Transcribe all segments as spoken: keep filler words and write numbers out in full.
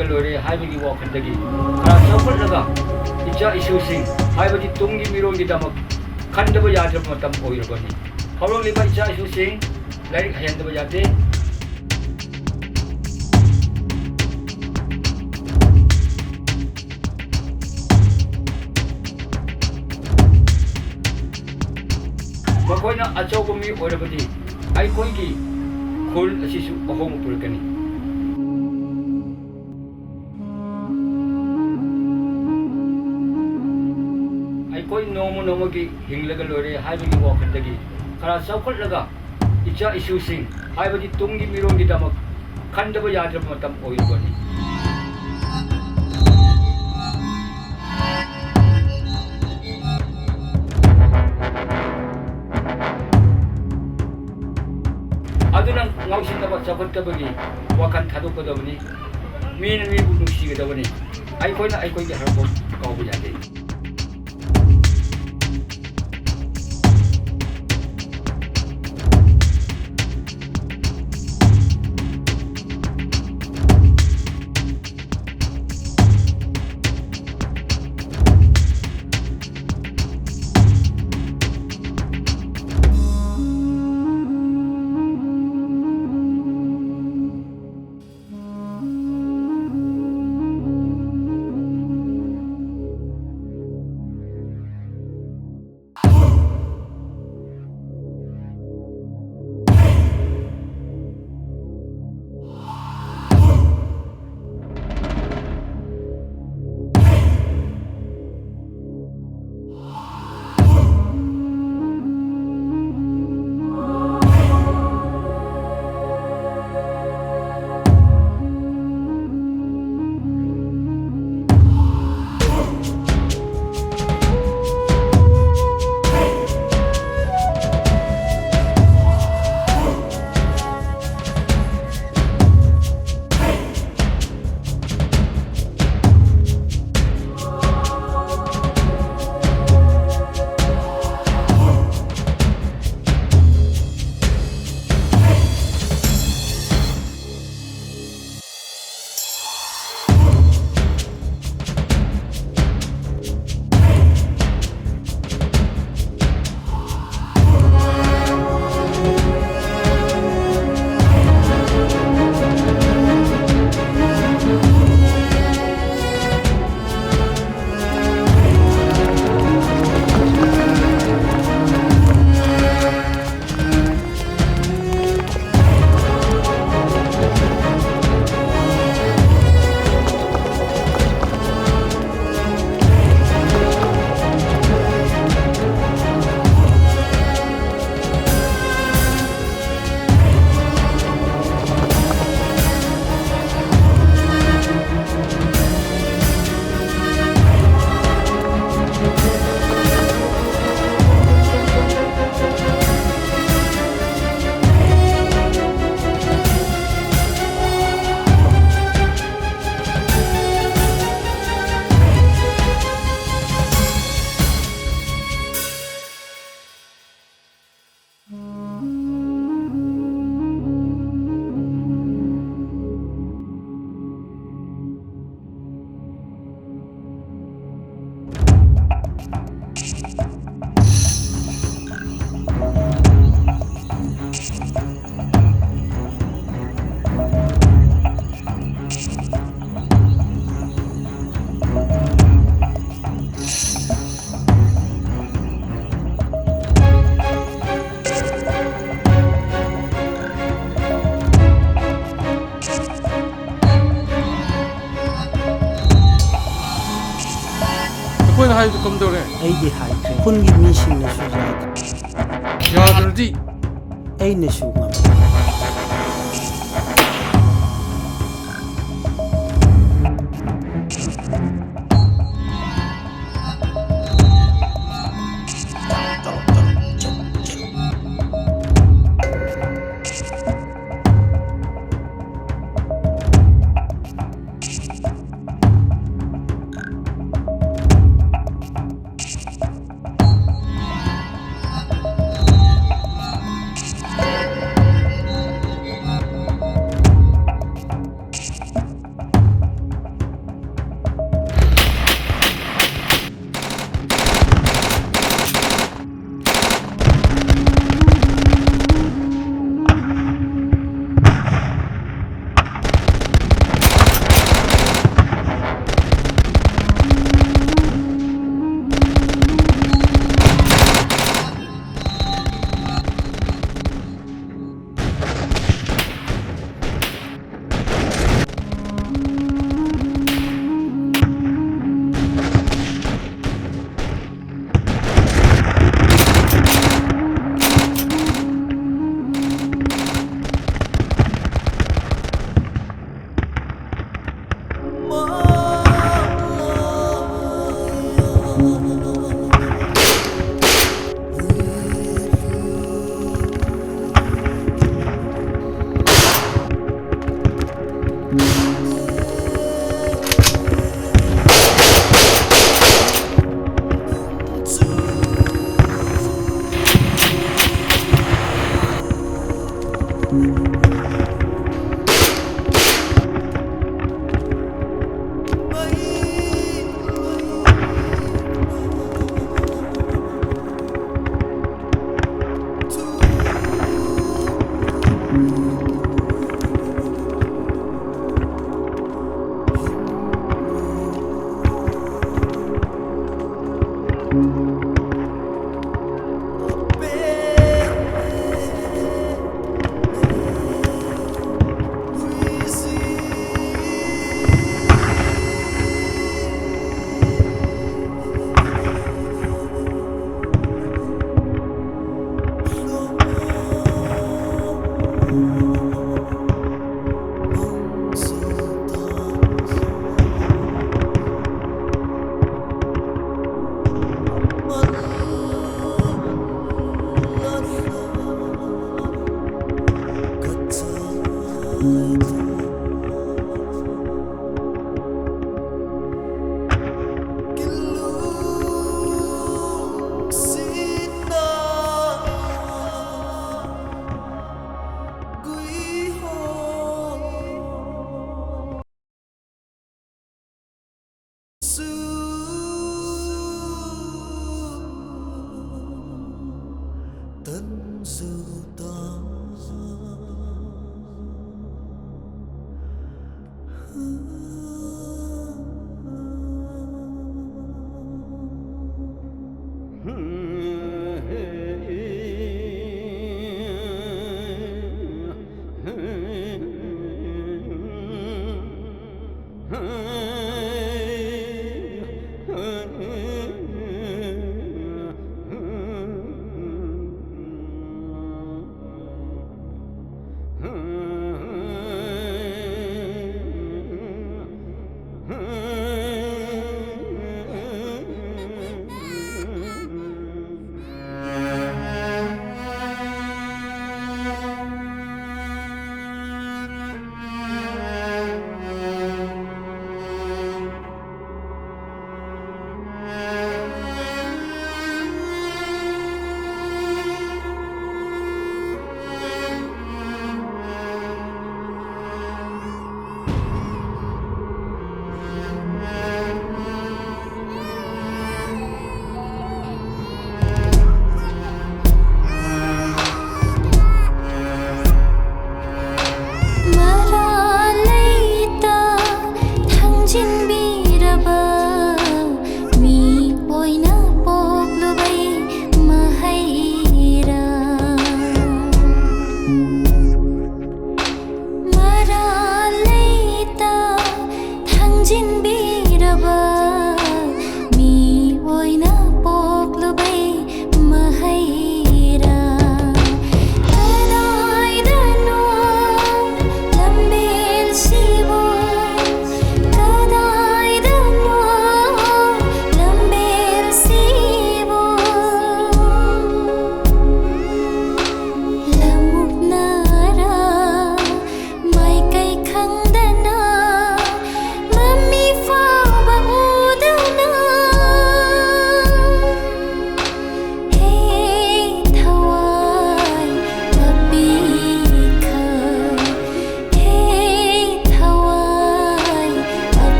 ꯂꯣꯏꯔꯦ ꯍꯥꯏꯕꯒꯤ ꯋꯥꯈꯜꯗꯒꯤ ꯈꯔ ꯆꯥꯎꯈꯠꯂꯒ ꯏꯆꯥ ꯏꯁꯨꯁꯤꯡ, ꯍꯥꯏꯕꯗꯤ ꯇꯨꯡꯒꯤ ꯃꯤꯔꯣꯜꯒꯤꯗꯃꯛ ꯈꯟꯗꯕ ꯌꯥꯗ꯭ꯔꯕ ꯃꯇꯝ ꯑꯣꯏꯔꯕꯅꯤ꯫ ꯍꯧꯔꯛꯂꯤꯕ ꯏꯆꯥ ꯏꯁꯨꯁꯤꯡ ꯂꯥꯏꯔꯤꯛ ꯍꯩꯍꯟꯗꯕ ꯌꯥꯗꯦ꯫ ꯃꯈꯣꯏꯅ ꯑꯆꯧꯕ ꯃꯤ ꯑꯣꯏꯔꯕꯗꯤ ꯑꯩꯈꯣꯏꯒꯤ ꯈꯨꯜ ꯑꯁꯤꯁꯨ ꯑꯍꯣꯡꯕ ꯄꯨꯔꯛꯀꯅꯤ꯫ ꯑꯩꯈꯣꯏ ꯅꯣꯡꯃ ꯅꯣꯡꯃꯒꯤ ꯍꯤꯡꯂꯒ ꯂꯣꯏꯔꯦ ꯍꯥꯏꯕꯒꯤ ꯋꯥꯈꯜꯗꯒꯤ ꯈꯔ ꯆꯥꯎꯈꯠꯂꯒ ꯏꯆꯥ ꯏꯁꯨꯁꯤꯡ, ꯍꯥꯏꯕꯗꯤ ꯇꯨꯡꯒꯤ ꯃꯤꯔꯣꯜꯒꯤꯗꯃꯛ ꯈꯟꯗꯕ ꯌꯥꯗ꯭ꯔꯕ ꯃꯇꯝ ꯑꯣꯏꯔꯕꯅꯤ꯫ ꯑꯗꯨꯅ ꯉꯥꯎꯁꯤꯟꯅꯕ, ꯆꯥꯎꯈꯠꯇꯕꯒꯤ ꯋꯥꯈꯜ ꯊꯥꯗꯣꯛꯀꯗꯕꯅꯤ꯫ ꯃꯤꯅ ꯃꯤꯕꯨ ꯅꯨꯡꯁꯤꯒꯗꯕꯅꯤ꯫ ꯑꯩꯈꯣꯏꯅ ꯑꯩꯈꯣꯏꯒꯤ ꯍꯧꯔꯛꯐꯝ ꯀꯥꯎꯕ ꯌꯥꯗꯦ꯫ ꯍꯥꯏꯗꯨ ꯀꯝꯗꯧꯔꯦ? ꯑꯩꯗꯤ ꯍꯥꯏꯈ꯭ꯔꯦ, ꯈꯨꯟꯒꯤ ꯃꯤꯁꯤꯡꯅꯁꯨ ꯌꯥꯗ꯭ꯔꯦ꯫ ꯌꯥꯗ꯭ꯔꯗꯤ? ꯑꯩꯅꯁꯨ ꯉꯝꯗ꯭ꯔꯦ꯫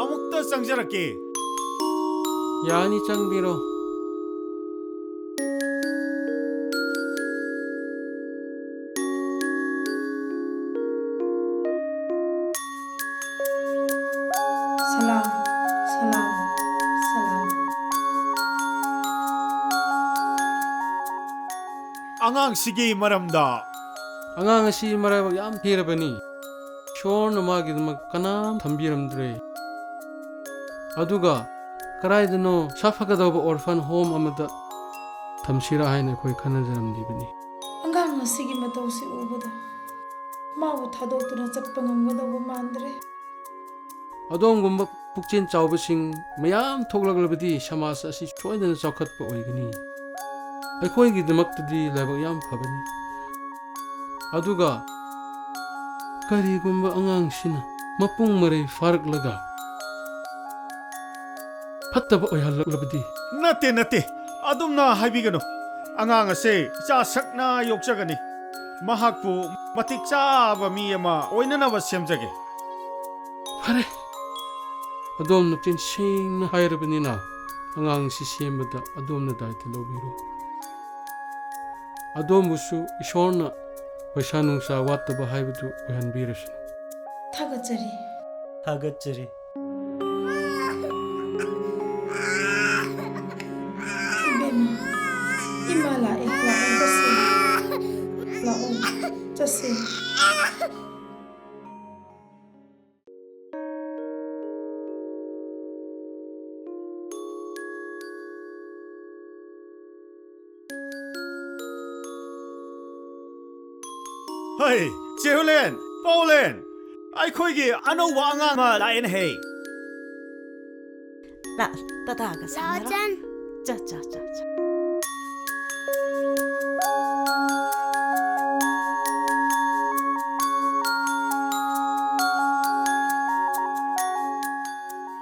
ꯑꯃꯨꯛꯇ ꯆꯪꯖꯔꯛꯀꯦ꯫ ꯌꯥꯅꯤ, ꯆꯪꯕꯤꯔꯣ꯫ ꯁꯂꯥꯝ, ꯁꯂꯥꯝ, ꯁꯂꯥꯝ꯫ ꯑꯉꯥꯡꯁꯤꯒꯤ ꯃꯔꯝꯗ꯫ ꯑꯉꯥꯡ ꯑꯁꯤ ꯃꯔꯥꯏꯕꯛ ꯌꯥꯝ ꯊꯤꯔꯕꯅꯤ꯫ ꯏꯁꯣꯔꯅ ꯃꯥꯒꯤꯗꯃꯛ ꯀꯅꯥꯝ ꯊꯝꯕꯤꯔꯝꯗ꯭ꯔꯦ꯫ ꯑꯗꯨꯒ ꯀꯗꯥꯏꯗꯅꯣ ꯁꯥꯐꯒꯗꯧꯕ orphan home ꯑꯃꯗ ꯊꯝꯁꯤꯔꯥ ꯍꯥꯏꯅ ꯑꯩꯈꯣꯏ ꯈꯟꯅꯖꯔꯝꯂꯤꯕꯅꯤ꯫ ꯑꯉꯥꯡ ꯑꯁꯤꯒꯤ ꯃꯇꯧꯁꯤ ꯎꯕꯗ ꯃꯥꯕꯨ ꯊꯥꯗꯣꯛꯇꯨꯅ ꯆꯠꯄ ꯉꯝꯒꯗꯧꯕ ꯃꯥꯟꯗ꯭ꯔꯦ꯫ ꯑꯗꯣꯝꯒꯨꯝꯕ ꯄꯨꯛꯆꯦꯜ ꯆꯥꯎꯕꯁꯤꯡ ꯃꯌꯥꯝ ꯊꯣꯛꯂꯛꯂꯕꯗꯤ ꯁꯃꯥꯖ ꯑꯁꯤ ꯁꯣꯏꯗꯅ ꯆꯥꯎꯈꯠꯄ ꯑꯣꯏꯒꯅꯤ꯫ ꯑꯩꯈꯣꯏꯒꯤꯗꯃꯛꯇꯗꯤ ꯂꯥꯏꯕꯛ ꯌꯥꯝ ꯐꯕꯅꯤ꯫ ꯑꯗꯨꯒ ꯀꯔꯤꯒꯨꯝꯕ ꯑꯉꯥꯡꯁꯤꯅ ꯃꯄꯨꯡ ꯃꯔꯩ ꯐꯥꯔꯛꯂꯒ ꯐꯠꯇꯕ ꯑꯣꯏꯍꯜꯂꯛꯂꯕꯗꯤ? ꯅꯠꯇꯦ, ꯅꯠꯇꯦ, ꯑꯗꯨꯝꯅ ꯍꯥꯏꯕꯤꯒꯅꯨ꯫ ꯑꯉꯥꯡ ꯑꯁꯦ ꯏꯆꯥ ꯁꯛꯅ ꯌꯣꯛꯆꯒꯅꯤ꯫ ꯃꯍꯥꯛꯄꯨ ꯃꯇꯤꯛ ꯆꯥꯕ ꯃꯤ ꯑꯃ ꯑꯣꯏꯅꯅꯕ ꯁꯦꯝꯖꯒꯦ꯫ ꯐꯔꯦ, ꯑꯗꯣꯝꯅ ꯆꯤꯟꯁꯦꯡꯅ ꯍꯥꯏꯔꯕꯅꯤꯅ ꯑꯉꯥꯡꯁꯤ ꯁꯦꯝꯕꯗ ꯑꯗꯣꯝꯅ ꯗꯥꯏꯇ ꯂꯧꯕꯤꯔꯣ꯫ ꯑꯗꯣꯝꯕꯨꯁꯨ ꯏꯁꯣꯔꯅ ꯄꯩꯁꯥ ꯅꯨꯡꯁꯥ ꯋꯥꯠꯇꯕ ꯍꯥꯏꯕꯗꯨ ꯑꯣꯏꯍꯟꯕꯤꯔꯁꯅꯨ꯫ ꯊꯥꯒꯠꯆꯔꯤ꯫ ꯊꯥꯒꯠꯆꯔꯤ꯫ ꯏꯕꯦꯝꯃ, ꯏꯃꯥ ꯂꯥꯛꯑꯦ, ꯂꯥꯛꯑꯣ, ꯆꯠꯁꯤ꯫ ꯂꯥꯛꯑꯣ, ꯆꯠꯁꯤ꯫ ꯍꯩ, ꯆꯦꯍꯨꯂꯦꯟ, ꯄꯥꯎꯂꯦꯟ, ꯑꯩꯈꯣꯏꯒꯤ ꯑꯅꯧꯕ ꯑꯉꯥꯡ ꯑꯃ ꯂꯥꯛꯑꯦꯅꯦ ꯍꯦ꯫ ꯂꯥꯛ, ꯇꯇꯥꯒ ꯁꯥꯟꯅꯔꯣ꯫ ꯂꯥꯛꯑꯣ, ꯆꯟ꯫ ꯆꯠ, ꯆꯠ, ꯆꯠ, ꯆꯠ꯫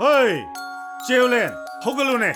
ꯍꯩ, ꯆꯦꯍꯨꯂꯦꯟ, ꯍꯧꯒꯠꯂꯨꯅꯦ꯫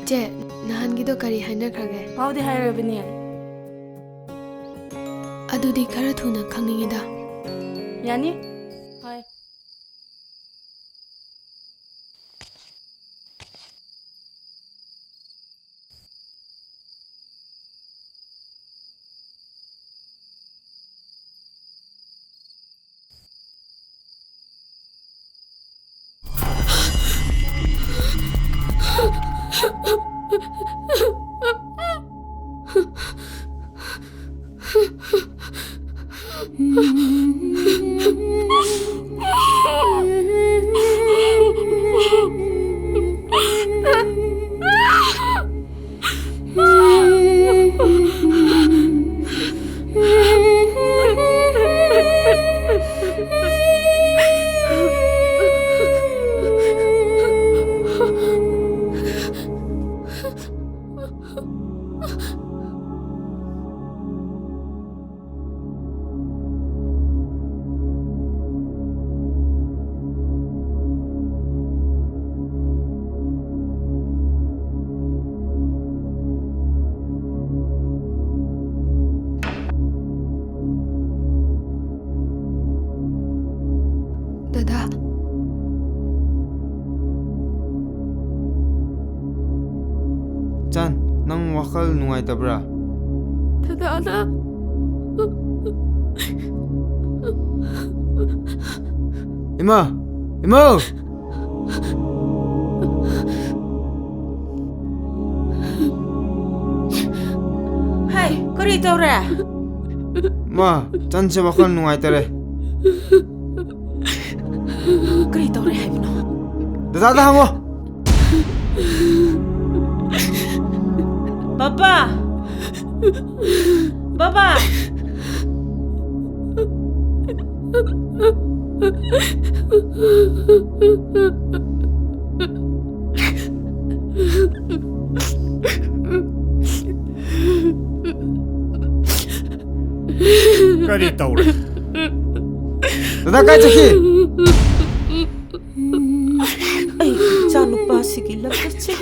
ꯆꯦ, ꯅꯍꯥꯟꯒꯤꯗꯣ ꯀꯔꯤ ꯍꯥꯏꯅꯈ꯭ꯔꯒꯦ? ꯄꯥꯎꯗꯤ ꯍꯥꯏꯔꯕꯅꯦ꯫ ꯑꯗꯨꯗꯤ ꯈꯔ ꯊꯨꯅ ꯈꯪꯅꯤꯡꯉꯤꯗ꯫ ꯌꯥꯅꯤ꯫ ꯍꯣꯏ꯫ ꯗꯗꯥ꯫ ꯆꯥꯟ, ꯅꯪ ꯋꯥꯈꯜ ꯅꯨꯡꯉꯥꯏꯇꯕ꯭ꯔꯥ? ꯗꯗꯥꯅ꯫ ꯏꯃꯥ! ꯏꯃꯥ! ꯍꯥꯏ, ꯀꯔꯤ ꯇꯧꯔꯦ? ꯃꯥ, ꯆꯟꯁꯦ ꯋꯥꯈꯜ ꯅꯨꯡꯉꯥꯏꯇꯔꯦ꯫ ꯀꯔꯤ ꯇꯧꯔꯦ ꯍꯥꯏꯕꯅꯣ? ꯗꯗꯥꯗ ꯍꯪꯉꯣ꯫ ꯕꯕꯥ! ꯕꯕꯥ! ꯀꯔꯤ ꯇꯧꯔꯦ? ꯗꯗꯥ, ꯀꯥꯏ ꯆꯠꯈꯤ? ꯑꯩꯒꯤ ꯏꯆꯥꯅꯨꯄꯥ ꯁꯤꯒꯤ ꯂꯝꯆꯠꯁꯦ꯫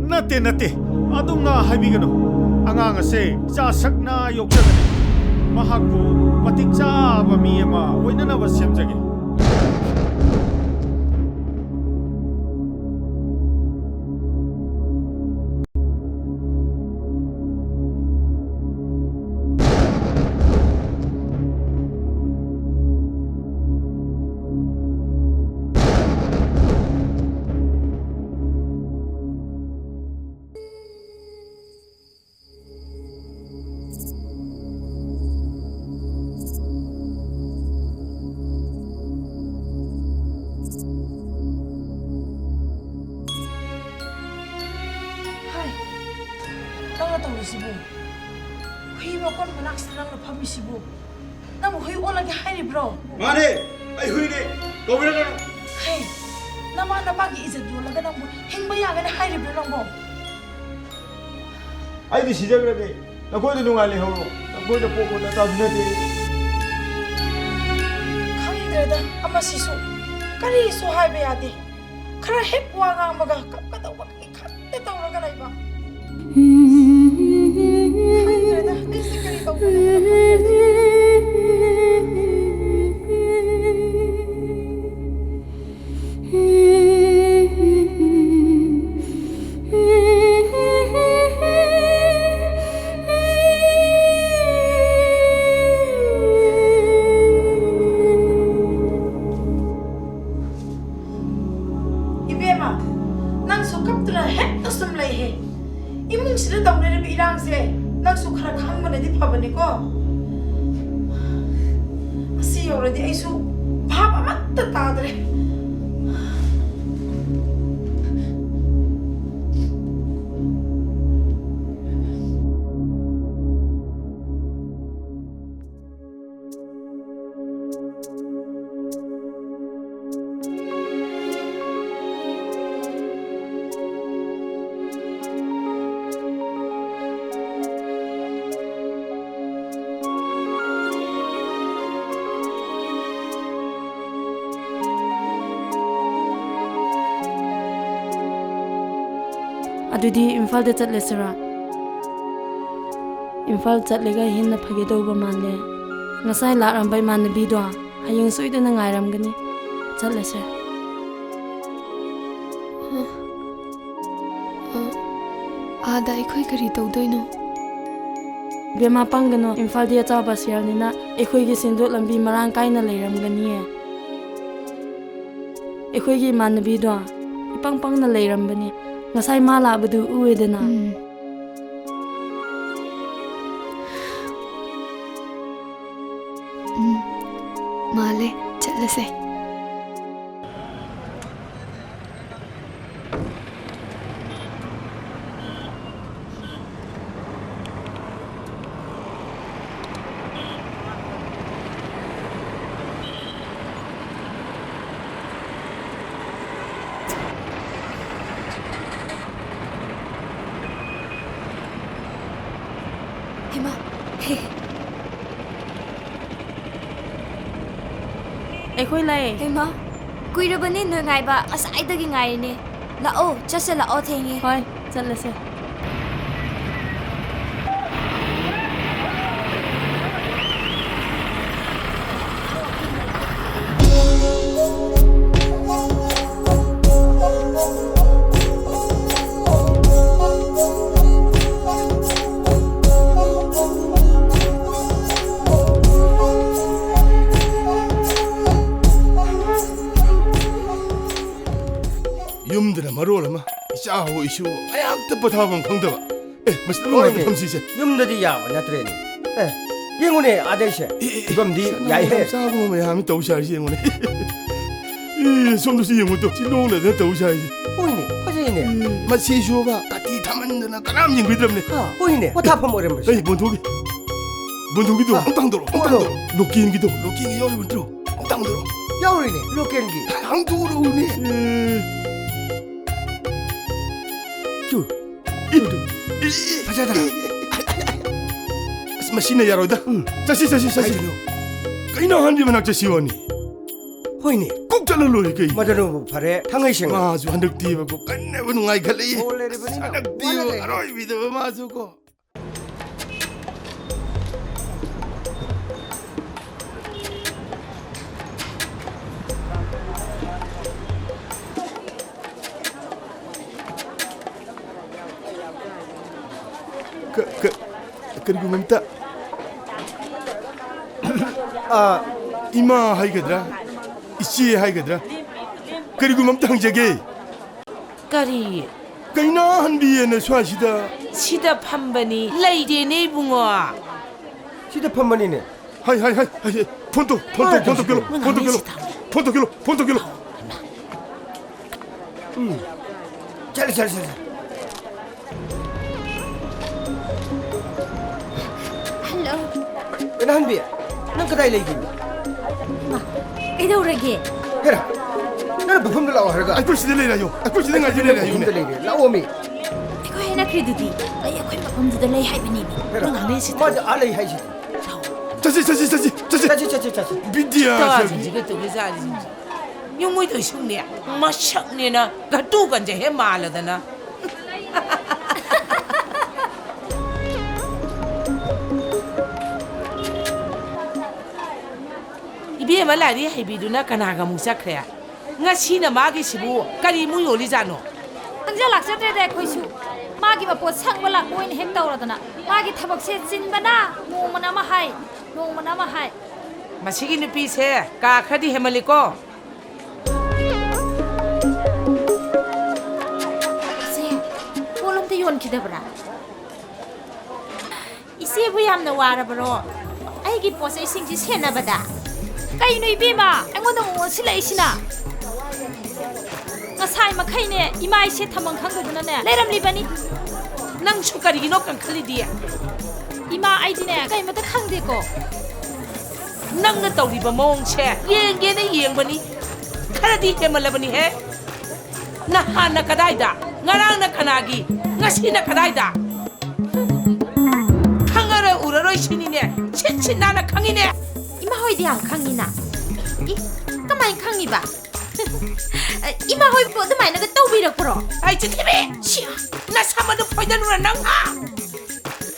ꯅꯠꯇꯦ, ꯅꯠꯇꯦ꯫ ꯑꯗꯨꯝꯅ ꯍꯥꯏꯕꯤꯒꯅꯨ꯫ ꯑꯉꯥꯡ ꯑꯁꯦ ꯏꯆꯥ ꯁꯛꯅ ꯌꯣꯛꯆꯒꯅꯤ꯫ ꯃꯍꯥꯛꯄꯨ ꯃꯇꯤꯛ ꯆꯥꯕ ꯃꯤ ꯑꯃ ꯑꯣꯏꯅꯅꯕ ꯁꯦꯝꯖꯒꯦ꯫ ꯍꯥꯏ, ꯅꯪꯅ ꯇꯧꯔꯤꯁꯤꯕꯨ? ꯍꯨꯏ ꯃꯀꯣꯟ ꯃꯅꯥꯛꯁꯤꯗ ꯅꯪꯅ ꯐꯝꯃꯤꯁꯤꯕꯨ? ꯅꯪꯕꯨ ꯍꯨꯏ ꯑꯣꯜꯂꯒꯦ ꯍꯥꯏꯔꯤꯕ꯭ꯔꯣ? ꯃꯥꯅꯦ, ꯑꯩ ꯍꯨꯏꯅꯦ꯫ ꯀꯧꯕꯤꯔꯛꯀꯅꯨ꯫ ꯍꯦ, ꯅꯃꯥ ꯅꯄꯥꯒꯤ ꯏꯖꯠ ꯌꯣꯜꯂꯒ ꯅꯪꯕꯨ ꯍꯤꯡꯕ ꯌꯥꯒꯅꯤ ꯍꯥꯏꯔꯤꯕ꯭ꯔꯣ ꯅꯪꯕꯣ? ꯑꯩꯗꯤ ꯁꯤꯖꯈ꯭ꯔꯒꯦ꯫ ꯅꯈꯣꯏꯗ ꯅꯨꯡꯉꯥꯏ ꯂꯩꯍꯧꯔꯣ꯫ ꯅꯈꯣꯏꯅ ꯄꯣꯛꯄ ꯅꯆꯥꯗꯨ ꯅꯠꯇꯦ꯫ ꯈꯪꯗ꯭ꯔꯦꯗ, ꯑꯃꯁꯤꯁꯨ ꯀꯔꯤꯁꯨ ꯍꯥꯏꯕ ꯌꯥꯗꯦ꯫ ꯈꯔ ꯍꯦꯛ ꯋꯥ ꯉꯥꯡꯕꯒ ꯀꯞꯀꯗꯧꯕ ꯈꯛꯇ ꯇꯧꯔꯒ ꯂꯩꯕ꯫ ꯈꯪꯗ꯭ꯔꯦꯗ, ꯑꯩꯁꯦ ꯀꯔꯤ ꯇꯧꯗꯣꯏꯅꯣ ꯈꯪꯗ꯭ꯔꯦꯗ꯫ ꯏꯕꯦꯝꯃ, ꯅꯪꯁꯨ ꯀꯞꯇꯨꯅ ꯍꯦꯛꯇ ꯏꯔꯥꯡꯁꯦ ꯅꯪꯁꯨ ꯈꯔ ꯈꯪꯕꯅꯗꯤ ꯐꯕꯅꯤꯀꯣ꯫ ꯑꯁꯤ ꯌꯧꯔꯗꯤ ꯑꯩꯁꯨ ꯚꯥꯞ ꯑꯃꯠꯇ ꯇꯥꯗ꯭ꯔꯦ꯫ ꯑꯗꯨꯗꯤ ꯏꯝꯐꯥꯜꯗ ꯆꯠꯂꯁꯤꯔꯥ? ꯏꯝꯐꯥꯜ ꯆꯠꯂꯒ ꯍꯦꯟꯅ ꯐꯒꯗꯧꯕ ꯃꯥꯜꯂꯦ꯫ ꯉꯁꯥꯏ ꯂꯥꯛꯂꯝꯕ ꯏꯃꯥꯟꯅꯕꯤꯗꯣ ꯍꯌꯦꯡ ꯁꯣꯏꯗꯅ ꯉꯥꯏꯔꯝꯒꯅꯤ꯫ ꯆꯠꯂꯁꯦ꯫ ꯑ, ꯑ, ꯑꯥꯗ ꯑꯩꯈꯣꯏ ꯀꯔꯤ ꯇꯧꯗꯣꯏꯅꯣ? ꯏꯕꯦꯝꯃ, ꯄꯪꯒꯅꯣ꯫ ꯏꯝꯐꯥꯜꯗꯤ ꯑꯆꯥꯎꯕ ꯁꯦꯜꯅꯤꯅ ꯑꯩꯈꯣꯏꯒꯤ ꯁꯦꯟꯊꯣꯛ ꯂꯝꯕꯤ ꯃꯔꯥꯡ ꯀꯥꯏꯅ ꯂꯩꯔꯝꯒꯅꯤꯌꯦ꯫ ꯑꯩꯈꯣꯏꯒꯤ ꯏꯃꯥꯟꯅꯕꯤꯗꯣ ꯏꯄꯪ ꯄꯪꯅ ꯂꯩꯔꯝꯕꯅꯤ꯫ ꯉꯁꯥꯏ ꯃꯥ ꯂꯥꯛꯄꯗꯨ ꯎꯑꯦꯗꯅ꯫ ꯎꯝ꯫ ꯎꯝ, ꯃꯥꯜꯂꯦ꯫ ꯆꯠꯂꯁꯦ꯫ ꯍꯩꯃꯥ, ꯍꯦ꯫ ꯑꯩꯈꯣꯏ ꯂꯥꯛꯑꯦ꯫ ꯍꯩꯃꯥ, ꯀꯨꯏꯔꯕꯅꯦ ꯅꯣꯏ ꯉꯥꯏꯕ, ꯉꯁꯥꯏꯗꯒꯤ ꯉꯥꯏꯔꯤꯅꯦ꯫ ꯂꯥꯛꯑꯣ, ꯆꯠꯁꯦ ꯂꯥꯛꯑꯣ, ꯊꯦꯡꯉꯦ꯫ ꯍꯣꯏ, ꯆꯠꯂꯁꯦ꯫ ꯌꯨꯝꯗꯅ ꯃꯔꯣꯜ ꯑꯃ, ꯏꯆꯥ ꯍꯧ ꯏꯁꯨ ꯃꯌꯥꯝꯇ ꯄꯣꯊꯥꯐꯝ ꯈꯪꯗꯕ꯫ ꯑꯦ, ꯃꯁꯤꯗ ꯅꯨꯡꯉꯥꯏꯕ ꯍꯣꯏꯅꯦ꯫ ꯊꯝꯁꯤꯁꯦ꯫ ꯌꯨꯝꯗꯗꯤ ꯌꯥꯕ ꯅꯠꯇ꯭ꯔꯦꯅꯦ꯫ ꯑꯦ, ꯌꯦꯡꯉꯨꯅꯦ, ꯑꯥꯗꯩꯁꯦ꯫ ꯑꯦ, ꯑꯦ, ꯑꯦ, ꯐꯤꯕꯝꯗꯤ ꯁꯅꯥ ꯌꯥꯏꯍꯦ꯫ ꯆꯥꯕ ꯃꯌꯥꯝ ꯇꯧ ꯁꯥꯔꯤꯁꯦ ꯌꯦꯡꯉꯨꯅꯦ꯫ ꯑꯦ, ꯁꯣꯝꯗꯁꯨ ꯌꯦꯡꯉꯨ ꯇꯨ, ꯁꯤ ꯂꯣꯡꯅꯗꯅ ꯇꯧ ꯁꯥꯔꯤꯁꯦ꯫ ꯍꯣꯏꯅꯦ, ꯐꯖꯩꯅꯦ꯫ ꯑꯦ, ꯃꯁꯤꯁꯨꯕ ꯀꯥꯇꯤ ꯊꯥꯃꯟꯗꯅ ꯀꯅꯥꯝ ꯌꯦꯡꯕꯤꯗ꯭ꯔꯕꯅꯦ꯫ ꯑꯥ, ꯍꯣꯏꯅꯦ, ꯄꯣꯊꯥꯐꯝ ꯑꯣꯏꯔꯝꯕꯁꯦ꯫ ꯑꯩ ꯕꯣꯟꯊꯣꯛꯀꯤ, ꯕꯣꯟꯊꯣꯛꯀꯤꯗꯣ ꯑꯥ, ꯑꯝꯇ ꯍꯥꯡꯗꯣꯔꯛꯑꯣ, ꯑꯝꯇ ꯍꯣꯏ꯫ ꯍꯥꯡꯗꯣꯔꯛꯑꯣ꯫ ꯂꯣꯀꯦꯜꯒꯤꯗꯣ, ꯂꯣꯀꯦꯜꯒꯤ ꯌꯥꯎꯔꯤꯕ ꯅꯠꯇ꯭ꯔꯣ? ꯑꯝꯇ ꯍꯥꯡꯗꯣꯔꯛꯑꯣ꯫ ꯌꯥꯎꯔꯤꯅꯦ, ꯂꯣꯀꯦꯜꯒꯤ꯫ ꯍꯥꯡꯗꯣꯔꯛꯎꯅꯦ꯫ ꯑꯦ꯫ Two, E, two, E, E. ꯐꯖꯗ꯭ꯔꯥ? ꯑꯁ, ꯃꯁꯤꯅ ꯌꯥꯔꯣꯏꯗ꯫ ꯎꯝ꯫ ꯆꯠꯁꯤ, ꯆꯠꯁꯤ, ꯆꯠꯁꯤ꯫ ꯀꯩꯒꯤꯅꯣ? ꯀꯩꯅꯣ, ꯑꯍꯟꯒꯤ ꯃꯅꯥꯛ ꯆꯠꯁꯤ ꯋꯥꯅꯤ꯫ ꯍꯣꯏꯅꯦ꯫ ꯀꯣꯛ ꯆꯠꯂ ꯂꯣꯏꯔꯦ ꯀꯩ? ꯃꯗꯨꯅꯕꯨ ꯐꯔꯦ, ꯊꯥꯡꯉꯩ ꯁꯦꯡꯅ꯫ ꯃꯥꯁꯨ ꯍꯟꯗꯛꯇꯤꯕꯀꯣ ꯀꯟꯅꯕ ꯅꯨꯡꯉꯥꯏꯈꯠꯂꯛꯏ꯫ ꯍꯣ ꯂꯩꯔꯕꯅꯤꯅ ꯑꯁ, ꯍꯟꯗꯛꯇꯤꯕ ꯋꯥꯅ ꯂꯩꯔꯦ꯫ ꯑꯔꯣꯏꯕꯤꯗꯕ ꯃꯥꯁꯨ ꯀꯣ꯫ ꯀ-, ꯀ-, ꯀꯔꯤꯒꯨꯝꯕ ꯑꯝꯇ, ꯑ, ꯏꯃꯥ ꯍꯥꯏꯒꯗ꯭ꯔꯥ, ꯏꯆꯦ ꯍꯥꯏꯒꯗ꯭ꯔꯥ, ꯀꯔꯤꯒꯨꯝꯕ ꯑꯝꯇ ꯍꯪꯖꯒꯦ꯫ ꯀꯔꯤ? ꯀꯩꯅꯥ ꯍꯟꯕꯤꯌꯦꯅ ꯁ꯭ꯋꯥꯏꯁꯤꯗ? ꯁꯤꯗ ꯐꯝꯕꯅꯤ꯫ ꯂꯩꯇꯦꯅꯦ, ꯏꯕꯨꯡꯉꯣ꯫ ꯁꯤꯗ ꯐꯝꯕꯅꯤꯅꯦ꯫ ꯍꯥꯏ, ꯍꯥꯏ, ꯍꯥꯏ, ꯍꯥꯏ, ꯍꯥꯏ꯫ ꯐꯣꯟ ꯇꯧ, ꯐꯣꯟ ꯇꯧ, ꯐꯣꯟ ꯇꯧ, ꯐꯣꯟ ꯇꯧ, ꯐꯣꯟ ꯇꯧ, ꯐꯣꯟ ꯇꯧ꯫ ꯎꯝ꯫ ꯆꯠꯂꯦ, ꯆꯠꯂꯦ, ꯆꯠꯂꯦ꯫ ꯍꯜꯂꯣ꯫ ꯀꯩꯅꯥ ꯍꯟꯕꯤ, ꯅꯪ ꯀꯗꯥꯏ ꯂꯩꯒꯦ? ꯏꯃꯥ, ꯀꯩꯗꯧꯔꯒꯦ? ꯍꯦꯔꯥ, ꯅꯪꯅ ꯃꯐꯝꯗ ꯂꯥꯛꯑꯣ ꯍꯥꯏꯔꯒ꯫ ꯑꯩꯈꯣꯏ ꯁꯤꯗ ꯂꯩꯔꯦ ꯍꯥꯏꯌꯣ, ꯑꯩꯈꯣꯏ ꯁꯤꯗ ꯉꯥꯏꯗ ꯂꯩꯔꯦ ꯍꯥꯏꯌꯨꯅꯦ꯫ ꯃꯐꯝꯗ ꯂꯩꯔꯦ, ꯂꯥꯛꯑꯣꯃꯤ꯫ ꯑꯩꯈꯣꯏ ꯍꯥꯏꯅꯈ꯭ꯔꯤꯗꯨꯗꯤ, ꯑꯩ ꯑꯩꯈꯣꯏ ꯃꯐꯝꯗꯨꯗ ꯂꯩ ꯍꯥꯏꯕꯅꯤꯃꯤ꯫ ꯍꯦꯔꯥ, ꯅꯪ ꯉꯥꯡꯅꯩꯁꯤꯗ꯫ ꯃꯥꯗꯤ ꯑꯥ ꯂꯩ ꯍꯥꯏꯁꯤꯗꯤ꯫ ꯆꯠꯁꯤ, ꯆꯠꯁꯤ, ꯆꯠꯁꯤ, ꯆꯠꯁꯤ꯫ ꯆꯠꯁꯤ, ꯆꯠꯁꯤ, ꯆꯠꯁꯤ꯫ ꯕꯤꯗ꯭ꯌꯥ ꯇꯥꯁꯤꯡꯁꯤꯒ ꯇꯧꯔꯤꯖꯥꯠꯁꯤꯡꯁꯦ꯫ ꯌꯨꯝꯉꯨꯏꯗꯣꯏ ꯁꯨꯡꯅꯦ, ꯃꯁꯛꯅꯦꯅ ꯘꯇꯨꯒꯟꯁꯦ ꯍꯦꯛ ꯃꯥꯜꯂꯗꯅ꯫ ꯏꯕꯦꯝꯃ ꯂꯥꯏꯔꯤ ꯍꯩꯕꯤꯗꯨꯅ ꯀꯅꯥꯒ ꯑꯃꯨꯛ ꯆꯠꯈ꯭ꯔꯦ? ꯉꯁꯤꯅ ꯃꯥꯒꯤꯁꯤꯕꯨ ꯀꯔꯤ ꯏꯃꯨꯡ ꯌꯣꯜꯂꯤꯖꯥꯠꯅꯣ? ꯈꯪꯖ ꯂꯥꯛꯆꯗ꯭ꯔꯦꯗ ꯑꯩꯈꯣꯏꯁꯨ꯫ ꯃꯥꯒꯤ ꯃꯄꯣꯠ ꯁꯪꯕ ꯂꯥꯛꯄ ꯑꯣꯏꯅ ꯍꯦꯛ ꯇꯧꯔꯗꯅ꯫ ꯃꯥꯒꯤ ꯊꯕꯛꯁꯦ ꯆꯤꯟꯕꯅ ꯅꯣꯡꯃꯅ ꯑꯃ ꯍꯥꯏ, ꯅꯣꯡꯃꯅ ꯑꯃ ꯍꯥꯏ꯫ ꯃꯁꯤꯒꯤ ꯅꯨꯄꯤꯁꯦ ꯀꯥ ꯈꯔꯗꯤ ꯍꯦꯟꯃꯜꯂꯤꯀꯣ꯫ ꯁꯦ, ꯄꯣꯠ ꯑꯝꯇ ꯌꯣꯟꯈꯤꯗꯕ꯭ꯔꯥ? ꯏꯆꯦꯕꯨ ꯌꯥꯝꯅ ꯋꯥꯔꯕꯔꯣ? ꯑꯩꯒꯤ ꯄꯣꯠ ꯆꯩꯁꯤꯡꯁꯤ ꯁꯦꯟꯅꯕꯗ? ꯀꯩꯅꯣ ꯏꯕꯦꯝꯃ, ꯑꯩꯉꯣꯟꯗ ꯑꯃꯨꯛ ꯑꯣꯟꯁꯤꯜꯂꯛꯏꯁꯤꯅ? ꯉꯁꯥꯏ ꯃꯈꯩꯅꯦ ꯏꯃꯥ ꯏꯆꯦ ꯊꯝꯐꯝ ꯈꯪꯗꯗꯅꯅꯦ ꯂꯩꯔꯝꯂꯤꯕꯅꯤ꯫ ꯅꯪꯁꯨ ꯀꯔꯤꯒꯤꯅꯣ ꯀꯟꯈꯠꯂꯤꯗꯤ? ꯏꯃꯥ, ꯑꯩꯗꯤꯅꯦ ꯀꯩꯃꯇ ꯈꯪꯗꯦꯀꯣ꯫ ꯅꯪꯅ ꯇꯧꯔꯤꯕ ꯃꯑꯣꯡꯁꯦ ꯌꯦꯡꯒꯦꯅ ꯌꯦꯡꯕꯅꯤ, ꯈꯔꯗꯤ ꯍꯦꯟꯃꯜꯂꯕꯅꯤꯍꯦ꯫ ꯅꯍꯥꯟꯅ ꯀꯗꯥꯏꯗ? ꯉꯔꯥꯡꯅ ꯀꯅꯥꯒꯤ? ꯉꯁꯤꯅ ꯀꯗꯥꯏꯗ? ꯈꯪꯉꯔꯣꯏ, ꯎꯔꯔꯣꯏ ꯁꯤꯅꯤꯅꯦ꯫ ꯁꯤꯠ ꯁꯤꯠ ꯅꯥꯟꯅ ꯈꯪꯉꯤꯅꯦ꯫ ꯏꯃꯥ ꯍꯣꯏꯗꯤ ꯌꯥꯝ ꯈꯪꯉꯤꯅ꯫ ꯏ, ꯀꯃꯥꯏꯅ ꯈꯪꯉꯤꯕ? ꯏꯃꯥ ꯍꯣꯏꯕꯨ ꯑꯗꯨꯃꯥꯏꯅꯒ ꯇꯧꯕꯤꯔꯛꯄ꯭ꯔꯣ? ꯑꯩ ꯆꯤꯟꯊꯤꯕꯤ! ꯁꯤ, ꯅꯁꯝ ꯑꯗꯨ ꯐꯣꯏꯗꯠꯂꯨꯔ ꯅꯪ, ꯍꯥ?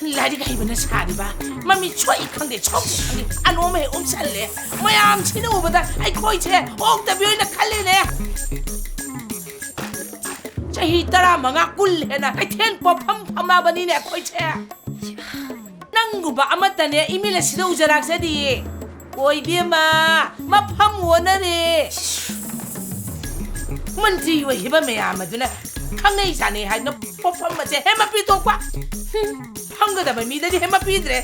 ꯂꯥꯏꯔꯤꯛ ꯍꯩꯕꯅ ꯁꯥꯔꯤꯕ ꯃꯃꯤꯠ ꯁꯣꯛꯏ ꯈꯪꯗꯦ, ꯁꯣꯛꯏ ꯈꯪꯗꯦ, ꯑꯅꯣꯝ ꯍꯦꯛ ꯎꯞꯁꯜꯂꯦ꯫ ꯃꯌꯥꯝꯁꯤꯅ ꯎꯕꯗ ꯑꯩꯈꯣꯏꯁꯦ ꯑꯣꯛꯇꯕꯤ ꯑꯣꯏꯅ ꯈꯜꯂꯦꯅꯦ꯫ ꯆꯍꯤ ꯇꯔꯥꯃꯉꯥ, ꯀꯨꯟ ꯍꯦꯟꯅ ꯀꯩꯊꯦꯜ ꯄꯣꯠꯐꯝ ꯐꯝꯃꯕꯅꯤꯅꯦ ꯑꯩꯈꯣꯏꯁꯦ꯫ ꯅꯪꯒꯨꯝꯕ ꯑꯃꯠꯇꯅꯦ ꯏꯃꯤꯠ ꯑꯁꯤꯗ ꯎꯖꯔꯛꯆꯔꯤꯌꯦ꯫ ꯑꯣꯏꯕꯦꯝꯃ, ꯃꯐꯝ ꯑꯣꯟꯅꯔꯦ꯫ ꯃꯟꯇ꯭ꯔꯤ ꯑꯣꯏꯈꯤꯕ ꯃꯌꯥꯝ ꯑꯗꯨꯅ ꯈꯪꯅꯩ ꯆꯥꯅꯩ ꯍꯥꯏꯗꯨꯅ ꯄꯣꯠꯐꯝ ꯑꯁꯦ ꯍꯦꯃ ꯄꯤꯊꯣꯛꯄ꯫ ꯐꯝꯒꯗꯕ ꯃꯤꯗꯗꯤ ꯍꯦꯃ ꯄꯤꯗ꯭ꯔꯦ꯫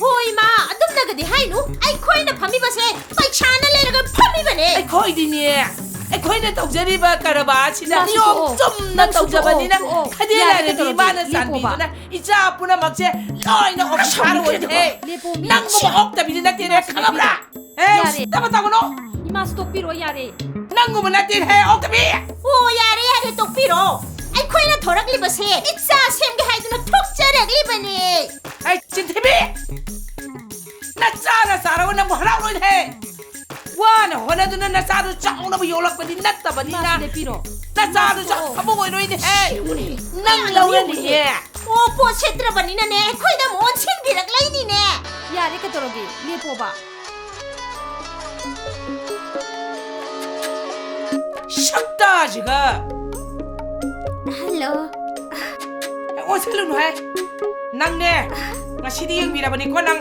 ꯍꯣꯏ ꯏꯃꯥ, ꯑꯗꯨꯝꯅꯒꯗꯤ ꯍꯥꯏꯅꯨ꯫ ꯑꯩꯈꯣꯏꯅ ꯐꯝꯃꯤꯕꯁꯦ ꯄꯩꯁꯥꯅ ꯂꯩꯔꯒ ꯐꯝꯃꯤꯕꯅꯦ꯫ ꯑꯩꯈꯣꯏꯗꯤꯅꯦ, ꯑꯩꯈꯣꯏꯅ ꯇꯧꯖꯔꯤꯕ ꯀꯔꯕꯥꯔꯁꯤꯗ ꯏꯃꯥꯁꯨ ꯅꯤꯌꯣꯝ ꯇꯣꯛꯑꯣ, ꯆꯨꯝꯅ ꯅꯪꯁꯨ ꯇꯧꯖꯕꯅꯤꯅ ꯇꯣꯛꯑꯣ, ꯇꯣꯛꯑꯣ꯫ ꯈꯗꯤ ꯌꯥꯔꯦ, ꯂꯥꯏꯔꯕꯤ ꯀꯩꯗꯧꯔꯒꯦ? ꯏꯃꯥꯅ ꯂꯦꯞꯄꯣꯕ꯫ ꯆꯥꯟꯕꯤꯗꯨꯅ ꯏꯆꯥ ꯄꯨꯝꯅꯃꯛꯁꯦ ꯂꯣꯏꯅ ꯑꯣꯐꯤꯁꯥꯔ ꯑꯣꯏꯔꯦ꯫ ꯂꯦꯞꯄꯣ, ꯃꯤ꯫ ꯅꯪꯒꯨꯝꯕ ꯑꯣꯛꯇꯕꯤꯗꯤ ꯅꯠꯇꯦꯅꯦ, ꯏꯃꯥꯁꯨ ꯈꯪꯉꯕ꯭ꯔꯥ? ꯂꯦꯞꯄꯤꯔꯣ꯫ ꯑꯦ, ꯌꯥꯔꯦ꯫ ꯁꯤꯠꯇꯕ ꯇꯧꯒꯅꯨ꯫ ꯏꯃꯥꯁꯨ ꯇꯣꯛꯄꯤꯔꯣ, ꯌꯥꯔꯦ꯫ ꯅꯪꯒꯨꯝꯕ ꯅꯠꯇꯦꯅꯦ, ꯑꯣꯛꯇꯕꯤ꯫ ꯑꯣ, ꯌꯥꯔꯦ, ꯌꯥꯔꯦ, ꯇꯣꯛꯄꯤꯔꯣ꯫ ꯑꯩꯈꯣꯏꯅ ꯊꯣꯔꯛꯂꯤꯕꯁꯦ ꯏꯆꯥ ꯁꯦꯝꯒꯦ ꯍꯥꯏꯗꯨꯅ ꯊꯣꯛꯆꯔꯛꯂꯤꯕꯅꯦ꯫ ꯑꯩ ꯆꯤꯟꯊꯤꯕꯤ! ꯅꯆꯥꯅ ꯆꯥꯔꯒ ꯅꯪꯕꯨ ꯍꯔꯥꯎꯔꯣꯏꯅꯦꯍꯦ꯫ ꯋꯥꯅ ꯍꯣꯠꯅꯗꯨꯅ ꯅꯆꯥꯗꯨ ꯆꯥꯎꯅꯕ ꯌꯣꯛꯂꯛꯄꯗꯤ ꯅꯠꯇꯕꯅꯤꯅ꯫ ꯏꯃꯥꯁꯨ ꯂꯦꯞꯄꯤꯔꯣ꯫ ꯅꯆꯥꯗꯨ ꯏꯃꯥꯁꯨ ꯆꯥꯎ ꯇꯣꯛꯑꯣ꯫ ꯊꯕꯛ ꯑꯣꯏꯔꯣꯏꯅꯦꯍꯦ꯫ ꯁꯤꯕꯨꯅꯦ꯫ ꯅꯪ ꯌꯥꯝꯅ ꯂꯧꯔꯅꯤꯍꯦ꯫ ꯂꯦꯞꯄꯨꯅꯦ꯫ ꯑꯣ, ꯄꯣꯠ ꯁꯤꯠꯇ꯭ꯔꯕꯅꯤꯅꯅꯦ, ꯑꯩꯈꯣꯏꯗ ꯑꯃꯨꯛ ꯑꯣꯟꯁꯤꯟꯕꯤꯔꯛꯂꯩꯅꯤꯅꯦ꯫ ꯌꯥꯔꯦ, ꯀꯩꯗꯧꯔꯒꯦ? ꯂꯦꯞꯄꯣꯕ꯫ ꯁꯛꯇꯥꯁꯤꯒ꯫ ꯍꯜꯂꯣ꯫ ꯑꯣꯟꯁꯤꯜꯂꯨꯅꯨꯍꯦ꯫ ꯅꯪꯅꯦ, ꯉꯁꯤꯗꯤ ꯌꯦꯡꯕꯤꯔꯕꯅꯤꯀꯣ ꯅꯪ꯫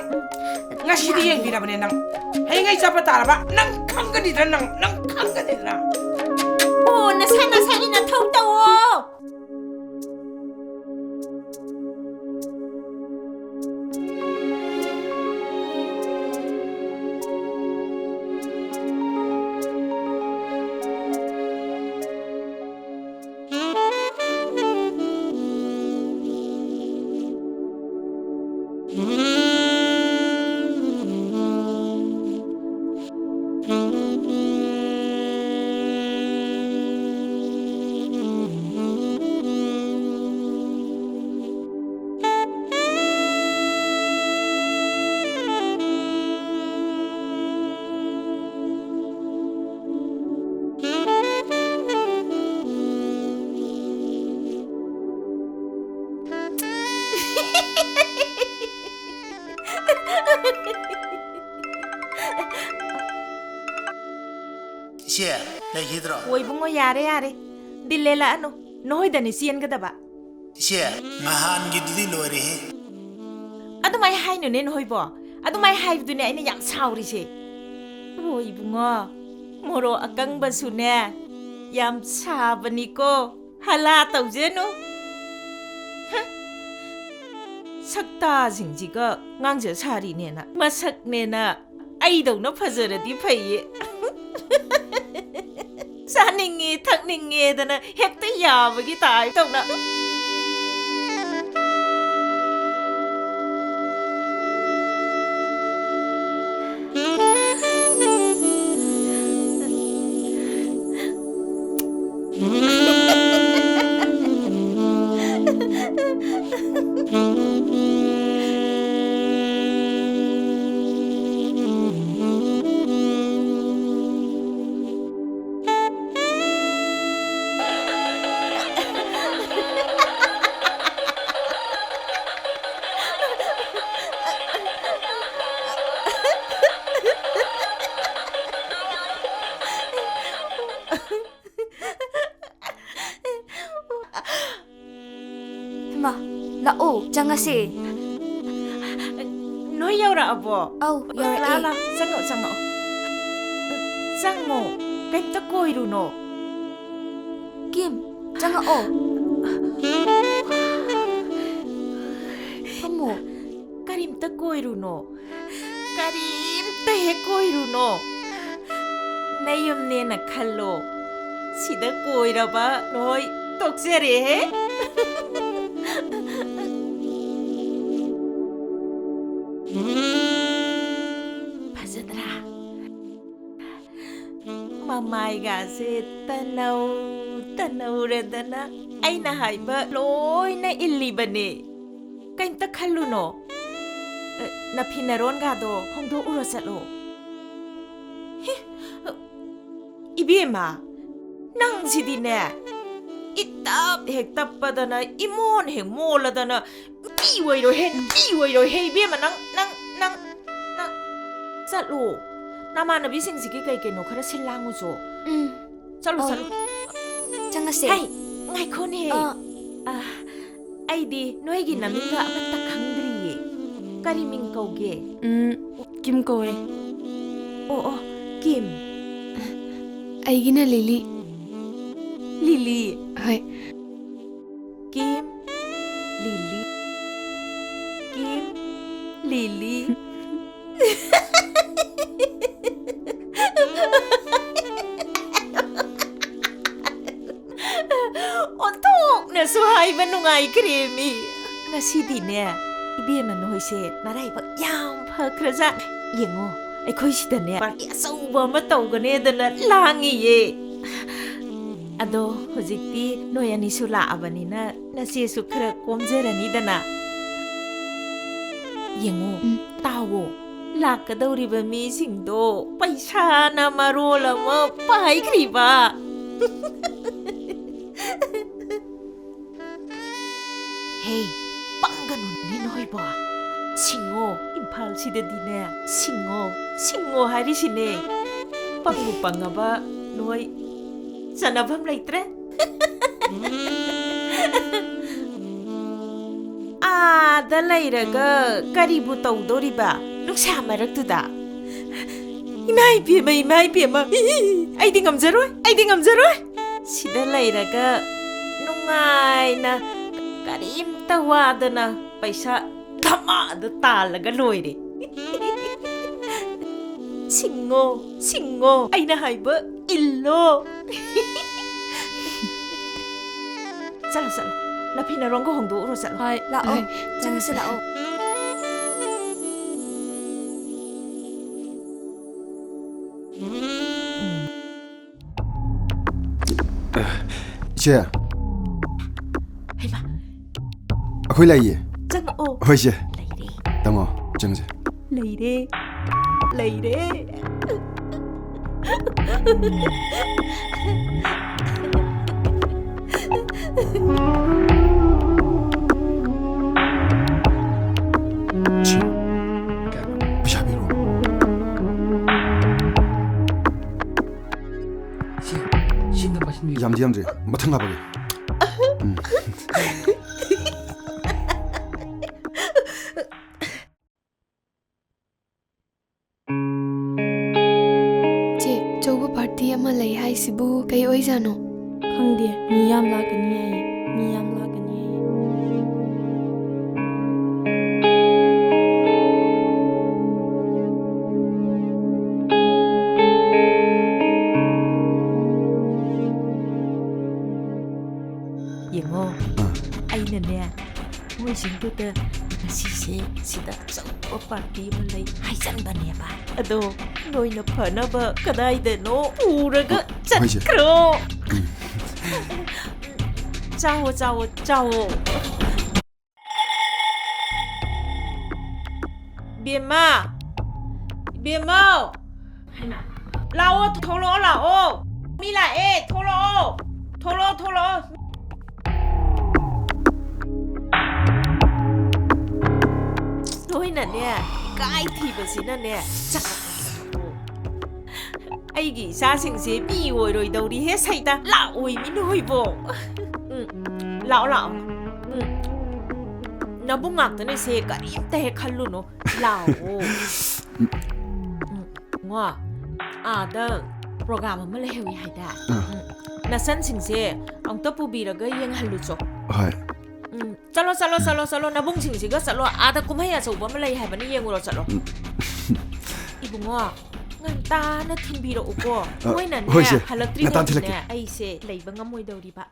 ꯉꯁꯤꯗꯤ ꯌꯦꯡꯕꯤꯔꯕꯅꯦ ꯅꯪ꯫ ꯍꯌꯦꯡ ꯑꯩ ꯆꯠꯄ ꯇꯥꯔꯕ ꯅꯪ ꯈꯪꯒꯅꯤꯗꯅ ꯅꯪ, ꯅꯪ ꯈꯪꯒꯅꯤꯗꯅ꯫ ꯑꯣ, ꯅꯁꯥ ꯅꯁꯥꯒꯤ ꯅꯊꯧ ꯇꯧꯑꯣ꯫ ꯏꯆꯦ, ꯂꯩꯈꯤꯗ꯭ꯔꯣ? ꯑꯣ ꯏꯕꯨꯡꯉꯣ, ꯌꯥꯔꯦ, ꯌꯥꯔꯦ꯫ ꯗꯤꯜ ꯂꯦꯜꯂꯛꯑꯅꯨ꯫ ꯅꯈꯣꯏꯗꯅꯦ ꯆꯦꯟꯒꯗꯕ꯫ ꯏꯆꯦ, ꯅꯍꯥꯟꯒꯤꯗꯨꯗꯤ ꯂꯣꯏꯔꯦꯍꯦ꯫ ꯑꯗꯨꯃꯥꯏ ꯍꯥꯏꯅꯨꯅꯦ ꯅꯈꯣꯏꯕꯣ꯫ ꯑꯗꯨꯃꯥꯏ ꯍꯥꯏꯕꯗꯨꯅꯦ ꯑꯩꯅ ꯌꯥꯝ ꯁꯥꯎꯔꯤꯁꯦ꯫ ꯑꯣ ꯏꯕꯨꯡꯉꯣ, ꯃꯣꯔꯣꯛ ꯑꯀꯪꯕꯁꯨꯅꯦ ꯌꯥꯝ ꯁꯥꯕꯅꯤꯀꯣ꯫ ꯍꯂꯥ ꯇꯧꯖꯅꯨ꯫ ꯍ! ꯁꯛꯇꯥꯁꯤꯡꯁꯤꯒ ꯉꯥꯡꯖ ꯁꯥꯔꯤꯅꯦꯅ꯫ ꯃꯁꯛꯅꯦꯅ ꯑꯩꯗꯧꯅ ꯐꯖꯔꯗꯤ ꯐꯩꯌꯦ꯫ ꯆꯥꯅꯤꯡꯉꯦ, ꯊꯛꯅꯤꯡꯉꯦꯗꯅ ꯍꯦꯛꯇ ꯌꯥꯕꯒꯤ ꯇꯥꯏꯞ ꯇꯧꯅ꯫ ꯍꯩꯃꯥ, ꯂꯥꯛꯑꯣ, ꯆꯪꯉꯁꯦ꯫ ꯅꯣꯏ ꯌꯧꯔꯛꯑꯕꯣ? ꯑꯧ, ꯌꯧꯔꯛꯑꯦ꯫ ꯂꯥꯛꯑꯣ, ꯂꯥꯛꯑꯣ, ꯆꯪꯉꯛꯑꯣ, ꯆꯪꯉꯛꯑꯣ꯫ ꯆꯪꯉꯣ, ꯀꯩꯝꯇ ꯀꯣꯏꯔꯨꯅꯣ꯫ ꯀꯤꯝ, ꯆꯪꯉꯛꯑꯣ꯫ ꯐꯝꯃꯣ꯫ ꯀꯔꯤꯝꯇ ꯀꯣꯏꯔꯨꯅꯣ꯫ ꯀꯔꯤꯝꯇ ꯍꯦꯛ ꯀꯣꯏꯔꯨꯅꯣ꯫ ꯅꯌꯨꯝꯅꯦꯅ ꯈꯜꯂꯣ꯫ ꯁꯤꯗ ꯀꯣꯏꯔꯕ ꯅꯣꯏ ꯇꯣꯛꯆꯔꯦꯍꯦ꯫ ꯐꯖꯗ꯭ꯔꯥ? ꯃꯃꯥꯏꯒꯥꯁꯦ ꯇꯅꯧ ꯇꯅꯧꯔꯗꯅ ꯑꯩꯅ ꯍꯥꯏꯕ ꯂꯣꯏꯅ ꯏꯜꯂꯤꯕꯅꯦ꯫ ꯀꯩꯝꯇ ꯈꯜꯂꯨꯅꯣ꯫ ꯑ, ꯅꯐꯤ ꯅꯔꯣꯟꯒꯥꯗꯣ ꯍꯣꯡꯗꯣꯛꯎꯔꯣ ꯆꯠꯂꯣ꯫ ꯍꯦ, ꯑ, ꯏꯕꯦꯝꯃ, ꯅꯪꯁꯤꯗꯤꯅꯦ, ꯏꯇꯞ ꯍꯦꯛ ꯇꯞꯄꯗꯅ, ꯏꯃꯣꯟ ꯍꯦꯛ ꯃꯣꯜꯂꯗꯅ, ꯅꯨꯄꯤ ꯑꯣꯏꯔꯣꯏꯍꯦ, ꯅꯨꯄꯤ ꯑꯣꯏꯔꯣꯏꯍꯦ, ꯏꯕꯦꯝꯃ, ꯅꯪ, ꯅꯪ, ꯅꯪ, ꯅꯪ꯫ ꯆꯠꯂꯣ꯫ ꯅꯃꯥꯟꯅꯕꯤꯁꯤꯡꯁꯤꯒꯤ ꯀꯩ ꯀꯩꯅꯣ ꯈꯔ ꯁꯤꯜ ꯂꯥꯡꯉꯨꯆꯣ꯫ ꯎꯝ꯫ ꯆꯠꯂꯣ, ꯑꯧ꯫ ꯆꯠꯂꯣ꯫ ꯆꯪꯉꯁꯦ꯫ ꯍꯩ, ꯉꯥꯏꯈꯣꯅꯦ꯫ ꯑꯥ꯫ ꯑꯥ, ꯑꯩꯗꯤ ꯅꯣꯏꯒꯤ ꯅꯃꯤꯡꯒ ꯑꯃꯠꯇ ꯈꯪꯗ꯭ꯔꯤꯌꯦ꯫ ꯀꯔꯤ ꯃꯤꯡ ꯀꯧꯒꯦ? ꯎꯝ, ꯀꯤꯝ ꯀꯧꯋꯦ꯫ ꯑꯣ, ꯑꯣ, ꯀꯤꯝ꯫ ꯑꯩꯒꯤꯅ ꯂꯤꯂꯤ꯫ ꯂꯤꯂꯤ? ꯍꯣꯏ꯫ ꯀꯤꯝ, ꯂꯤꯂꯤ, ꯀꯤꯝ, ꯂꯤꯂꯤ꯫ ꯑꯣꯟꯊꯣꯛꯅꯁꯨ ꯍꯥꯏꯕ ꯅꯨꯡꯉꯥꯏꯈ꯭ꯔꯦ ꯃꯤ꯫ ꯉꯁꯤꯗꯤꯅꯦ, ꯏꯕꯦꯝꯃ ꯅꯣꯏꯁꯦ ꯅꯔꯥꯏꯕꯛ ꯌꯥꯝ ꯐꯈ꯭ꯔꯖꯥꯠ꯫ ꯌꯦꯡꯉꯣ, ꯑꯩꯈꯣꯏ ꯁꯤꯗꯅꯦ ꯄꯥꯔꯇꯤ ꯑꯆꯧꯕ ꯑꯃ ꯇꯧꯒꯅꯦꯗꯅ ꯂꯥꯡꯉꯤꯌꯦ꯫ ꯑꯗꯣ ꯍꯧꯖꯤꯛꯇꯤ ꯅꯣꯏ ꯑꯅꯤꯁꯨ ꯂꯥꯛꯑꯕꯅꯤꯅ ꯅꯆꯦꯁꯨ ꯈꯔ ꯀꯣꯝꯖꯔꯅꯤꯗꯅ꯫ ꯌꯦꯡꯉꯣ, ꯎꯝ꯫ ꯇꯥꯎꯋꯣ, ꯂꯥꯛꯀꯗꯧꯔꯤꯕ ꯃꯤꯁꯤꯡꯗꯣ ꯄꯩꯁꯥꯅ ꯃꯔꯣꯜ ꯑꯃ ꯄꯥꯏꯈ꯭ꯔꯤꯕ꯫ ꯍꯦ, ꯄꯪꯒꯅꯨꯅꯦ ꯅꯣꯏꯕꯣ꯫ ꯁꯤꯡꯉꯣ, ꯏꯝꯐꯥꯜꯁꯤꯗꯗꯤꯅꯦ, ꯁꯤꯡꯉꯣ, ꯁꯤꯡꯉꯣ ꯍꯥꯏꯔꯤꯁꯤꯅꯦ꯫ ꯄꯪꯕꯨ ꯄꯪꯉꯕ ꯅꯣꯏ ꯆꯟꯅꯐꯝ ꯂꯩꯇ꯭ꯔꯦ꯫ ꯑꯥꯗ ꯂꯩꯔꯒ ꯀꯔꯤꯕꯨ ꯇꯧꯗꯧꯔꯤꯕ ꯅꯨꯡꯁꯥ ꯃꯔꯛꯇꯨꯗ? ꯏꯃꯥ ꯏꯕꯦꯝꯃ, ꯏꯃꯥ ꯏꯕꯦꯝꯃ, ꯑꯩꯗꯤ ꯉꯝꯖꯔꯣꯏ, ꯑꯩꯗꯤ ꯉꯝꯖꯔꯣꯏ꯫ ꯁꯤꯗ ꯂꯩꯔꯒ ꯅꯨꯡꯉꯥꯏꯅ ꯀꯔꯤꯝꯇ ꯋꯥꯗꯅ ꯄꯩꯁꯥ ꯙꯃꯥꯗ ꯇꯥꯜꯂꯒ ꯂꯣꯏꯔꯦ꯫ ꯁꯤꯡꯉꯣ, ꯁꯤꯡꯉꯣ, ꯑꯩꯅ ꯍꯥꯏꯕ ꯏꯜꯂꯣ꯫ ꯆꯠꯂꯣ, ꯆꯠꯂꯣ, ꯅꯐꯤ ꯅꯔꯣꯟꯒ ꯍꯣꯡꯗꯣꯛꯎꯔꯣ, ꯆꯠꯂꯣ꯫ ꯍꯣꯏ, ꯂꯥꯛꯑꯣ꯫ ꯍꯣꯏ꯫ ꯆꯪꯉꯁꯤ, ꯂꯥꯛꯑꯣ꯫ ꯏꯆꯦ, ꯍꯩꯃꯥ, ꯑꯩꯈꯣꯏ ꯂꯩꯌꯦ꯫ ꯆꯪꯉꯛꯑꯣ꯫ ꯍꯣꯏ, ꯏꯆꯦ꯫ ꯂꯩꯔꯦ꯫ ꯇꯥꯃꯣ, ꯆꯪꯁꯦ꯫ ꯂꯩꯔꯦ꯫ ꯂꯩꯔꯦ꯫ ꯁꯤ, ꯄꯩꯁꯥ ꯄꯤꯔꯛꯑꯣ꯫ ꯁꯤ, ꯁꯤ ꯑꯝꯇ ꯄꯥꯏꯁꯤꯟꯕꯤꯌꯨ꯫ ꯌꯥꯝꯗꯤ ꯌꯥꯝꯗ꯭ꯔꯤ, ꯃꯊꯪ ꯍꯥꯞꯄꯒꯦ꯫ ꯎꯝ꯫ ꯆꯦ, ꯑꯆꯧꯕ ꯄꯥꯔꯇꯤ ꯑꯃ ꯂꯩ ꯍꯥꯏꯁꯤꯕꯨ ꯀꯩ ꯑꯣꯏꯖꯥꯠꯅꯣ? ꯈꯪꯗꯦ, ꯃꯤ ꯌꯥꯝ ꯂꯥꯛꯀꯅꯤ ꯍꯥꯏꯌꯦ, ꯃꯤ ꯌꯥꯝ ꯂꯥꯛꯀꯅꯤ ꯍꯥꯏꯌꯦ꯫ ꯌꯦꯡꯉꯣ, ꯑꯥ꯫ ꯑꯩꯅꯅꯦ, ꯃꯣꯏꯁꯤꯡꯗꯨꯗ ꯉꯁꯤꯁꯦ ꯁꯤꯗ ꯑꯆꯧꯕ ꯄꯥꯔꯇꯤ ꯑꯃ ꯂꯩ ꯍꯥꯏꯖꯟꯕꯅꯦꯕ꯫ ꯑꯗꯣ ꯅꯣꯏꯅ ꯐꯅꯕ ꯀꯗꯥꯏꯗꯅꯣ ꯄꯨꯔꯒ ꯍꯣꯏ, ꯍꯣꯏ, ꯆꯦ꯫ ꯆꯠꯈ꯭ꯔꯣ꯫ ꯎꯝ꯫ ꯆꯥꯋꯣ, ꯆꯥꯋꯣ, ꯆꯥꯋꯣ꯫ ꯏꯕꯦꯝꯃ! ꯏꯕꯦꯝꯃꯧ! ꯍꯩꯃꯥ! ꯂꯥꯛꯑꯣ, ꯊꯣꯛꯂꯛꯑꯣ, ꯂꯥꯛꯑꯣ! ꯃꯤ ꯂꯥꯛꯑꯦ, ꯊꯣꯛꯂꯛꯑꯣ! ꯊꯣꯛꯂꯛꯑꯣ, ꯊꯣꯛꯂꯛꯑꯣ! ꯅꯣꯏꯅꯅꯦ, ꯏꯀꯥꯏ ꯊꯤꯕꯁꯤꯅꯅꯦ, ꯆꯠ-, ꯑꯩꯒꯤ ꯏꯆꯥꯁꯤꯡꯁꯦ ꯃꯤ ꯑꯣꯏꯔꯣꯏꯗꯧꯔꯤꯍꯦ, ꯁꯩꯇ꯫ ꯂꯥꯛꯑꯣꯏ, ꯃꯤ ꯅꯣꯏꯕꯣ꯫ ꯎꯝ, ꯂꯥꯛꯑꯣ, ꯂꯥꯛꯑꯣ꯫ ꯎꯝ, ꯅꯕꯨꯡ ꯉꯥꯛꯇꯅꯦꯁꯦ, ꯀꯔꯤꯝꯇ ꯍꯦꯛ ꯈꯜꯂꯨꯅꯨ꯫ ꯂꯥꯛꯑꯣ꯫ ꯎꯝ, ꯉꯣ, ꯑꯥꯗ ꯄ꯭ꯔꯣꯒ꯭ꯔꯥꯝ ꯑꯃ ꯂꯩꯍꯧꯋꯤ ꯍꯥꯏꯗ꯫ ꯑꯥ꯫ ꯎꯝ, ꯅꯆꯟꯁꯤꯡꯁꯦ ꯑꯃꯨꯛꯇ ꯄꯨꯕꯤꯔꯒ ꯌꯦꯡꯍꯜꯂꯨꯆꯣ꯫ ꯍꯣꯏ꯫ ꯎꯝ, ꯆꯠꯂꯣ, ꯆꯠꯂꯣ, ꯆꯠꯂꯣ, ꯆꯠꯂꯣ, ꯅꯕꯨꯡꯁꯤꯡꯁꯤꯒ ꯆꯠꯂꯣ꯫ ꯑꯥꯗ ꯀꯨꯝꯍꯩ ꯑꯆꯧꯕ ꯑꯃ ꯂꯩ ꯍꯥꯏꯕꯅꯤ, ꯌꯦꯡꯉꯨꯔꯣ, ꯆꯠꯂꯣ꯫ ꯎꯝ꯫ ꯏꯕꯨꯡꯉꯣ, ꯉꯟꯇꯥꯅ ꯊꯤꯟꯕꯤꯔꯛꯎꯀꯣ꯫ ꯑ, ꯃꯣꯏꯅꯅꯦ, ꯍꯣꯏ, ꯏꯆꯦ꯫ ꯍꯜꯂꯛꯇ꯭ꯔꯤ ꯉꯟꯇꯥꯅ ꯐꯥꯎꯗꯤꯅꯦ, ꯊꯤꯜꯂꯛꯀꯦ꯫ ꯑꯩꯁꯦ ꯂꯩꯕ ꯉꯝꯃꯣꯏꯗꯧꯔꯤꯕ꯫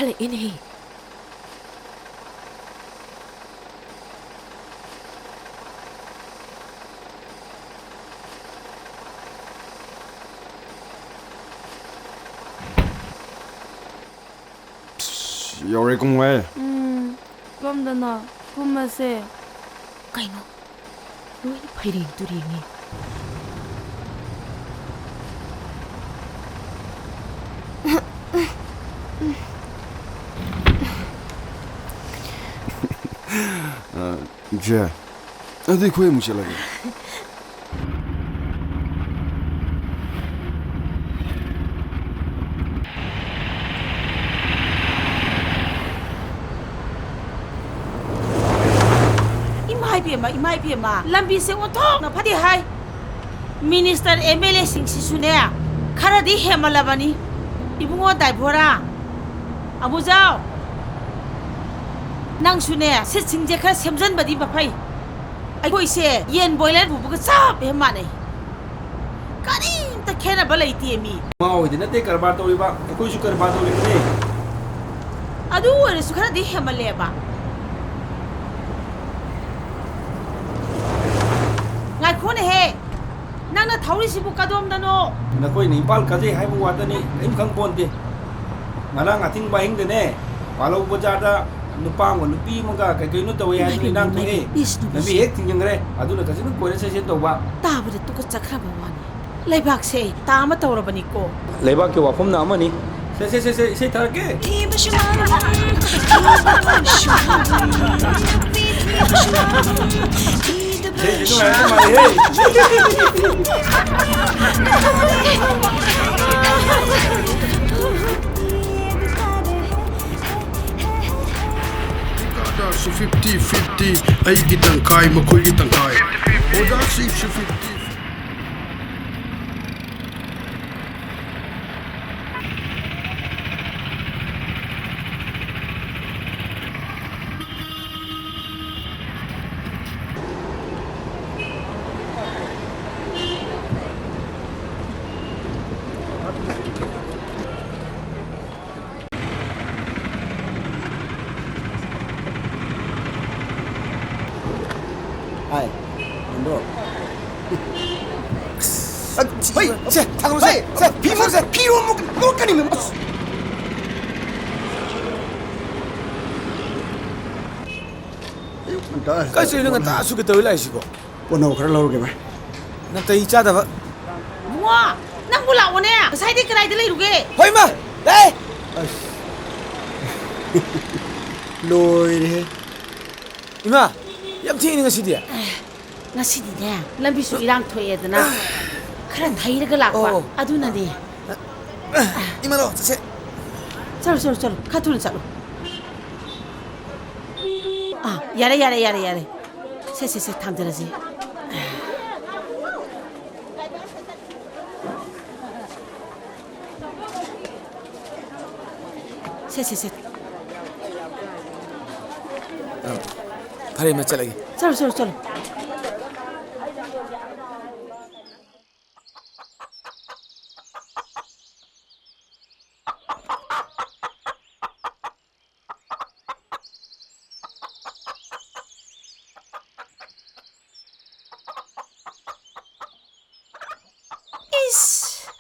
ꯂꯩ ꯏꯅꯦ꯫ ꯌꯧꯔꯦ ꯀꯨꯝꯃꯣꯍꯦ꯫ ꯎꯝ, ꯀꯝꯗꯅ ꯀꯨꯝꯃꯁꯦ꯫ ꯀꯩꯅꯣ? ꯂꯣꯏꯅ ꯐꯩꯔꯦꯡ ꯇꯨꯔꯦꯡꯉꯦ꯫ ꯑ, ꯖꯦ, ꯑꯗꯨꯗꯤ ꯑꯩꯈꯣꯏ ꯑꯃꯨꯛ ꯆꯠꯂꯒꯦ꯫ ꯏꯃꯥ ꯏꯕꯦꯝꯃ, ꯏꯃꯥ ꯏꯕꯦꯝꯃ, ꯂꯝꯕꯤꯁꯦ ꯑꯣꯟꯊꯣꯛꯅ ꯐꯠꯇꯦ ꯍꯥꯏ꯫ ꯃꯤꯅꯤꯁꯇꯔ ꯑꯦꯝ ꯑꯦꯜ ꯑꯦꯁꯤꯡꯁꯤꯁꯨꯅꯦ, ꯈꯔꯗꯤ ꯍꯦꯟꯃꯜꯂꯕꯅꯤ꯫ ꯏꯕꯨꯡꯉꯣ ꯗꯥꯏꯚꯣꯔꯥ, ꯑꯃꯨꯖꯥꯎ, ꯅꯪꯁꯨꯅꯦ, ꯁꯤꯠꯁꯤꯡꯁꯦ ꯈꯔ ꯁꯦꯝꯖꯟꯕꯗꯤ ꯃꯐꯩ꯫ ꯑꯩꯈꯣꯏꯁꯦ ꯌꯦꯟ ꯕꯣꯏꯂꯔ ꯄꯨꯕꯒ ꯆꯞ ꯍꯦꯛ ꯃꯥꯟꯅꯩ꯫ ꯀꯔꯤꯝꯇ ꯈꯦꯠꯅꯕ ꯂꯩꯇꯦ ꯃꯤ꯫ ꯃꯥ ꯍꯣꯏꯗꯤ ꯅꯠꯇꯦ ꯀꯔꯕꯥꯔ ꯇꯧꯔꯤꯕ, ꯑꯩꯈꯣꯏꯁꯨ ꯀꯔꯕꯥꯔ ꯇꯧꯔꯤꯕꯅꯦ꯫ ꯑꯗꯨ ꯑꯣꯏꯔꯁꯨ ꯈꯔꯗꯤ ꯍꯦꯟꯃꯜꯂꯦꯕ꯫ ꯉꯥꯏꯈꯣꯅꯦꯍꯦ, ꯅꯪꯅ ꯊꯧꯔꯤꯁꯤꯕꯨ ꯀꯗꯣꯝꯗꯅꯣ? ꯅꯈꯣꯏꯅ ꯏꯝꯐꯥꯜ ꯀꯥꯖꯩ ꯍꯥꯏꯕ ꯋꯥꯇꯅꯤ, ꯀꯔꯤꯝ ꯈꯪ ꯄꯣꯟꯇꯦ꯫ ꯉꯔꯥꯡ ꯑꯊꯤꯡ ꯕꯥꯍꯤꯡꯗꯅꯦ, ꯄꯥꯂꯧ ꯕꯖꯥꯔꯗ ꯅꯨꯄꯥ ꯑꯃꯒ ꯅꯨꯄꯤ ꯑꯃꯒ ꯀꯩ ꯀꯩꯅꯣ ꯇꯧꯋꯦ ꯍꯥꯏꯗꯅ ꯏꯃꯥꯏ, ꯏꯔꯥꯡ ꯊꯣꯛꯑꯦ꯫ ꯏꯁ, ꯅꯨꯄꯤ ꯂꯝꯕꯤ ꯍꯦꯛ ꯊꯤꯡꯖꯤꯟꯈ꯭ꯔꯦ, ꯑꯗꯨꯅ ꯀꯩꯁꯨ ꯀꯣꯏꯔ ꯆꯠꯁꯦ ꯇꯧꯕ꯫ ꯇꯥꯕꯗ ꯇꯨꯀꯠꯆꯈ꯭ꯔꯕ ꯋꯥꯅꯤ꯫ ꯂꯩꯕꯥꯛꯁꯦ ꯇꯥ ꯑꯃ ꯇꯧꯔꯕꯅꯤꯀꯣ꯫ ꯂꯩꯕꯥꯛꯀꯤ ꯋꯥꯐꯝꯅ ꯑꯃꯅꯤ꯫ ꯁꯦ, ꯁꯦ, ꯁꯦ, ꯁꯦ, ꯏꯁꯩ ꯊꯥꯔꯛꯀꯦ꯫ ꯏꯁꯩꯁꯦ ꯅꯨꯡꯉꯥꯏꯔꯛꯇꯧ ꯃꯥꯜꯂꯦꯍꯦ꯫ ꯐꯤꯐꯇꯤ ꯐꯤꯐꯇꯤ, ꯑꯩꯒꯤ ꯇꯪꯈꯥꯏ, ꯃꯈꯣꯏꯒꯤ ꯇꯪꯈꯥꯏ꯫ ꯑꯣꯖꯥꯁꯤꯡꯁꯨ ꯐꯤꯐꯇꯤ꯫ ꯁꯦ, ꯊꯥꯡꯒꯠꯂꯨꯁꯦ꯫ ꯍꯩ! ꯁꯦ, ꯐꯤꯔꯣꯟꯁꯦ, ꯐꯤꯔꯣꯟꯃꯨꯛ ꯃꯣꯠꯀꯅꯤꯃꯤ꯫ ꯑꯁ! ꯑꯌꯨꯛ ꯉꯟꯇꯥ ꯀꯩꯁꯨ ꯉꯟꯇꯥ ꯁꯨꯒꯦ ꯇꯧꯔꯤ ꯂꯥꯛꯏꯁꯤꯕꯣ? ꯄꯣꯠꯅꯧ ꯈꯔ ꯂꯧꯔꯨꯒꯦ, ꯚꯥꯏ꯫ ꯅꯥꯇꯩ ꯆꯥꯗꯕ꯫ ꯏꯕꯨꯡꯉꯣ, ꯅꯪꯕꯨ ꯂꯥꯛꯑꯣꯅꯦ꯫ ꯉꯁꯥꯏꯗꯩ ꯀꯗꯥꯏꯗ ꯂꯩꯔꯨꯒꯦ? ꯍꯣꯏ, ꯏꯃꯥ! ꯂꯥꯛꯑꯦ! ꯑꯁ꯫ ꯂꯣꯏꯔꯦꯍꯦ꯫ ꯏꯃꯥ, ꯌꯥꯝ ꯊꯦꯡꯉꯦ ꯉꯁꯤꯗꯤ꯫ ꯑꯦ, ꯉꯁꯤꯗꯤꯅꯦ, ꯂꯝꯕꯤꯁꯨ ꯏꯔꯥꯡ ꯊꯣꯛꯑꯦꯗꯅ ꯈꯔ ꯊꯩꯔꯒ ꯂꯥꯛꯄ, ꯑꯣ꯫ ꯑꯗꯨꯅꯅꯦ꯫ ꯏꯃꯥ, ꯂꯥꯛꯑꯣ, ꯆꯠꯁꯦ꯫ ꯆꯠꯂꯣ, ꯆꯠꯂꯣ, ꯆꯠꯂꯣ꯫ ꯈꯔ ꯊꯨꯅ ꯆꯠꯂꯣ꯫ ꯑꯥ, ꯌꯥꯔꯦ, ꯌꯥꯔꯦ, ꯌꯥꯔꯦ, ꯌꯥꯔꯦ꯫ ꯁꯦ, ꯁꯦ, ꯁꯦ, ꯊꯥꯡꯖꯔꯁꯤ꯫ ꯁꯦ, ꯁꯦ, ꯁꯦ꯫ ꯑ, ꯐꯔꯦ, ꯏꯃꯥ, ꯆꯠꯂꯒꯦ꯫ ꯆꯠꯂꯣ, ꯆꯠꯂꯣ, ꯆꯠꯂꯣ꯫ ꯏꯁ!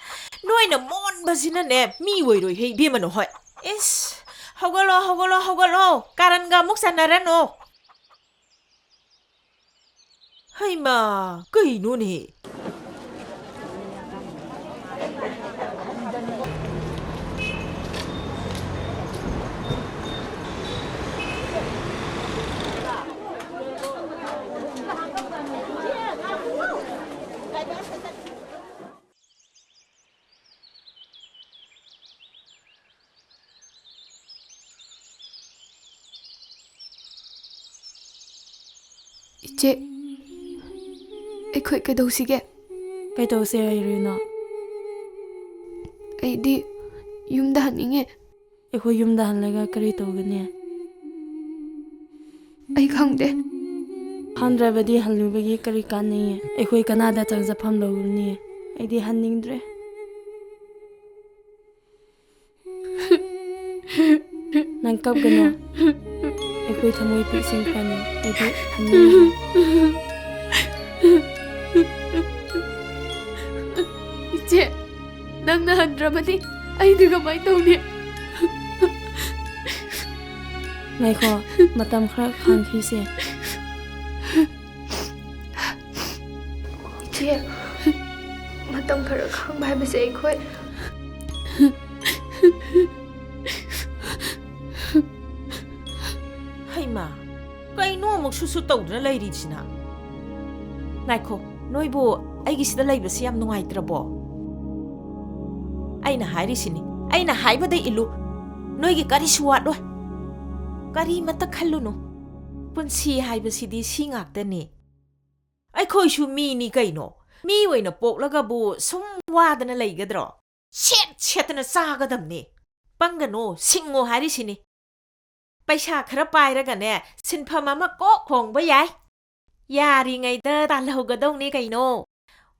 ꯅꯣꯏꯅ ꯃꯣꯟꯕꯁꯤꯅꯅꯦ, ꯃꯤ ꯑꯣꯏꯔꯣꯏꯍꯦ, ꯏꯕꯦꯝꯃ ꯅꯈꯣꯏ꯫ ꯏꯁ! ꯍꯧꯒꯠꯂꯣ, ꯍꯧꯒꯠꯂꯣ, ꯍꯧꯒꯠꯂꯣ! ꯀꯥꯔꯟꯒ ꯑꯃꯨꯛ ꯆꯟꯅꯔꯅꯨ꯫ ꯍꯩꯃꯥ! ꯀꯩꯅꯣꯅꯦ? ꯏꯆꯦ, ꯑꯩꯈꯣꯏ ꯀꯩꯗꯧꯁꯤꯒꯦ? ꯀꯩꯗꯧꯁꯦ ꯍꯥꯏꯔꯤꯅꯣ? ꯑꯩꯗꯤ ꯌꯨꯝꯗ ꯍꯟꯅꯤꯡꯉꯦ꯫ ꯑꯩꯈꯣꯏ ꯌꯨꯝꯗ ꯍꯜꯂꯒ ꯀꯔꯤ ꯇꯧꯒꯅꯤ? ꯑꯩ ꯈꯪꯗꯦ꯫ ꯍꯟꯗ꯭ꯔꯕꯗꯤ ꯍꯜꯂꯨꯕꯒꯤ ꯀꯔꯤ ꯀꯥꯟꯅꯩ? ꯑꯩꯈꯣꯏ ꯀꯅꯥꯗ ꯆꯪꯖꯐꯝ ꯂꯧꯒꯅꯤ? ꯑꯩꯗꯤ ꯍꯟꯅꯤꯡꯗ꯭ꯔꯦ꯫ ꯅꯪ ꯀꯞꯀꯅꯨ꯫ ꯑꯩꯈꯣꯏ ꯊꯃꯣꯏ ꯄꯤꯛꯁꯤꯟꯈ꯭ꯔꯅꯤ꯫ ꯑꯩꯗꯤ ꯍꯟꯅꯤꯡꯗ꯭ꯔꯦ꯫ ꯏꯆꯦ꯫ ꯅꯪꯅ ꯍꯟꯗ꯭ꯔꯕꯗꯤ ꯑꯩꯗꯤ ꯀꯃꯥꯏꯅ ꯇꯧꯅꯤ? ꯉꯥꯏꯈꯣ, ꯃꯇꯝ ꯈꯔ ꯈꯥꯡꯈꯤꯁꯦ꯫ ꯏꯆꯦ, ꯃꯇꯝ ꯈꯔ ꯈꯥꯡꯕ ꯍꯥꯏꯕꯁꯦ ꯑꯩꯈꯣꯏ ꯍꯩꯃꯥ, ꯀꯩꯅꯣ ꯑꯃꯨꯛ ꯁꯨꯁꯨ ꯇꯧꯗꯨꯅ ꯂꯩꯔꯤꯁꯤꯅ? ꯉꯥꯏꯈꯣ, ꯅꯣꯏꯕꯨ ꯑꯩꯒꯤꯁꯤꯗ ꯂꯩꯕꯁꯤ ꯌꯥꯝ ꯅꯨꯡꯉꯥꯏꯇ꯭ꯔꯕꯣ? ꯑꯩꯅ ꯍꯥꯏꯔꯤꯁꯤꯅꯤ, ꯑꯩꯅ ꯍꯥꯏꯕꯗ ꯏꯜꯂꯨ꯫ ꯅꯣꯏꯒꯤ ꯀꯔꯤꯁꯨ ꯋꯥꯠꯂꯣꯏ꯫ ꯀꯔꯤꯃꯠꯇ ꯈꯜꯂꯨꯅꯨ꯫ ꯄꯨꯟꯁꯤ ꯍꯥꯏꯕꯁꯤꯗꯤ ꯁꯤ ꯉꯥꯛꯇꯅꯤ꯫ ꯑꯩꯈꯣꯏꯁꯨ ꯃꯤꯅꯤ ꯀꯩꯅꯣ꯫ ꯃꯤ ꯑꯣꯏꯅ ꯄꯣꯛꯂꯒꯕꯨ ꯁꯨꯝ ꯋꯥꯗꯅ ꯂꯩꯒꯗ꯭ꯔꯣ? ꯁꯦꯠ ꯁꯦꯠꯇꯅ ꯆꯥꯒꯗꯕꯅꯤ꯫ ꯄꯪꯒꯅꯣ, ꯁꯤꯡꯉꯣ ꯍꯥꯏꯔꯤꯁꯤꯅꯤ꯫ ꯄꯩꯁꯥ ꯈꯔ ꯄꯥꯏꯔꯒꯅꯦ, ꯁꯤꯟꯐꯝ ꯑꯃ ꯀꯣꯛ ꯍꯣꯡꯕ ꯌꯥꯏ꯫ ꯌꯥꯔꯤꯉꯩꯗ ꯇꯥꯜꯍꯧꯒꯗꯧꯅꯦ ꯀꯩꯅꯣ꯫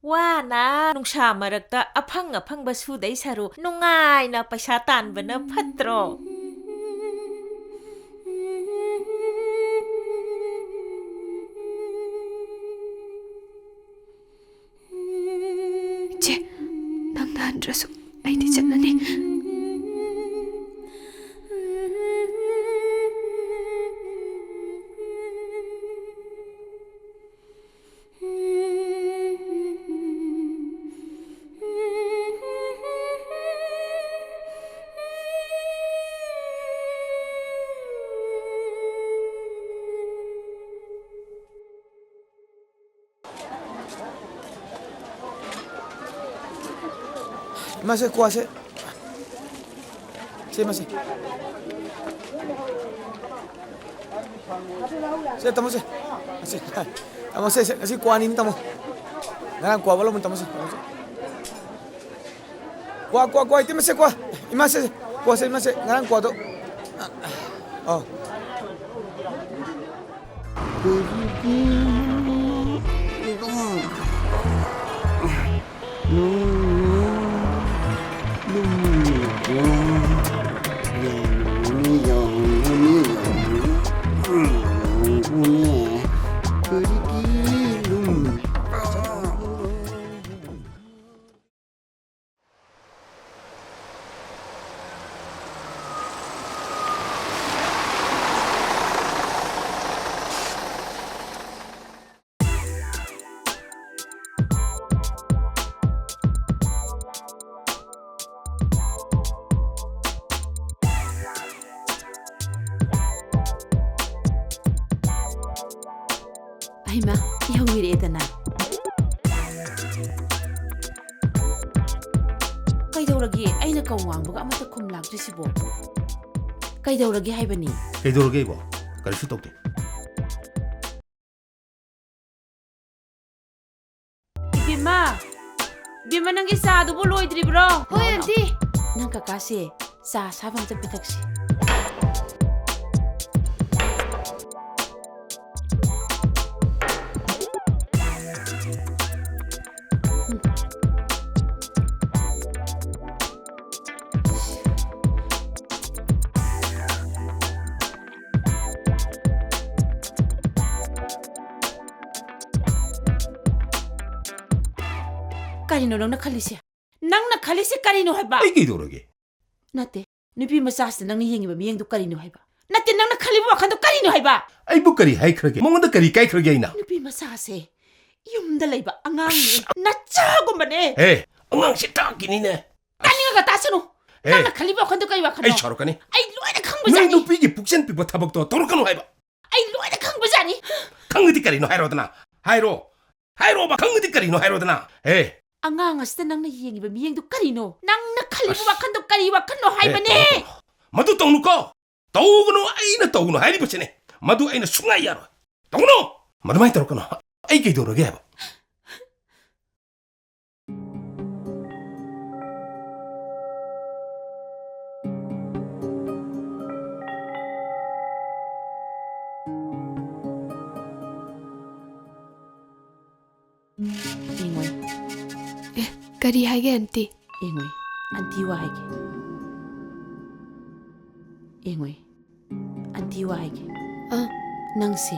ꯋꯥꯅ ꯅꯨꯡꯁꯥ ꯃꯔꯛꯇ ꯑꯐꯪ ꯑꯐꯪꯕ ꯁꯨꯗꯩ ꯁꯔꯨꯛ ꯅꯨꯡꯉꯥꯏꯅ ꯄꯩꯁꯥ ꯇꯥꯟꯕꯅ ꯐꯠꯇ꯭ꯔꯣ? ꯏꯆꯦ, ꯅꯪꯅ ꯍꯟꯗ꯭ꯔꯁꯨ ꯑꯩꯗꯤ ꯆꯠꯂꯅꯤ꯫ ꯏꯃꯥꯁꯦ, ꯀ꯭ꯋꯥꯁꯦ꯫ ꯁꯦ, ꯏꯃꯥꯁꯦ꯫ ꯁꯦ, ꯇꯥꯃꯣꯁꯦ꯫ ꯁꯦ, ꯇꯥꯃꯣꯁꯦ, ꯁꯦ, ꯉꯁꯤ ꯀ꯭ꯋꯥꯅꯤꯅꯦ, ꯇꯥꯃꯣ꯫ ꯉꯔꯥꯡ ꯀ꯭ꯋꯥ ꯋꯥꯠꯂꯝꯕꯅꯤ, ꯇꯥꯃꯣꯁꯦ꯫ ꯇꯥꯃꯣꯁꯦ꯫ ꯀ꯭ꯋꯥ, ꯀ꯭ꯋꯥ, ꯀ꯭ꯋꯥ, ꯏꯇꯩꯃꯁꯦ, ꯀ꯭ꯋꯥ꯫ ꯏꯃꯥꯁꯦ, ꯀ꯭ꯋꯥꯁꯦ, ꯏꯃꯥꯁꯦ, ꯉꯔꯥꯡ ꯀ꯭ꯋꯥꯗꯣ꯫ ꯑꯥ꯫ ꯏꯃꯥ, ꯌꯧꯕꯤꯔꯛꯑꯦꯗꯅ꯫ ꯀꯩꯗꯧꯔꯒꯦ? ꯑꯩꯅ ꯀꯧ ꯉꯥꯡꯕꯒ ꯑꯃꯠꯇ ꯈꯨꯝ ꯂꯥꯛꯇ꯭ꯔꯤꯁꯤꯕꯣ? ꯀꯩꯗꯧꯔꯒꯦ ꯍꯥꯏꯕꯅꯤ? ꯀꯩꯗꯧꯔꯒꯦ ꯏꯕꯣ? ꯀꯔꯤꯁꯨ ꯇꯧꯗꯦ꯫ ꯏꯕꯦꯝꯃ, ꯏꯕꯦꯝꯃ, ꯅꯪꯒꯤ ꯆꯥꯗꯨꯕꯨ ꯂꯣꯏꯗ꯭ꯔꯤꯕ꯭ꯔꯣ? ꯍꯣꯏ, ꯂꯥꯛꯑꯣ, ꯂꯥꯛꯑꯣ꯫ ꯑꯟꯇꯤ꯫ ꯅꯪ ꯀꯀꯥꯁꯦ ꯆꯥ ꯑꯁꯥꯕ ꯑꯝꯇ ꯄꯤꯊꯛꯁꯤ꯫ ꯀꯔꯤꯅꯣ ꯅꯪꯅ ꯈꯜꯂꯤꯁꯦ? ꯅꯪꯅ ꯈꯜꯂꯤꯁꯦ ꯀꯔꯤꯅꯣ ꯍꯥꯏꯕ? ꯑꯩ ꯀꯩꯗꯧꯔꯒꯦ? ꯅꯠꯇꯦ, ꯅꯨꯄꯤ ꯃꯆꯥꯁꯤꯗ ꯅꯪꯅ ꯌꯦꯡꯉꯤꯕ ꯃꯤꯠꯌꯦꯡꯗꯨ ꯀꯔꯤꯅꯣ ꯍꯥꯏꯕ? ꯅꯠꯇꯦ, ꯅꯪꯅ ꯈꯜꯂꯤꯕ ꯋꯥꯈꯜꯗꯨ ꯀꯔꯤꯅꯣ ꯍꯥꯏꯕ? ꯑꯩꯕꯨ ꯀꯔꯤ ꯍꯥꯏꯈ꯭ꯔꯒꯦ? ꯃꯉꯣꯟꯗ ꯀꯔꯤ ꯀꯥꯏꯈ꯭ꯔꯒꯦ ꯑꯩꯅ? ꯅꯨꯄꯤ ꯃꯆꯥꯁꯦ ꯌꯨꯝꯗ ꯂꯩꯕ ꯑꯉꯥꯡꯅꯤ, ꯑꯁ! ꯅꯆꯥꯒꯨꯝꯕꯅꯦ꯫ ꯍꯦ, ꯑꯉꯥꯡꯁꯤ ꯇꯥꯛꯀꯤꯅꯤꯅꯦ꯫ ꯇꯥꯅꯤꯡꯉꯒ ꯇꯥꯁꯅꯨ꯫ ꯍꯦ, ꯅꯪꯅ ꯈꯜꯂꯤꯕ ꯋꯥꯈꯜꯗꯨ ꯀꯔꯤ ꯋꯥꯈꯜꯅꯣ? ꯑꯩ ꯁꯥꯎꯔꯛꯀꯅꯤ꯫ ꯑꯩ ꯂꯣꯏꯅ ꯅꯣꯏ ꯈꯪꯕꯖꯥꯠꯅꯤ꯫ ꯅꯨꯄꯤꯒꯤ ꯄꯨꯛꯆꯦꯜ ꯄꯤꯛꯄ ꯊꯕꯛꯇꯣ ꯇꯧꯔꯛꯀꯅꯨ ꯍꯥꯏꯕ꯫ ꯑꯩ ꯂꯣꯏꯅ ꯈꯪꯕꯖꯥꯠꯅꯤ꯫ ꯈꯪꯉꯗꯤ ꯀꯔꯤꯅꯣ ꯍꯥꯏꯔꯣꯗꯅ? ꯍꯥꯏꯔꯣ꯫ ꯍꯥꯏꯔꯣꯕ, ꯈꯪꯉꯗꯤ ꯀꯔꯤꯅꯣ ꯍꯥꯏꯔꯣꯗꯅ? ꯍꯦ꯫ ꯑꯉꯥꯡ ꯑꯁꯤꯗ ꯅꯪꯅ ꯌꯦꯡꯉꯤꯕ ꯃꯤꯠꯌꯦꯡꯗꯨ ꯀꯔꯤꯅꯣ? ꯅꯪꯅ ꯈꯜꯂꯤꯕ ꯑꯁ꯫ ꯋꯥꯈꯜꯗꯨ ꯀꯔꯤ ꯋꯥꯈꯜꯅꯣ ꯍꯦ, ꯍꯥꯏꯕꯅꯦ? ꯇꯧꯅꯨ, ꯇꯧꯅꯨ꯫ ꯃꯗꯨ ꯇꯧꯅꯨꯀꯣ꯫ ꯇꯧꯒꯅꯨ, ꯑꯩꯅ ꯇꯧꯒꯅꯨ ꯍꯥꯏꯔꯤꯕꯁꯤꯅꯦ꯫ ꯃꯗꯨ ꯑꯩꯅ ꯁꯨꯡꯌꯥ ꯌꯥꯔꯣꯏ꯫ ꯇꯧꯒꯅꯨ꯫ ꯃꯗꯨꯃꯥꯏꯅ ꯇꯧꯔꯛꯀꯅꯨ꯫ ꯑꯩ ꯀꯩꯗꯧꯔꯒꯦ ꯍꯥꯏꯕ? ꯌꯦꯡꯉꯣꯏ꯫ ꯑꯦ, ꯀꯔꯤ ꯍꯥꯏꯒꯦ, ꯑꯟꯇꯤ? ꯌꯦꯡꯉꯣꯏ, ꯑꯟꯇꯤ ꯋꯥ ꯍꯥꯏꯒꯦ꯫ ꯌꯦꯡꯉꯣꯏ, ꯑꯟꯇꯤ ꯋꯥ ꯍꯥꯏꯒꯦ꯫ ꯑ꯫ ꯅꯪꯁꯦ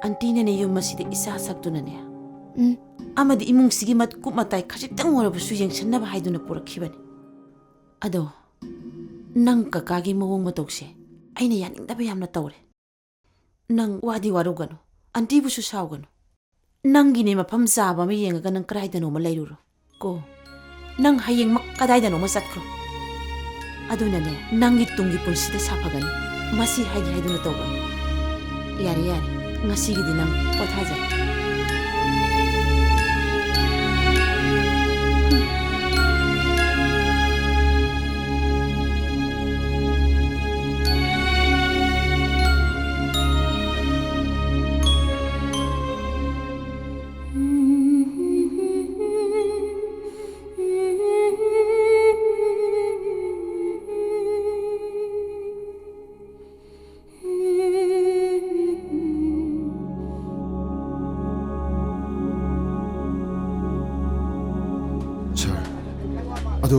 ꯑꯟꯇꯤꯅꯅꯦ ꯌꯨꯝ ꯑꯁꯤꯗ ꯏꯆꯥ ꯁꯛꯇꯨꯅꯅꯦ, ꯎꯝ꯫ ꯑꯃꯗꯤ ꯏꯃꯨꯡꯁꯤꯒꯤ ꯃꯀꯨꯞ ꯃꯇꯥꯏ ꯈꯖꯤꯛꯇꯪ ꯑꯣꯏꯔꯕꯁꯨ ꯌꯦꯡꯁꯤꯟꯅꯕ ꯍꯥꯏꯗꯨꯅ ꯄꯨꯔꯛꯈꯤꯕꯅꯤ꯫ ꯑꯗꯣ ꯅꯪ ꯀꯀꯥꯒꯤ ꯃꯑꯣꯡ ꯃꯇꯧꯁꯦ ꯑꯩꯅ ꯌꯥꯅꯤꯡꯗꯕ ꯌꯥꯝꯅ ꯇꯧꯔꯦ꯫ ꯅꯪ ꯋꯥꯗꯤ ꯋꯥꯔꯧꯒꯅꯨ, ꯑꯟꯇꯤꯕꯨꯁꯨ ꯁꯥꯎꯒꯅꯨ꯫ ꯅꯪꯒꯤꯅꯦ ꯃꯐꯝ ꯆꯥꯕ ꯑꯃ ꯌꯦꯡꯉꯒ ꯅꯪ ꯀꯗꯥꯏꯗꯅꯣꯃ ꯂꯩꯔꯨꯔꯣ꯫ ꯀꯣ, ꯅꯪ ꯍꯌꯦꯡꯃꯛ ꯀꯗꯥꯏꯗꯅꯣꯃ ꯆꯠꯈ꯭ꯔꯣ꯫ ꯑꯗꯨꯅꯅꯦ, ꯅꯪꯒꯤ ꯇꯨꯡꯒꯤ ꯄꯨꯟꯁꯤꯗ ꯁꯥꯐꯒꯅꯤ꯫ ꯃꯁꯤ ꯍꯥꯏꯒꯦ ꯍꯥꯏꯗꯨꯅ ꯇꯧꯕꯅꯤ꯫ ꯌꯥꯔꯦ, ꯌꯥꯔꯦ, ꯉꯁꯤꯒꯤꯗꯤ ꯅꯪ ꯄꯣꯊꯥꯖꯔꯣ꯫ ꯁꯥꯔ, ꯑꯗꯣ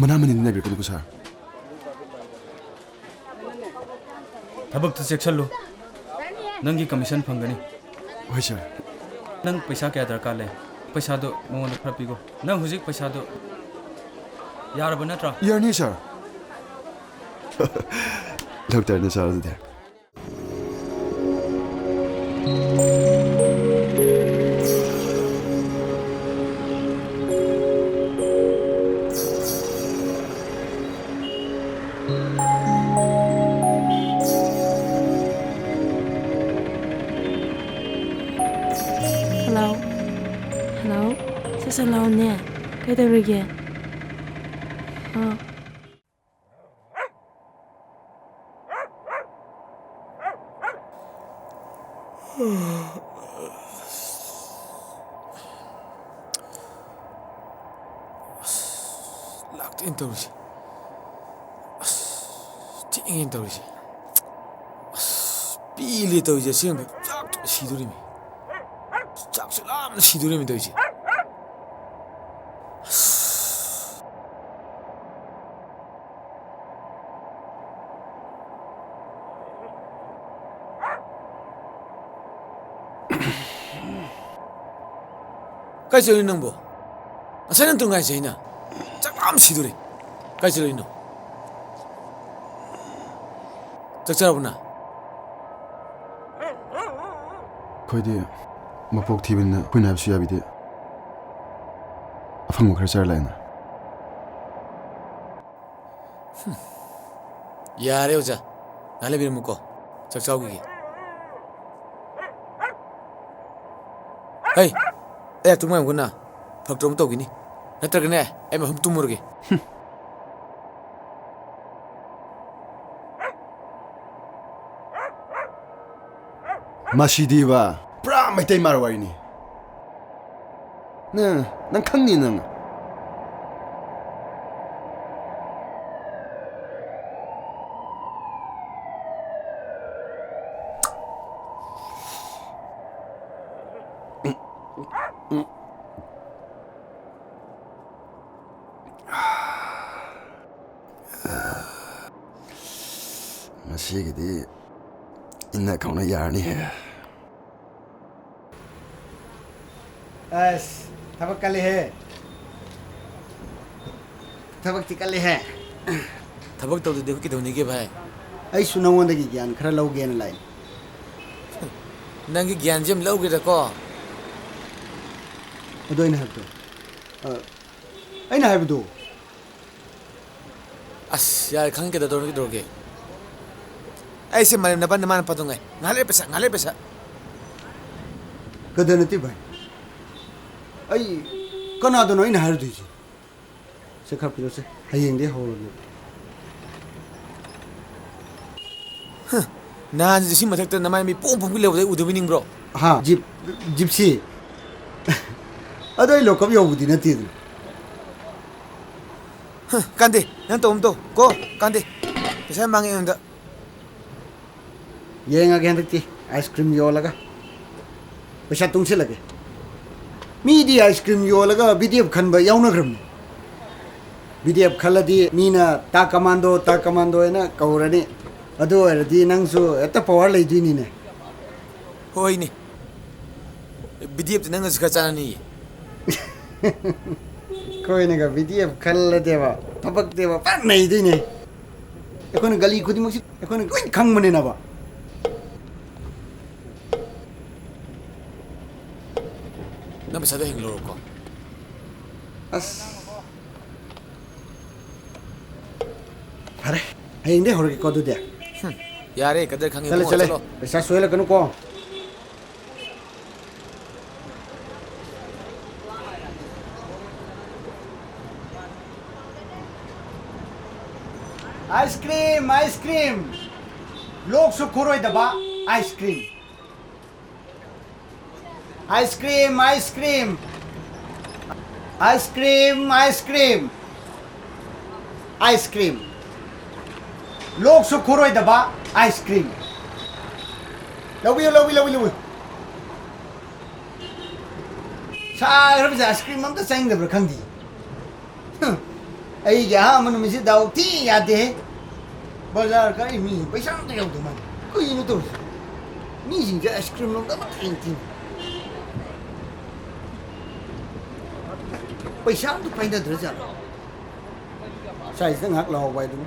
ꯃꯅꯥ ꯃꯅꯤꯟꯗꯤ ꯅꯥꯏꯕꯤꯔꯛꯀꯅꯨꯀꯣ, ꯁꯥꯔ꯫ ꯊꯕꯛꯇ ꯆꯦꯛꯁꯜꯂꯨ, ꯅꯪꯒꯤ ꯀꯃꯤꯁꯟ ꯐꯪꯒꯅꯤ꯫ ꯍꯣꯏ, ꯁꯥꯔ꯫ ꯅꯪ ꯄꯩꯁꯥ ꯀꯌꯥ ꯗꯔꯀꯥꯔ ꯂꯩ? ꯄꯩꯁꯥꯗꯣ ꯃꯉꯣꯟꯗ ꯈꯔ ꯄꯤꯈꯣ꯫ ꯅꯪ ꯍꯧꯖꯤꯛ ꯄꯩꯁꯥꯗꯣ ꯌꯥꯔꯕ ꯅꯠꯇ꯭ꯔꯣ? ꯌꯥꯔꯅꯤ, ꯁꯥꯔ꯫ ꯗꯣꯛꯇꯔꯅ, ꯁꯥꯔ, ꯑꯗꯨꯗꯤ꯫ ꯍꯜꯂꯣ꯫ ꯍꯜꯂꯣ꯫ ꯁꯠ ꯁꯠ ꯂꯥꯎꯅꯦ꯫ ꯀꯩꯗꯧꯔꯒꯦ? ꯑꯥ꯫ ꯑꯁ, ꯂꯥꯛꯇꯦꯅ ꯇꯧꯔꯤꯁꯦ꯫ ꯑꯁ, ꯊꯦꯡꯉꯦꯅ ꯇꯧꯔꯤꯁꯦ꯫ ꯑꯁ, ꯄꯦꯜꯂꯦ ꯇꯧꯔꯤꯁꯦ ꯑꯁꯦꯡꯕ꯫ ꯆꯥꯛꯇ ꯁꯤꯗꯣꯔꯤꯃꯤ꯫ ꯆꯥꯛꯁꯨ ꯂꯥꯝꯅ ꯁꯤꯗꯣꯔꯤꯃꯤ ꯇꯧꯔꯤꯁꯦ꯫ ꯑꯁ꯫ ꯀꯥꯏ ꯆꯠꯂꯨꯏ ꯅꯪꯕꯣ? ꯉꯁꯥꯏ ꯅꯪ ꯇꯨꯡ ꯉꯥꯏꯁꯦ ꯑꯩꯅ꯫ ꯆꯥꯛ ꯂꯥꯝ ꯁꯤꯗꯣꯔꯦ꯫ ꯀꯥꯏ ꯆꯠꯂꯨꯏꯅꯣ? ꯆꯥꯛ ꯆꯥꯔꯕꯣ ꯅꯪ? ꯑꯩꯈꯣꯏꯗꯤ ꯃꯄꯣꯛ ꯊꯤꯕꯅꯤꯅ ꯑꯩꯈꯣꯏꯅ ꯍꯥꯏꯕꯁꯨ ꯌꯥꯕꯤꯗꯦ꯫ ꯑꯐꯪꯕ ꯈꯔ ꯆꯥꯔ ꯂꯥꯛꯑꯦꯅ꯫ ꯌꯥꯔꯦ ꯑꯣꯖꯥ, ꯉꯥꯏꯍꯥꯛ ꯂꯩꯕꯤꯔꯝꯃꯨꯀꯣ, ꯆꯥꯛ ꯆꯥꯎꯈꯤꯒꯦ꯫ ꯍꯩ, ꯑꯩ ꯑꯇꯨꯝ ꯉꯥꯏꯕꯅ ꯐꯛꯇꯣ ꯑꯃ ꯇꯧꯈꯤꯅꯤ꯫ ꯅꯠꯇ꯭ꯔꯒꯅꯦ, ꯑꯩ ꯃꯐꯝ ꯇꯨꯝꯃꯨꯔꯒꯦ꯫ ꯃꯁꯤꯗꯤꯕ ꯄꯨꯔꯥ ꯃꯩꯇꯩ ꯃꯥꯔꯋꯥꯔꯤꯅꯤ꯫ ꯅꯪ, ꯅꯪ ꯈꯪꯅꯤ ꯅꯪ꯫ ꯉꯁꯤꯒꯤꯗꯤ ꯏꯟꯅ ꯈꯪꯅ ꯌꯥꯔꯅꯤꯍꯦ꯫ ꯑꯁ, ꯊꯕꯛ ꯀꯜꯂꯤꯍꯦ꯫ ꯊꯕꯛꯇꯤ ꯀꯜꯂꯤꯍꯦ꯫ ꯊꯕꯛ ꯇꯧꯗꯗꯤ ꯑꯩꯈꯣꯏ ꯀꯩꯗꯧꯅꯤꯒꯦ, ꯚꯥꯏ? ꯑꯩꯁꯨ ꯅꯉꯣꯟꯗꯒꯤ ꯒ꯭ꯌꯥꯟ ꯈꯔ ꯂꯧꯒꯦꯅ ꯂꯥꯛꯏ꯫ ꯅꯪꯒꯤ ꯒ꯭ꯌꯥꯟꯁꯦ ꯌꯥꯝ ꯂꯧꯒꯦꯗꯀꯣ꯫ ꯑꯗꯣ ꯑꯩꯅ ꯍꯥꯏꯕꯗꯣ, ꯑ, ꯑꯩꯅ ꯍꯥꯏꯕꯗꯣ꯫ ꯑꯁ, ꯌꯥꯔꯦ, ꯈꯪꯉꯦ, ꯀꯩꯗꯧꯔꯒꯦ, ꯀꯩꯗꯧꯔꯒꯦ? ꯑꯩꯁꯦ ꯃꯥꯂꯦꯝ ꯅꯄꯥ ꯅꯃꯥ ꯅꯄꯥꯗꯣ ꯉꯥꯏ꯫ ꯉꯥꯏꯍꯥꯛ ꯂꯩꯔ ꯄꯩꯁꯥ, ꯉꯥꯏꯍꯥꯛ ꯂꯩꯔ ꯄꯩꯁꯥ꯫ ꯀꯗꯔ ꯅꯠꯇꯦ ꯚꯥꯏ꯫ ꯑꯩ ꯀꯅꯥꯗꯅꯣ ꯑꯩꯅ ꯍꯥꯏꯔꯨꯗꯣꯏꯁꯦ? ꯁꯦ, ꯈꯔ ꯄꯤꯔꯛꯎꯁꯦ꯫ ꯍꯌꯦꯡꯗꯩ ꯍꯧꯔꯒꯦ꯫ ꯍ, ꯅꯍꯥꯟ ꯖꯤꯞꯁꯤ ꯃꯊꯛꯇ ꯅꯃꯥꯏ ꯃꯤ ꯄꯣꯝ ꯄꯣꯝꯒꯤ ꯂꯩꯕꯗ ꯑꯩ ꯎꯗꯕ ꯅꯤꯡꯕ꯭ꯔꯣ? ꯍꯥ, ꯖꯤꯞ-, ꯖꯤꯞꯁꯤ? ꯑꯗꯣ ꯑꯩ ꯂꯣꯀꯞ ꯌꯧꯕꯗꯤ ꯅꯠꯇꯦꯗꯅ꯫ ꯍ, ꯀꯥꯟꯗꯦ, ꯅꯪ ꯇꯧꯐꯝ ꯇꯧ ꯀꯣ, ꯀꯥꯟꯗꯦ꯫ ꯄꯩꯁꯥ ꯌꯥꯝ ꯃꯥꯡꯉꯦ ꯑꯩꯉꯣꯟꯗ꯫ ꯌꯦꯡꯉꯒꯦ ꯍꯟꯗꯛꯇꯤ ꯑꯥꯏꯁ ꯀ꯭ꯔꯤꯝ ꯌꯣꯜꯂꯒ ꯄꯩꯁꯥ ꯇꯨꯡꯁꯤꯜꯂꯒꯦ꯫ ꯃꯤꯗꯤ ꯑꯥꯏꯁ ꯀ꯭ꯔꯤꯝ ꯌꯣꯜꯂꯒ ꯕꯤ ꯗꯤ ꯑꯦꯐ ꯈꯟꯕ ꯌꯥꯎꯅꯈ꯭ꯔꯕꯅꯤ꯫ ꯕꯤ ꯗꯤ ꯑꯦꯐ ꯈꯜꯂꯗꯤ ꯃꯤꯅ "ꯇꯥ ꯀꯃꯥꯟꯗꯣ, ꯇꯥ ꯀꯃꯥꯟꯗꯣ" ꯍꯥꯏꯅ ꯀꯧꯔꯅꯤ꯫ ꯑꯗꯨ ꯑꯣꯏꯔꯗꯤ ꯅꯪꯁꯨ ꯍꯦꯛꯇ ꯄꯋꯥꯔ ꯂꯩꯗꯣꯏꯅꯤꯅꯦ꯫ ꯍꯣꯏꯅꯦ, ꯕꯤ ꯗꯤ ꯑꯦꯐꯇꯤ ꯅꯪꯒꯁꯨ ꯈꯔ ꯆꯥꯟꯅꯅꯤꯌꯦ꯫ ꯑꯩꯈꯣꯏꯅꯒ ꯕꯤ ꯗꯤ ꯑꯦꯐ ꯈꯜꯂꯗꯤꯕ, ꯊꯕꯛꯇꯤꯕ ꯐꯖꯅ ꯅꯩꯗꯣꯏꯅꯦ꯫ ꯑꯩꯈꯣꯏꯅ ꯒꯂꯤ ꯈꯨꯗꯤꯡꯃꯛꯁꯤ ꯑꯩꯈꯣꯏꯅ ꯂꯣꯏ ꯈꯪꯕꯅꯤꯅꯕ꯫ ꯅꯪ ꯄꯩꯁꯥꯗꯣ ꯍꯌꯦꯡ ꯂꯧꯔꯣꯀꯣ꯫ ꯑꯁ꯫ ꯐꯔꯦ, ꯍꯌꯦꯡꯗꯩ ꯍꯧꯔꯒꯦꯀꯣ ꯑꯗꯨꯗꯤ꯫ ꯍꯨꯝ, ꯌꯥꯔꯦ, ꯀꯗꯔ ꯈꯪꯉꯦ ꯆꯠꯂꯦ, ꯏꯕꯨꯡꯉꯣ, ꯆꯠꯂꯦ꯫ ꯆꯠꯂꯣ꯫ ꯄꯩꯁꯥ ꯁꯣꯏꯍꯜꯂꯛꯀꯅꯨꯀꯣ꯫ Ice cream, ice cream. ꯂꯣꯛꯁꯨ ꯈꯨꯔꯣꯏꯗꯕ ice cream. Ice cream, ice cream. Ice cream, ice cream. Ice cream. ꯂꯣꯛꯁꯨ ꯈꯨꯔꯣꯏꯗꯕ ꯑꯥꯏꯁ ꯀ꯭ꯔꯤꯝ꯫ ꯂꯧꯕꯤꯌꯨ, ꯂꯧꯕꯤꯌꯨ, ꯂꯧꯕꯤꯌꯨ, ꯂꯧꯕꯤꯌꯨ꯫ ꯁꯥꯈ꯭ꯔꯕꯁꯦ ꯑꯥꯏꯁ ꯀ꯭ꯔꯤꯝ ꯑꯝꯇ ꯆꯪꯗꯕ꯭ꯔꯥ ꯈꯪꯗꯦ꯫ ꯍꯨꯝ꯫ ꯑꯩꯒꯤ ꯑꯍꯥꯟꯕ ꯅꯨꯃꯤꯠꯁꯤ ꯗꯥꯎ ꯊꯤ ꯌꯥꯗꯦꯍꯦ꯫ ꯕꯖꯥꯔ ꯀꯥꯔꯤ ꯃꯤ ꯄꯩꯁꯥ ꯑꯝꯇ ꯌꯥꯎꯗ ꯃꯥꯜꯂꯦ꯫ ꯀꯩꯅꯣ ꯇꯧꯔꯤꯁꯦ? ꯃꯤꯁꯤꯡꯁꯦ ꯑꯥꯏꯁ ꯀ꯭ꯔꯤꯝ ꯂꯣꯝꯗ ꯑꯃꯠꯇ ꯌꯦꯡꯊꯤꯅꯦ꯫ ꯄꯩꯁꯥ ꯑꯝꯇ ꯄꯥꯏꯅꯗ꯭ꯔꯖꯥꯠꯂꯣ? ꯁ꯭ꯋꯥꯏꯁꯤꯗ ꯉꯥꯏꯍꯥꯛ ꯂꯥꯎꯕ ꯍꯥꯏꯗꯨꯅꯤ꯫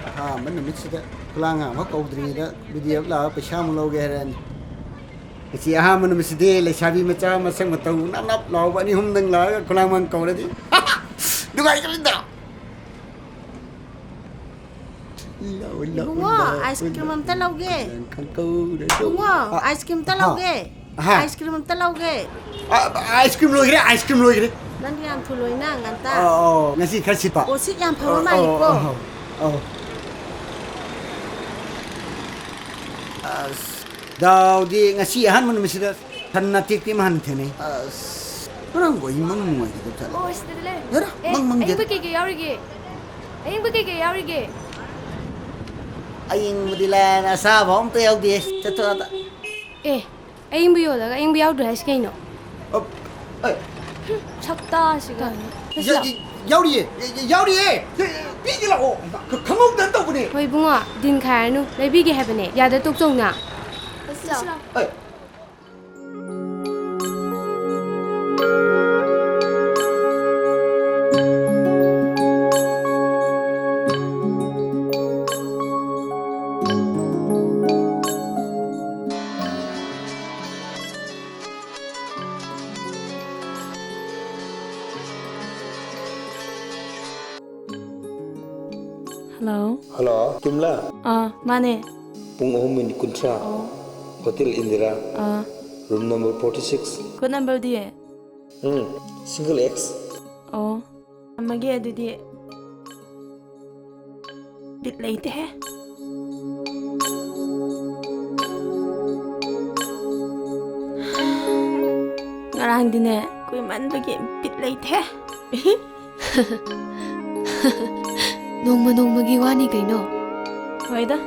ꯑꯍꯥꯟꯕ ꯅꯨꯃꯤꯠꯁꯤꯗ ꯈꯨꯂꯥꯡ ꯑꯃ ꯀꯧꯗ꯭ꯔꯤꯉꯩꯗ ꯕꯤ ꯗꯤ ꯑꯦꯐ ꯂꯥꯛꯑꯒ ꯄꯩꯁꯥ ꯑꯃꯨꯛ ꯂꯧꯒꯦ ꯍꯥꯏꯔꯛꯑꯅꯤ꯫ ꯉꯁꯤ ꯑꯍꯥꯟꯕ ꯅꯨꯃꯤꯠꯁꯤꯗꯤ ꯂꯩꯁꯥꯕꯤ ꯃꯆꯥ ꯃꯁꯛ ꯃꯇꯧ ꯅꯞ ꯅꯞ ꯂꯥꯎꯕ ꯑꯅꯤ ꯑꯍꯨꯝꯗꯪ ꯂꯥꯛꯑꯒ ꯈꯨꯂꯥꯡ ꯃꯥꯡ ꯀꯧꯔꯗꯤ ꯅꯨꯡꯉꯥꯏꯒꯅꯤꯗ꯫ ꯂꯥꯎ, ꯂꯥꯎ, ꯏꯕꯨꯡꯉꯣ, ꯂꯥꯎ, ꯑꯥꯏꯁ ꯀ꯭ꯔꯤꯝ ꯂꯥꯎ, ꯑꯝꯇ ꯂꯧꯒꯦ꯫ ꯈꯪꯀꯧꯔꯦ꯫ ꯏꯕꯨꯡꯉꯣ, ꯑꯥ, ꯑꯥꯏꯁ ꯀ꯭ꯔꯤꯝ ꯑꯝꯇ ꯍꯥ? ꯂꯧꯒꯦ꯫ ꯍꯥ? ꯑꯥꯏꯁ ꯀ꯭ꯔꯤꯝ ꯑꯝꯇ ꯂꯧꯒꯦ꯫ ꯑꯥ, ꯑꯥꯏꯁ ꯀ꯭ꯔꯤꯝ ꯂꯣꯏꯈ꯭ꯔꯦ, ꯑꯥꯏꯁ ꯀ꯭ꯔꯤꯝ ꯂꯣꯏꯈ꯭ꯔꯦ꯫ ꯅꯪꯗꯤ ꯌꯥꯝ ꯊꯨ ꯂꯣꯏꯅ ꯉꯟꯇ꯫ ꯑꯥ, ꯑꯧ, ꯉꯁꯤ ꯈꯔ ꯁꯤꯠꯄ꯫ ꯑꯣ, ꯁꯤꯠ ꯌꯥꯝ ꯐꯕ ꯑꯧ, ꯑꯧ, ꯃꯥꯜꯂꯤꯀꯣ꯫ ꯑꯧ, ꯑꯧ꯫ ꯑꯁ, ꯗꯥꯎꯗꯤ ꯉꯁꯤ ꯑꯍꯥꯟꯕ ꯅꯨꯃꯤꯠꯁꯤꯗ ꯁꯟ ꯑꯇꯦꯛꯄꯤ ꯑꯃ ꯍꯥꯟꯅ ꯊꯦꯡꯅꯩ꯫ ꯑꯁ, ꯉꯔꯥꯡꯕꯨ ꯑꯍꯤꯡ ꯃꯪ ꯅꯨꯡꯉꯥꯏꯈꯤꯗꯕ ꯖꯥꯠꯂꯣ? ꯑꯣ, ꯁꯤꯗꯗꯤ ꯂꯩ꯫ ꯌꯥꯔꯦ, ꯑꯦ, ꯃꯪ ꯃꯪꯗꯦꯗ꯫ ꯑꯌꯤꯡꯕ ꯀꯩꯀꯩ ꯌꯥꯎꯔꯤꯒꯦ? ꯑꯌꯤꯡꯕ ꯀꯩꯀꯩ ꯌꯥꯎꯔꯤꯒꯦ? ꯑꯌꯤꯡꯕꯗꯤ ꯂꯥꯏꯔꯅ ꯑꯁꯥꯕ ꯑꯝꯇ ꯌꯥꯎꯗꯦ꯫ ꯆꯠꯊꯣꯛ ꯑꯗ꯫ ꯑꯦ, ꯑꯌꯤꯡꯕ ꯌꯣꯜꯂꯒ ꯑꯌꯤꯡꯕ ꯌꯥꯎꯗ꯭ꯔꯦ ꯍꯥꯏꯁꯤ ꯀꯩꯅꯣ? ꯑ, ꯑ, ꯍꯨꯝ, ꯁꯛꯇꯥꯁꯤꯒ꯫ ꯌꯥ-, ꯌꯥ-, ꯌꯥꯎꯔꯤꯌꯦ, ꯌꯥ-, ꯌꯥꯎꯔꯤꯌꯦ꯫ ꯄꯤꯒꯦ ꯂꯥꯛꯑꯣ꯫ ꯈ-, ꯈꯪꯍꯧꯗꯅ ꯇꯧꯕꯅꯦ꯫ ꯍꯣꯏ ꯏꯕꯨꯡꯉꯣ, ꯗꯤꯟ ꯈꯥꯏꯔꯅꯨ, ꯂꯩꯕꯤꯒꯦ ꯍꯥꯏꯕꯅꯦ꯫ ꯌꯥꯗ ꯇꯣꯛꯆꯧꯅ꯫ ꯆꯠꯁꯤ ꯂꯥꯛꯑꯣ꯫ ꯑ, ꯍꯜꯂꯣ꯫ ꯍꯜꯂꯣ, ꯀꯤꯝꯂꯥ? ꯑꯥ, ꯃꯥꯅꯦ꯫ ꯄꯨꯡ ꯑꯍꯨꯝ ꯃꯤꯅꯤꯠ ꯀꯨꯟꯊ꯭ꯔꯥ꯫ ꯑꯣ꯫ ꯍꯣꯇꯦꯜ ꯏꯟꯗꯤꯔꯥ꯫ ꯑꯥ꯫ Room number forty six. Code ꯅꯝꯕꯔꯗꯤ? ꯎꯝ, ꯁꯤꯡꯒꯜ ꯑꯦꯛꯁ꯫ ꯑꯣ, ꯊꯝꯃꯒꯦ ꯑꯗꯨꯗꯤ꯫ ꯕꯤꯠ ꯂꯩꯇꯦꯍꯦ꯫ ꯉꯔꯥꯡꯗꯤꯅꯦ, ꯀꯨꯏꯃꯟꯕꯒꯤ ꯕꯤꯠ ꯂꯩꯇꯦꯍꯦ꯫ ꯅꯣꯡꯃ ꯅꯣꯡꯃꯒꯤ ꯋꯥꯅꯤ ꯀꯩꯅꯣ꯫ ꯍꯣꯏꯗ꯫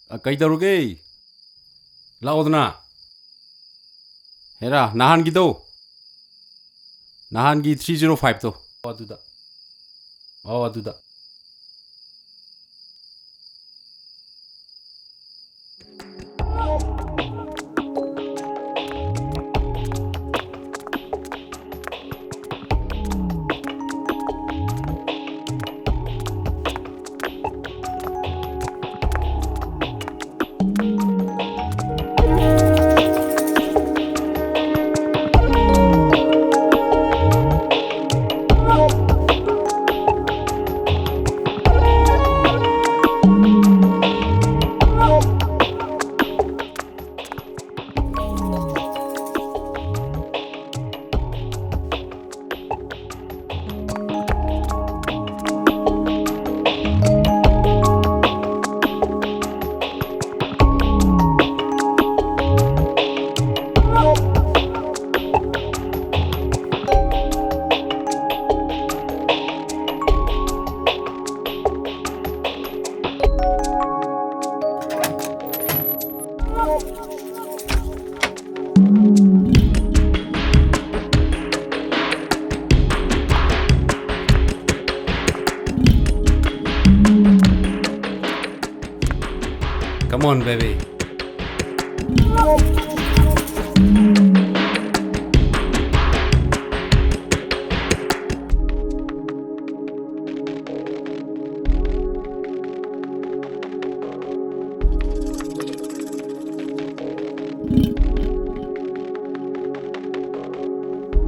ꯑ, ꯀꯩꯗꯧꯔꯒꯦ? ꯂꯥꯛꯑꯣꯗꯅ꯫ ꯍꯦꯔꯥ, ꯅꯍꯥꯟꯒꯤꯗꯣ꯫ ꯅꯍꯥꯟꯒꯤ three zero five ꯇꯣ꯫ ꯑꯣ, ꯑꯗꯨꯗ꯫ ꯑꯣ, ꯑꯗꯨꯗ꯫ Come on, baby.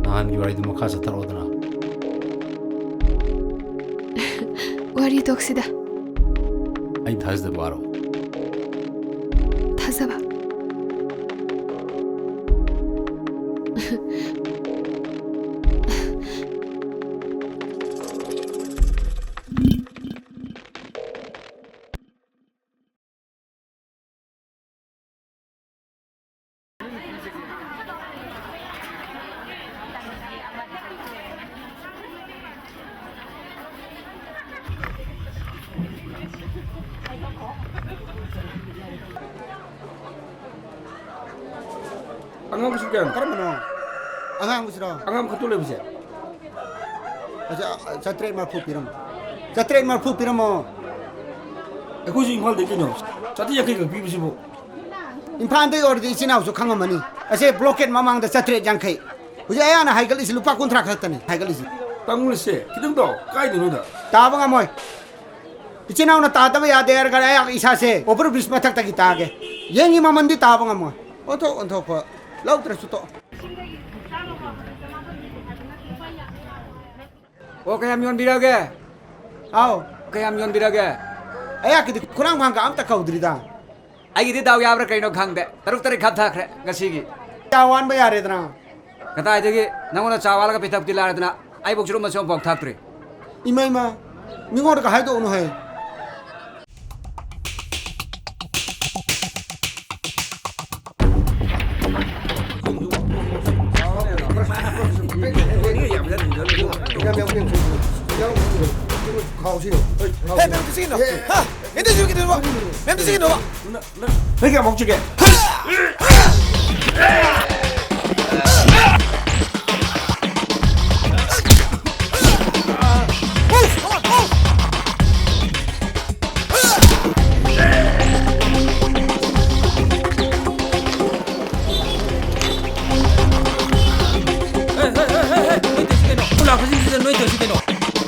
ꯅꯍꯥꯟꯒꯤ ꯋꯥꯔꯤꯗꯨ ꯃꯈꯥ ꯆꯠꯊꯔꯛꯑꯣꯗꯅ꯫ ꯋꯥꯔꯤ ꯇꯣꯛꯁꯤꯗ꯫ ꯑꯩ ꯊꯥꯖꯗꯕ ꯋꯥꯔꯣ? ꯊꯥꯖꯕ꯫ ꯑꯉꯥꯡꯕꯁꯤ ꯀꯌꯥꯅꯣ? ꯀꯔꯝꯕꯅꯣ? ꯑꯉꯥꯡꯕꯁꯤꯔꯣ? ꯑꯉꯥꯡꯕ ꯈꯛꯇ ꯂꯩꯕꯁꯦ? ꯑꯁ, ꯆꯥꯇ꯭ꯔꯦꯠ ꯃꯔꯤꯐꯨ ꯄꯤꯔꯝꯃꯣ꯫ ꯆꯥꯇ꯭ꯔꯦꯠ ꯃꯔꯤꯐꯨ ꯄꯤꯔꯝꯃꯣ꯫ ꯑꯩꯈꯣꯏꯁꯨ ꯏꯝꯐꯥꯜꯗꯩ ꯀꯩꯅꯣ, ꯆꯥꯇ꯭ꯔꯦꯠ ꯌꯥꯡꯈꯩ ꯈꯛ ꯄꯤꯕꯁꯤꯕꯨ꯫ ꯏꯝꯐꯥꯜꯗꯩ ꯑꯣꯏꯔꯗꯤ ꯏꯆꯤꯟ ꯏꯅꯥꯎꯁꯨ ꯈꯪꯉꯝꯃꯅꯤ꯫ ꯑꯁꯦ blockade ꯃꯃꯥꯡꯗ ꯆꯥꯇ꯭ꯔꯦꯠ ꯌꯥꯡꯈꯩ꯫ ꯍꯧꯖꯤꯛ ꯑꯌꯥꯝꯕꯅ ꯍꯥꯏꯒꯠꯂꯤꯁꯤ ꯂꯨꯄꯥ ꯀꯨꯟꯊ꯭ꯔꯥ ꯈꯛꯇꯅꯤ ꯍꯥꯏꯒꯠꯂꯤꯁꯤ꯫ ꯇꯥꯡꯕꯁꯦ ꯈꯤꯇꯪ ꯇꯥꯎ, ꯀꯥꯏꯗꯅꯣꯗ? ꯇꯥꯕ ꯉꯝꯃꯣꯏ꯫ ꯏꯆꯤꯟ ꯏꯅꯥꯎꯅ ꯇꯥꯗꯕ ꯌꯥꯗꯦ ꯍꯥꯏꯔꯒ ꯑꯩꯍꯥꯛ ꯏꯁꯥꯁꯦ over bridge ꯃꯊꯛꯇꯒꯤ ꯇꯥꯒꯦ꯫ ꯌꯦꯡꯒꯤ ꯃꯃꯜꯗꯤ ꯇꯥꯕ ꯉꯝꯃꯣꯏ꯫ ꯑꯣꯟꯊꯣꯛ ꯑꯣꯟꯊꯣꯛꯄ ꯂꯧꯗ꯭ꯔꯁꯨ ꯇꯣꯛ꯫ ꯑꯣ, ꯀꯌꯥꯝ ꯌꯣꯟꯕꯤꯔꯒꯦ? ꯑꯥꯎ꯫ ꯀꯌꯥꯝ ꯌꯣꯟꯕꯤꯔꯒꯦ? ꯑꯩꯍꯥꯛꯀꯤꯗꯤ ꯈꯨꯔꯥꯡ ꯐꯥꯡꯒ ꯑꯝꯇ ꯀꯧꯗ꯭ꯔꯤꯗ꯫ ꯑꯩꯒꯤꯗꯤ ꯗꯥꯎ ꯌꯥꯕ꯭ꯔꯥ ꯀꯩꯅꯣ ꯈꯪꯗꯦ, ꯇꯔꯨꯛ ꯇꯔꯦꯠ ꯈꯥꯞꯊꯈ꯭ꯔꯦ ꯉꯁꯤꯒꯤ꯫ ꯆꯥ ꯋꯥꯟꯕ ꯌꯥꯔꯦꯗꯅ꯫ ꯀꯗꯥꯏꯗꯒꯤ ꯅꯪꯉꯣꯟꯗ ꯆꯥ ꯋꯥꯜꯂꯒ ꯄꯤꯊꯛꯇꯤ ꯂꯥꯏꯔꯗꯅ, ꯑꯩꯕꯨꯛ ꯆꯨꯔꯨꯞ ꯃꯆꯨ ꯑꯃꯐꯥꯎ ꯊꯛꯇ꯭ꯔꯤ꯫ ꯏꯃꯥ, ꯏꯃꯥ, ꯃꯤꯉꯣꯟꯗꯒ ꯍꯥꯏꯗꯣꯛꯎꯅꯨ ꯍꯦ꯫ ꯈꯥꯎꯁꯤ꯫ ꯍꯦ, ꯃꯦꯝ, ꯀꯩꯅꯣ? ꯍꯥ? ꯃꯦꯝ, ꯀꯩꯅꯣ? ꯍꯥ? ꯃꯦꯝ, ꯀꯩꯅꯣ? ꯃꯦꯝ, ꯀꯩꯅꯣ? ꯅꯪ ꯀꯌꯥꯃꯨꯛ ꯆꯤꯛꯀꯦ? ꯍꯦ, ꯍꯦ, ꯍꯦ, ꯍꯦ, ꯍꯦ, ꯅꯣꯏ ꯇꯧꯁꯤ ꯀꯩꯅꯣ? ꯈꯨꯂꯥꯛꯄꯁꯤꯡꯁꯤꯗ ꯅꯣꯏ ꯇꯧꯁꯤ ꯀꯩꯅꯣ?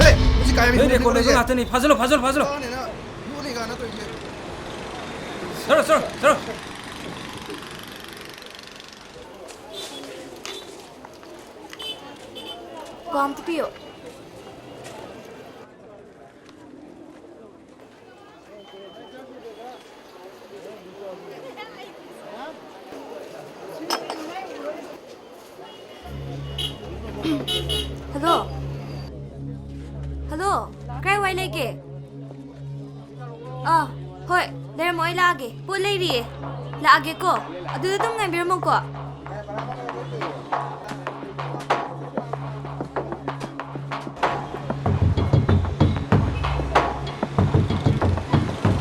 ꯍꯦ, ꯃꯁꯤ ꯀꯥꯏ ꯅꯣꯏ ꯍꯥꯏꯕꯅꯣ record ꯂꯩꯕ ꯅꯣꯏꯁꯦ? ꯉꯥꯛꯇꯅꯤ꯫ ꯐꯥꯖꯜꯂꯣ, ꯐꯥꯖꯜꯂꯣ, ꯐꯥꯖꯜꯂꯣ꯫ ꯃꯥꯅꯦꯅ ꯌꯣꯠꯂꯤ ꯀꯥꯏꯅ ꯇꯧꯔꯤꯁꯦ꯫ ꯆꯠꯂꯣ, ꯆꯠꯂꯣ, ꯆꯠꯂꯣ꯫ ꯀꯣ ꯑꯝꯇ ꯄꯤꯌꯣ꯫ Hello? Hello? ꯀꯥꯏ ꯋꯥꯏ ꯂꯩꯒꯦ? ꯑꯥ, ꯍꯣꯏ, ꯂꯩꯔꯝꯃꯣ, ꯑꯩ ꯂꯥꯛꯑꯒꯦ꯫ ꯄꯣꯠ ꯂꯩꯔꯤꯌꯦ꯫ ꯂꯥꯛꯑꯒꯦꯀꯣ꯫ ꯑꯗꯨꯗ ꯑꯗꯨꯝ ꯉꯥꯏꯕꯤꯔꯝꯃꯣꯀꯣ꯫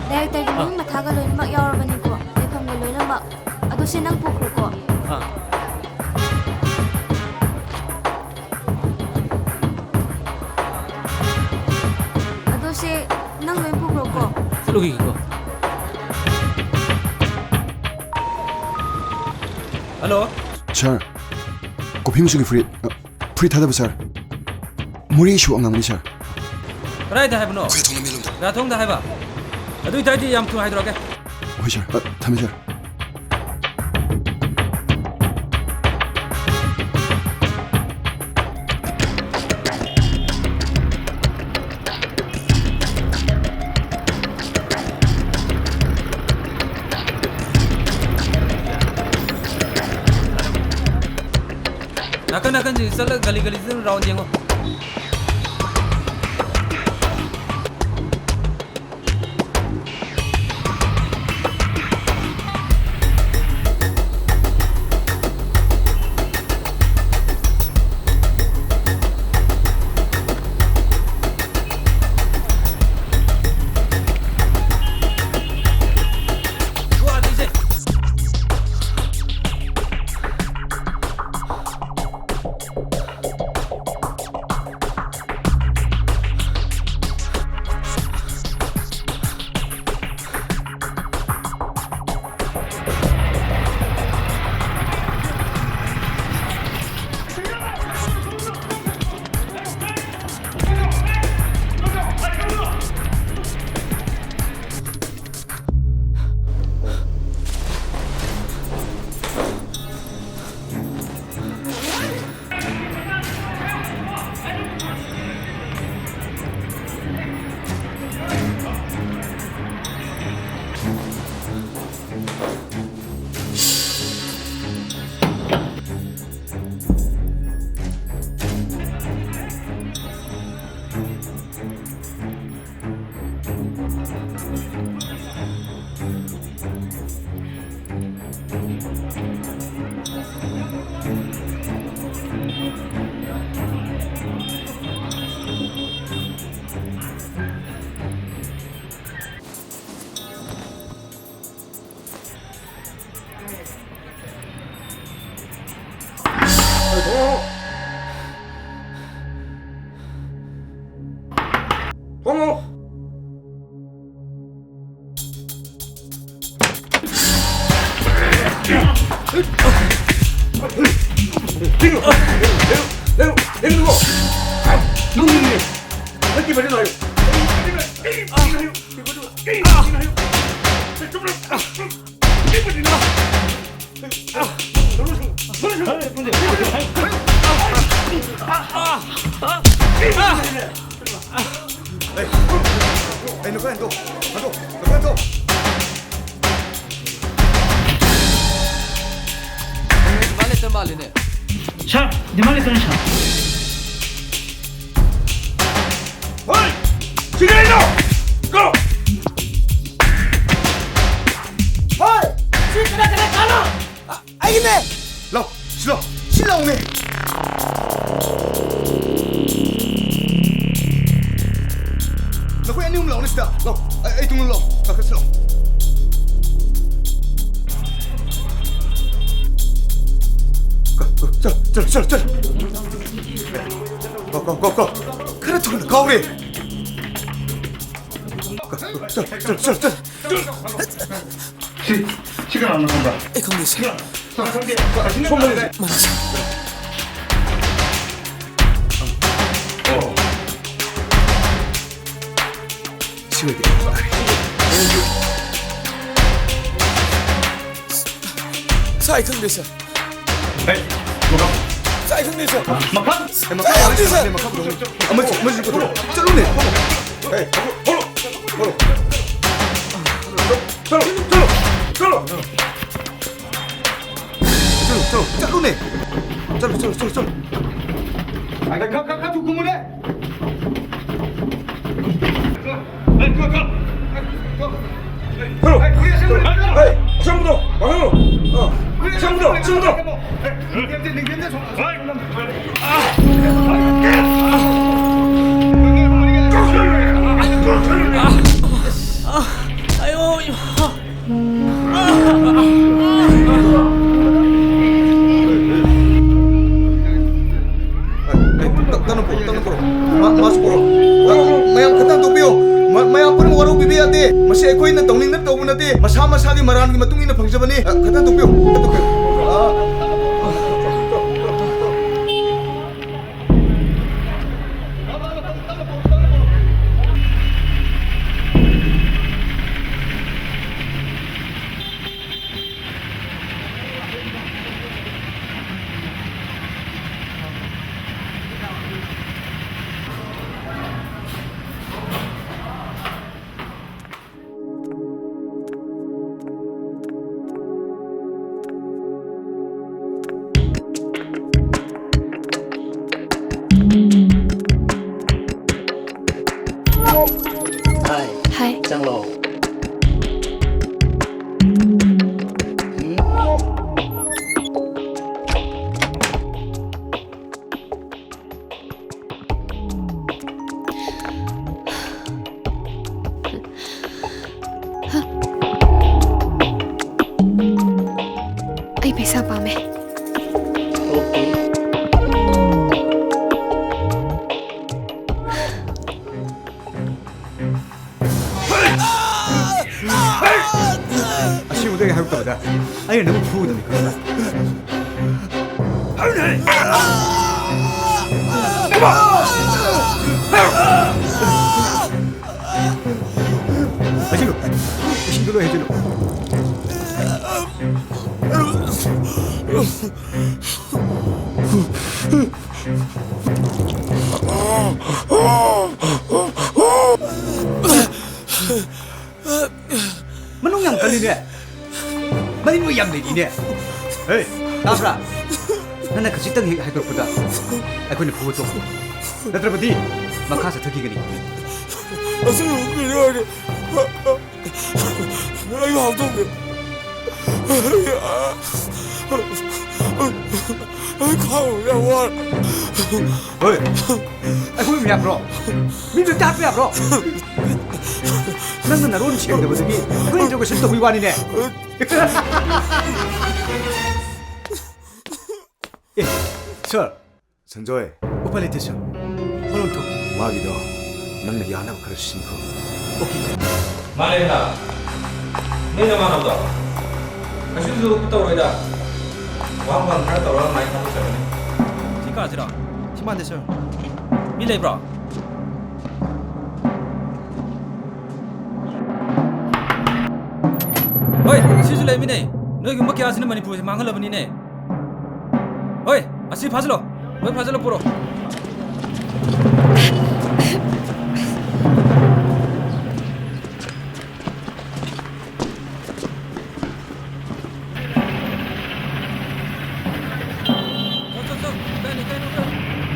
Directorꯒꯤ ꯃꯤꯡ ꯃꯊꯥꯒ ꯂꯣꯏꯅꯃꯛ ꯌꯥꯎꯔꯕꯅꯤꯀꯣ, ꯂꯩꯐꯝꯒꯤ ꯂꯣꯏꯅꯃꯛ꯫ ꯑꯗꯨ ꯁꯦ ꯅꯪ ꯄꯨꯈ꯭ꯔꯣꯀꯣ꯫ ꯑꯥ꯫ ꯍꯜꯂꯣ꯫ ꯁꯥꯔ, ꯀꯣꯐꯤ ꯃꯆꯨꯒꯤ ꯐꯨꯔꯤꯠ, ꯑ, ꯐꯨꯔꯤꯠ ꯊꯥꯗꯕ, ꯁꯥꯔ꯫ ꯃꯣꯔꯦ ꯏꯁꯨ ꯑꯉꯥꯡꯅꯤ, ꯁꯥꯔ꯫ ꯀꯗꯥꯏꯗ ꯍꯥꯏꯕꯅꯣ? ꯈꯨꯌꯥꯊꯣꯡ ꯂꯝꯕꯤꯔꯣꯝꯗ꯫ ꯈꯨꯌꯥꯊꯣꯡꯗ ꯍꯥꯏꯕ? ꯑꯗꯨ ꯑꯣꯏ ꯇꯥꯔꯗꯤ ꯌꯥꯝ ꯊꯨꯅ ꯍꯥꯏꯗꯣꯔꯛꯑꯒꯦ꯫ ꯍꯣꯏ, ꯁꯥꯔ꯫ ꯑ, ꯊꯝꯃꯦ, ꯁꯥꯔ꯫ ꯅꯥꯀꯟ ꯅꯥꯀꯟꯁꯤꯡ ꯆꯠꯂꯒ ꯒꯂꯤ ꯒꯂꯤꯁꯤꯗ ꯑꯗꯨꯝ ꯔꯥꯎꯟ ꯌꯦꯡꯉꯣ꯫ ꯑꯩ, ꯅꯈꯣꯏ ꯍꯟꯗꯣꯛ, ꯍꯟꯗꯣꯛ, ꯅꯈꯣꯏ ꯍꯟꯗꯣꯛ꯫ ꯗꯤꯃꯥꯟ ꯂꯦꯇꯔ ꯃꯥꯜꯂꯤꯅꯦ꯫ ꯁꯥꯔ, ꯗꯤꯃꯥꯟ ꯂꯦꯇꯔꯅꯤ, ꯁꯥꯔ꯫ ꯍꯣꯏ! ꯁꯤꯗꯩꯗꯣ! ꯒꯣ! ꯍꯣꯏ! ꯁꯤ ꯀꯅꯥ ꯀꯅꯥ ꯀꯥꯅꯣ? ꯑꯩꯒꯤꯅꯦ! ꯂꯥꯎ, ꯁꯤ ꯂꯥꯎ, ꯁꯤ ꯂꯥꯎꯅꯦ! ꯅꯈꯣꯏ ꯑꯅꯤ ꯑꯍꯨꯝ ꯂꯥꯎꯅꯦ ꯁꯤꯗ! ꯂꯥꯎ, ꯑꯩ, ꯑꯩ ꯇꯨꯡꯗ ꯂꯥꯎ, ꯀꯥꯈꯠꯁꯤ ꯂꯥꯎ꯫ ꯀ-, ꯀ-, ꯆꯠ-, ꯆꯠ-, ꯆꯠ-, ꯆꯠ-, ꯀꯥꯎ, ꯀꯥꯎ, ꯀꯥꯎ, ꯀꯥꯎ꯫ ꯈꯔ ꯊꯨꯅ ꯀꯥꯎꯔꯦ꯫ ꯀ-, ꯀ-, ꯆꯠ-, ꯆꯠ-, ꯆꯠ-, ꯆꯠ-, ꯁꯤ, ꯁꯤ ꯀꯅꯥꯅꯣ ꯈꯪꯕ꯭ꯔꯥ? ꯑꯩ ꯈꯪꯗꯦ, ꯁꯥꯔ꯫ ꯁꯥꯔ, ꯈꯪꯗꯦ꯫ ꯑꯁꯤꯅ ꯁꯣꯝꯗ ꯀꯅꯥꯅꯣ? ꯂꯩ꯫ ꯃꯥꯅꯦ, ꯁꯥꯔ꯫ ꯑꯣ꯫ ꯁꯤ ꯑꯣꯏꯗꯤ ꯐꯔꯦ꯫ ꯁꯥꯔ, ꯑꯩ ꯈꯪꯗꯦ, ꯁꯥꯔ꯫ ꯍꯦ, ꯃꯈꯥ꯫ ꯁꯥꯔ, ꯑꯩ ꯈꯪꯗꯦ, ꯁꯥꯔ꯫ ꯃꯈꯥ꯫ ꯁꯥꯔ, ꯑꯩ ꯈꯪꯗꯦ, ꯁꯥꯔ꯫ ꯑꯃꯁꯤ, ꯑꯃꯁꯤ ꯄꯨꯊꯣꯔꯛꯑꯣ꯫ ꯆꯠꯂꯨꯅꯦ꯫ ꯍꯦ, ꯊꯣꯛꯂꯛꯑꯣ꯫ ꯊꯣꯛꯂꯛꯑꯣ꯫ ꯆꯠꯂꯣ, ꯆꯠꯂꯣ, ꯆꯠꯂꯣ꯫ ꯆꯠꯂꯣ, ꯆꯠꯂꯣ, ꯆꯠꯂꯨꯅꯦ꯫ ꯆꯠꯂꯣ, ꯆꯠꯂꯣ, ꯆꯠꯂꯣ, ꯆꯠꯂꯣ꯫ ꯈꯔ, ꯈꯔ, ꯈꯔ ꯊꯨ ꯀꯨꯝꯃꯨꯅꯦ꯫ ꯆꯠꯂꯣ꯫ ꯍꯦ, ꯑꯁꯣꯝꯗꯣ, ꯃꯥꯡꯍꯜꯂꯣ꯫ ꯑ, ꯑꯁꯣꯝꯗꯣ, ꯑꯁꯣꯝꯗꯣ꯫ ꯑꯌꯣ, ꯏꯃꯥ꯫ ꯑꯦ, ꯑꯦ, ꯇꯞ-, ꯇꯞꯅ ꯄꯨꯔꯛꯑꯣ, ꯇꯞꯅ ꯄꯨꯔꯛꯑꯣ꯫ ꯃꯥ-, ꯃꯥꯁꯨ ꯄꯨꯔꯛꯑꯣ꯫ ꯑ, ꯃꯌꯥꯝ ꯈꯤꯇꯪ ꯇꯧꯕꯤꯌꯨ꯫ ꯃ-, ꯃꯌꯥꯝ ꯄꯨꯝꯅꯃꯛ ꯋꯥꯔꯧꯕꯤꯕ ꯌꯥꯗꯦ꯫ ꯃꯁꯤ ꯑꯩꯈꯣꯏꯅ ꯇꯧꯅꯤꯡꯗꯅ ꯇꯧꯕ ꯅꯠꯇꯦ꯫ ꯃꯁꯥ ꯃꯁꯥꯒꯤ ꯃꯔꯥꯜꯒꯤ ꯃꯇꯨꯡ ꯏꯟꯅ ꯐꯪꯖꯕꯅꯤ꯫ ꯑ, ꯈꯤꯇꯪ ꯇꯧꯕꯤꯌꯨ꯫ ꯑꯩ ꯄꯩꯁꯥ ꯄꯥꯝꯃꯦ꯫ ꯑꯁꯦꯡꯕꯗꯒꯤ ꯍꯥꯏꯔꯛꯇꯕꯗ ꯑꯩꯅ ꯅꯪꯕꯨ ꯐꯨꯒꯗꯕꯅꯤ ꯈꯪꯕ꯭ꯔꯥ? ꯍꯩꯖꯤꯜꯂꯨ꯫ ꯏꯁꯤꯡꯗꯣ ꯂꯣꯏ ꯍꯩꯖꯤꯜꯂꯨ꯫ ꯃꯅꯨꯡ ꯌꯥꯝ ꯀꯜꯂꯤꯅꯦ꯫ ꯃꯅꯤꯡ ꯌꯥꯝ ꯂꯩꯔꯤꯅꯦ꯫ ꯍꯦ, ꯇꯥꯕ꯭ꯔꯥ? ꯅꯪꯅ ꯈꯖꯤꯛꯇꯪ ꯍꯦꯛ ꯍꯥꯏꯗꯣꯔꯛꯄꯗ ꯑꯩꯈꯣꯏꯅ ꯐꯨꯕ ꯇꯣꯛꯀꯅꯤ꯫ ꯅꯠꯇ꯭ꯔꯕꯗꯤ ꯃꯈꯥ ꯆꯠꯊꯈꯤꯒꯅꯤ꯫ ꯑꯁꯤꯒꯨꯝꯕ ꯃꯤꯑꯣꯏ ꯑꯩ ꯍꯥꯠꯇꯣꯛꯀꯦ꯫ ꯑꯩ ꯈꯥꯡꯕ ꯌꯥꯝ ꯋꯥꯔꯦ꯫ ꯍꯣꯏ, ꯑꯩꯈꯣꯏ ꯌꯥꯕ꯭ꯔꯣ? ꯃꯤ ꯂꯣꯏ ꯍꯥꯠꯄ ꯌꯥꯕ꯭ꯔꯣ? ꯅꯪꯅ ꯅꯔꯣꯟ ꯁꯦꯡꯗꯕꯗꯒꯤ ꯑꯩꯈꯣꯏ interrogation ꯇꯧꯕꯒꯤ ꯋꯥꯅꯤꯅꯦ꯫ ꯑꯦ, sir꯫ ꯁꯟꯖꯣꯏ꯫ ꯎꯄꯥꯏ ꯂꯩꯇꯦ, sir꯫ ꯍꯣꯔꯦꯟ ꯊꯣꯛꯀꯦ꯫ ꯃꯥꯒꯤꯗꯣ ꯅꯪꯅ ꯌꯥꯅꯕ ꯈꯔ ꯁꯤꯟꯈꯣ꯫ Okay꯫ ꯃꯥꯂꯦꯝꯅ, ꯅꯣꯏ ꯅꯃꯥꯟꯅꯕꯗꯣ ꯀꯩꯁꯨꯁꯨ ꯇꯧꯔꯣꯏꯗ꯫ ꯋꯥ ꯐꯪ ꯈꯔ ꯇꯧꯔꯒ ꯑꯗꯨꯃꯥꯏꯅ ꯊꯥꯗꯣꯛꯆꯒꯅꯤ꯫ ꯁꯤ ꯀꯥꯁꯤꯔꯣ? ꯁꯤ ꯃꯥꯟꯗꯦ, sir꯫ ꯃꯤ ꯂꯩꯕ꯭ꯔꯣ? ꯍꯣꯏ, ꯁꯤꯁꯨ ꯂꯩꯃꯤꯟꯅꯩ꯫ ꯅꯣꯏꯒꯨꯝꯕ ꯀꯌꯥꯁꯤꯅ ꯃꯅꯤꯄꯨꯔꯁꯦ ꯃꯥꯡꯍꯜꯂꯕꯅꯤꯅꯦ꯫ ꯍꯣꯏ, ꯑꯁꯤ ꯐꯥꯖꯤꯜꯂꯣ꯫ ꯂꯣꯏ ꯐꯥꯖꯤꯜꯂꯣ, ꯄꯨꯔꯛꯑꯣ꯫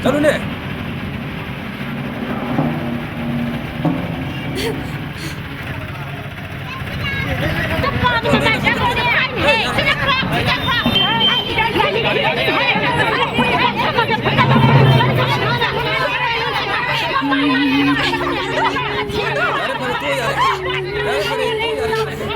ꯆꯠꯂꯨꯅꯦ꯫ ꯌꯥꯔꯦ, ꯐꯔꯦ, ꯇꯣꯛꯑꯣ, ꯌꯥꯔꯦ꯫ ꯌꯥꯔꯦ, ꯐꯔꯦ, ꯇꯣꯛꯑꯣ, ꯌꯥꯔꯦ꯫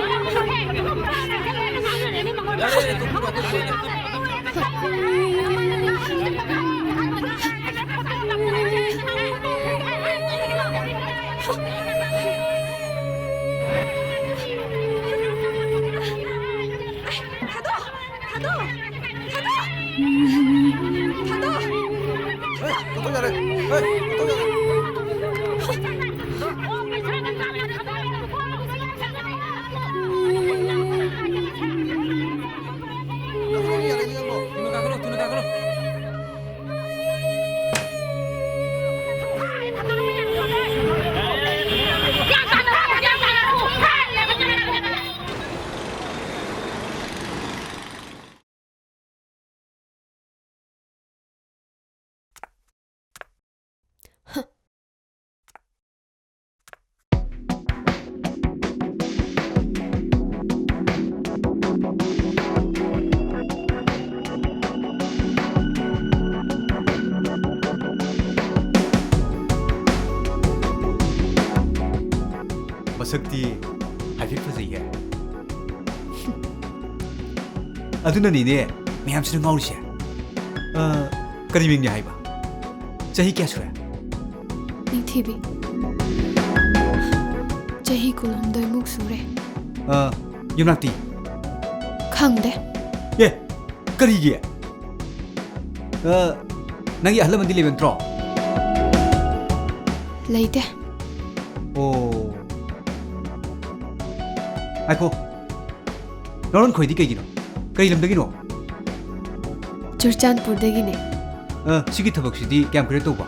ꯃꯁꯛꯇꯤ ꯍꯥꯏꯐꯦꯠ ꯐꯖꯩꯌꯦ꯫ ꯑꯗꯨꯅꯅꯤꯅꯦ ꯃꯌꯥꯝꯁꯤꯅ ꯉꯥꯎꯔꯤꯁꯦ꯫ ꯑ, ꯀꯔꯤ ꯃꯤꯡꯅꯤ ꯍꯥꯏꯕ? ꯆꯍꯤ ꯀꯌꯥ ꯁꯨꯔꯦ? ꯅꯤꯡꯊꯤꯕꯤ꯫ ꯆꯍꯤ ꯀꯨꯟꯍꯨꯝꯗꯣꯏꯃꯨꯛ ꯁꯨꯔꯦ꯫ ꯑ, ꯌꯨꯝꯅꯥꯛꯇꯤ? ꯈꯪꯗꯦ꯫ ꯑꯦ, ꯀꯔꯤꯒꯤ? ꯑ, ꯅꯪꯒꯤ ꯑꯍꯜ ꯂꯃꯟꯗꯤ ꯂꯩꯕ ꯅꯠꯇ꯭ꯔꯣ? ꯂꯩꯇꯦ꯫ ꯑꯣ꯫ ꯉꯥꯏꯈꯣ꯫ ꯅꯔꯣꯟ ꯈꯣꯏꯗꯤ ꯀꯩꯒꯤꯅꯣ? ꯀꯔꯤ ꯂꯝꯗꯒꯤꯅꯣ? ꯆꯨꯔꯆꯥꯟꯄꯨꯔꯗꯒꯤꯅꯦ꯫ ꯑ, ꯁꯤꯒꯤ ꯊꯕꯛꯁꯤꯗꯤ ꯀꯌꯥꯝ ꯀꯨꯏꯔꯦ ꯇꯧꯕ?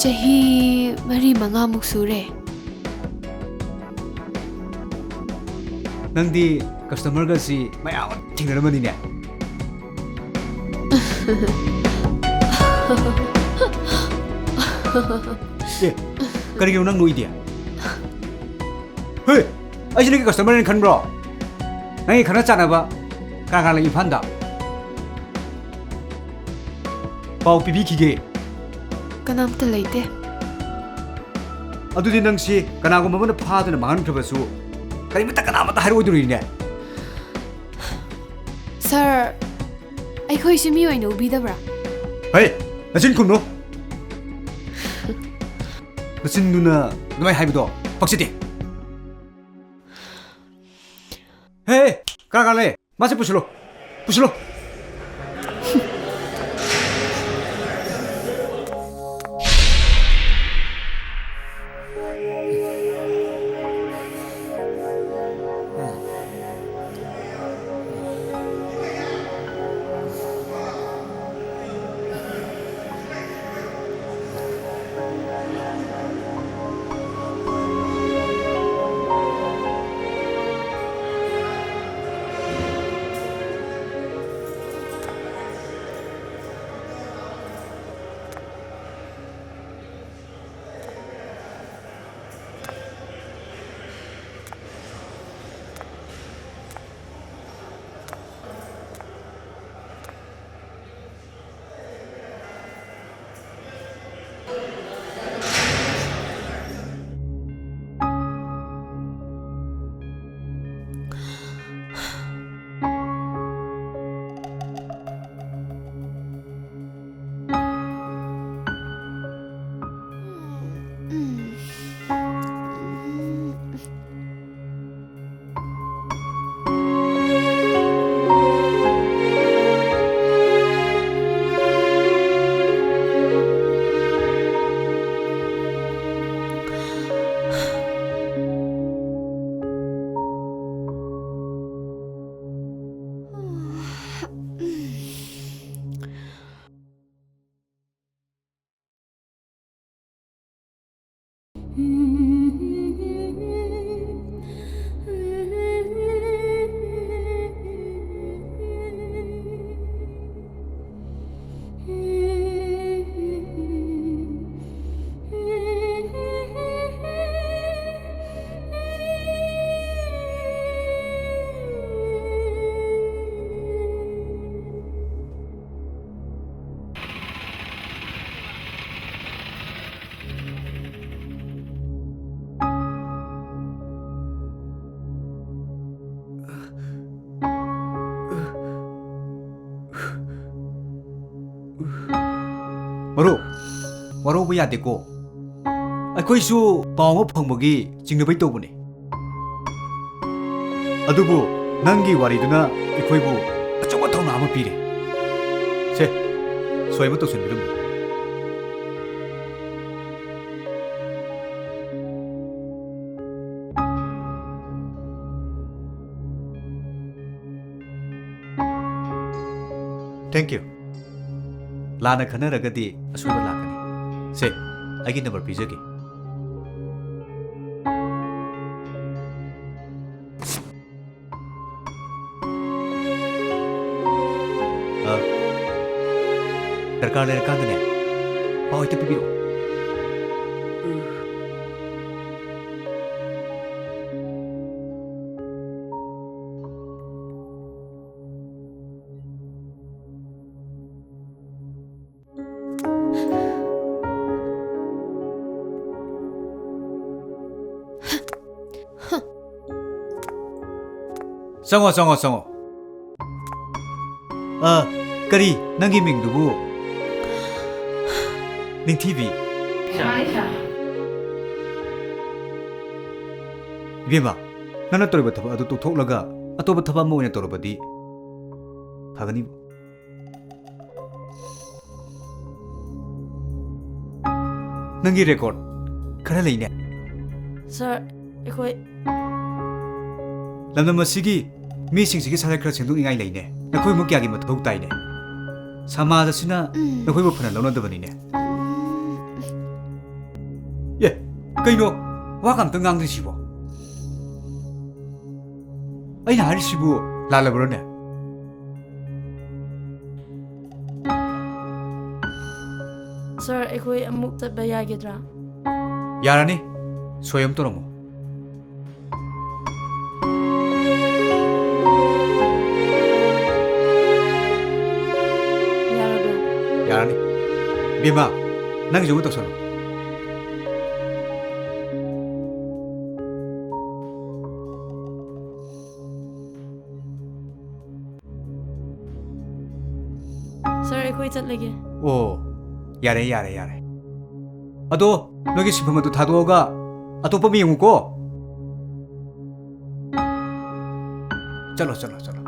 ꯆꯍꯤ ꯃꯔꯤ ꯃꯉꯥꯃꯨꯛ ꯁꯨꯔꯦ꯫ ꯅꯪꯗꯤ customerꯒꯁꯤ ꯃꯌꯥꯝ ꯑꯃ ꯊꯦꯡꯅꯔꯝꯃꯅꯤꯅꯦ꯫ ꯑꯦ, ꯀꯔꯤꯒꯤꯅꯣ ꯅꯪ ꯅꯣꯛꯏꯗꯤ? ꯍꯦ, ꯑꯩꯁꯦ ꯅꯪꯒꯤ customerꯅꯦꯅ ꯈꯟꯕ꯭ꯔꯣ? ꯅꯪꯒꯤ ꯈꯪꯅ ꯆꯥꯟꯅꯕ ꯀꯅꯥ ꯀꯅꯥ ꯂꯩ ꯏꯝꯐꯥꯜꯗ? ꯄꯥꯎ ꯄꯤꯕꯤꯈꯤꯒꯦ꯫ ꯀꯅꯥꯝꯇ ꯂꯩꯇꯦ꯫ ꯑꯗꯨꯗꯤ ꯅꯪꯁꯤ ꯀꯅꯥꯒꯨꯝꯕ ꯑꯃꯅ ꯐꯥꯗꯨꯅ ꯃꯥꯡꯍꯟꯈ꯭ꯔꯕꯁꯨ ꯀꯔꯤꯃꯇ ꯀꯅꯥꯃꯠꯇ ꯍꯥꯏꯔꯛꯑꯣꯏꯗꯣꯔꯤꯅꯦ꯫ ꯁꯥꯔ, ꯑꯩꯈꯣꯏꯁꯤ ꯃꯤ ꯑꯣꯏꯅ ꯎꯕꯤꯗꯕ꯭ꯔꯥ? ꯍꯩ, ꯅꯆꯤꯟ ꯈꯨꯝꯅꯨ꯫ ꯅꯆꯤꯟꯗꯨꯅ ꯑꯗꯨꯃꯥꯏꯅ ꯍꯥꯏꯕꯗꯣ ꯄꯛꯆꯗꯦ꯫ ꯍꯦ, ꯀꯅꯥ ꯀꯅꯥ ꯂꯩ? ꯃꯥꯁꯦ ꯄꯨꯁꯤꯜꯂꯣ, ꯄꯨꯁꯤꯜꯂꯣ꯫ ꯃꯔꯨꯞ, ꯋꯥꯔꯧꯕ ꯌꯥꯗꯦꯀꯣ꯫ ꯑꯩꯈꯣꯏꯁꯨ ꯄꯥꯎ ꯑꯃ ꯐꯪꯕꯒꯤ ꯆꯤꯡꯅꯕꯩ ꯇꯧꯕꯅꯦ꯫ ꯑꯗꯨꯕꯨ ꯅꯪꯒꯤ ꯋꯥꯔꯤꯗꯨꯅ ꯑꯩꯈꯣꯏꯕꯨ ꯑꯆꯧꯕ ꯊꯧꯅꯥ ꯑꯃ ꯄꯤꯔꯦ꯫ ꯁꯦ, ꯁꯣꯏ ꯑꯃ ꯇꯧꯁꯟꯕꯤꯔꯝꯃꯨ꯫ Thank you. ꯂꯥꯟꯅ ꯈꯟꯅꯔꯒꯗꯤ ꯑꯁꯣꯏꯕ ꯂꯥꯛꯀꯅꯤ꯫ ꯁꯦ, ꯑꯩꯒꯤ ꯅꯝꯕꯔ ꯄꯤꯖꯒꯦ꯫ ꯑ, ꯗꯔꯀꯥꯔ ꯂꯩꯔꯀꯥꯟꯗꯅꯦ, ꯄꯥꯎ ꯍꯦꯛꯇ ꯄꯤꯕꯤꯔꯛꯑꯣ꯫ ꯆꯪꯉꯣ, ꯆꯪꯉꯣ, ꯆꯪꯉꯣ꯫ ꯑ, ꯀꯔꯤ? ꯅꯪꯒꯤ ꯃꯤꯡꯗꯨꯕꯨ? ꯅꯤꯡꯊꯤꯕꯤ꯫ ꯏꯕꯦꯝꯃ, ꯅꯪꯅ ꯇꯧꯔꯤꯕ ꯊꯕꯛ ꯑꯗꯨ ꯇꯣꯛꯊꯣꯛꯂꯒ ꯑꯇꯣꯞꯄ ꯊꯕꯛ ꯑꯃ ꯑꯣꯏꯅ ꯇꯧꯔꯕꯗꯤ ꯐꯒꯅꯤꯕ꯫ ꯅꯪꯒꯤ ꯔꯦꯀꯣꯔꯗ ꯈꯔ ꯂꯩꯅꯦ꯫ ꯁꯥꯔ, ꯑꯩꯈꯣꯏ ꯂꯝꯗꯝ ꯑꯁꯤꯒꯤ ꯃꯤꯁꯤꯡꯁꯤꯒꯤ ꯁꯥꯖꯠ ꯈꯔ ꯁꯦꯝꯗꯣꯛꯅꯤꯡꯉꯥꯏ ꯂꯩꯅꯦ꯫ ꯅꯈꯣꯏ ꯑꯃꯨꯛ ꯀꯌꯥꯒꯤ ꯃꯊꯧ ꯇꯥꯏꯅꯦ? ꯁꯃꯥꯖ ꯑꯁꯤꯅ ꯅꯈꯣꯏꯕꯨ ꯐꯅ ꯂꯧꯅꯗꯕꯅꯤꯅꯦ꯫ ꯑꯦ, ꯀꯩꯅꯣ? ꯋꯥ ꯀꯝꯇ ꯉꯥꯡꯗ꯭ꯔꯤꯁꯤꯕꯣ? ꯑꯩꯅ ꯍꯥꯏꯔꯤꯁꯤꯕꯨ ꯂꯥꯜꯂꯕ꯭ꯔꯣꯅꯦ? ꯁꯥꯔ, ꯑꯩꯈꯣꯏ ꯑꯃꯨꯛ ꯆꯠꯄ ꯌꯥꯒꯗ꯭ꯔꯥ? ꯌꯥꯔꯅꯤ꯫ ꯁꯣꯏ ꯑꯃ ꯇꯧꯔꯝꯃꯣ꯫ ꯌꯥꯔꯕ꯭ꯔꯥ? ꯌꯥꯔꯅꯤ꯫ ꯕꯤꯃꯥ, ꯅꯪꯒꯤꯁꯨ ꯑꯃ ꯇꯧꯁꯜꯂꯣ꯫ ꯁꯥꯔ, ꯑꯩꯈꯣꯏ ꯆꯠꯂꯒꯦ꯫ ꯑꯣ, ꯌꯥꯔꯦ, ꯌꯥꯔꯦ, ꯌꯥꯔꯦ꯫ ꯑꯗꯣ ꯅꯣꯏꯒꯤ ꯁꯤꯟꯐꯝ ꯑꯗꯨ ꯊꯥꯗꯣꯛꯑꯒ ꯑꯇꯣꯞꯄ ꯑꯃ ꯌꯦꯡꯉꯨꯀꯣ꯫ ꯆꯠꯂꯣ, ꯆꯠꯂꯣ, ꯆꯠꯂꯣ꯫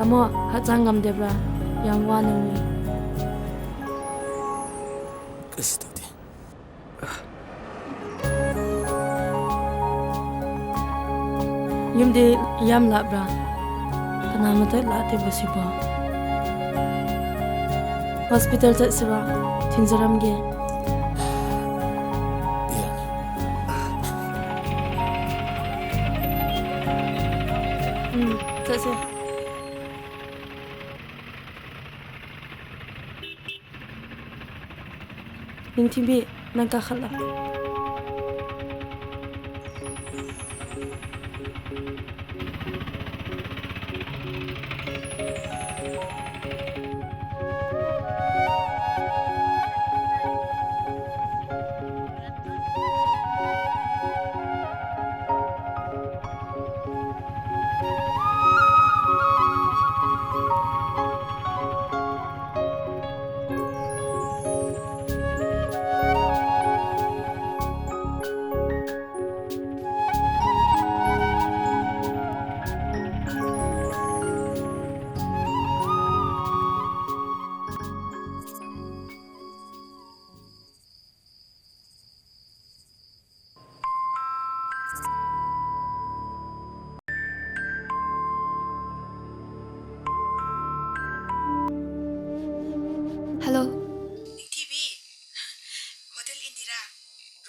ꯇꯥꯃꯣ, ꯍꯛꯆꯥꯡ ꯉꯝꯗꯕ꯭ꯔꯥ? ꯌꯥꯝ ꯋꯥꯅ ꯎꯏ꯫ ꯀꯩꯁꯨ ꯇꯧꯗꯦ꯫ ꯌꯨꯝꯗꯤ ꯌꯥꯝ ꯂꯥꯞꯄ꯭ꯔꯥ? ꯀꯅꯥꯃꯇ ꯂꯥꯛꯇꯦꯕ ꯁꯤꯕꯣ꯫ ꯍꯣꯁꯄꯤꯇꯥꯜ ꯆꯠꯁꯤꯔꯣ? ꯊꯤꯟꯖꯔꯝꯒꯦ꯫ ꯎꯝ, ꯆꯠꯁꯦ꯫ ꯅꯤꯡꯊꯤꯕꯤ, ꯅꯪ ꯀꯥꯈꯠꯂꯣ꯫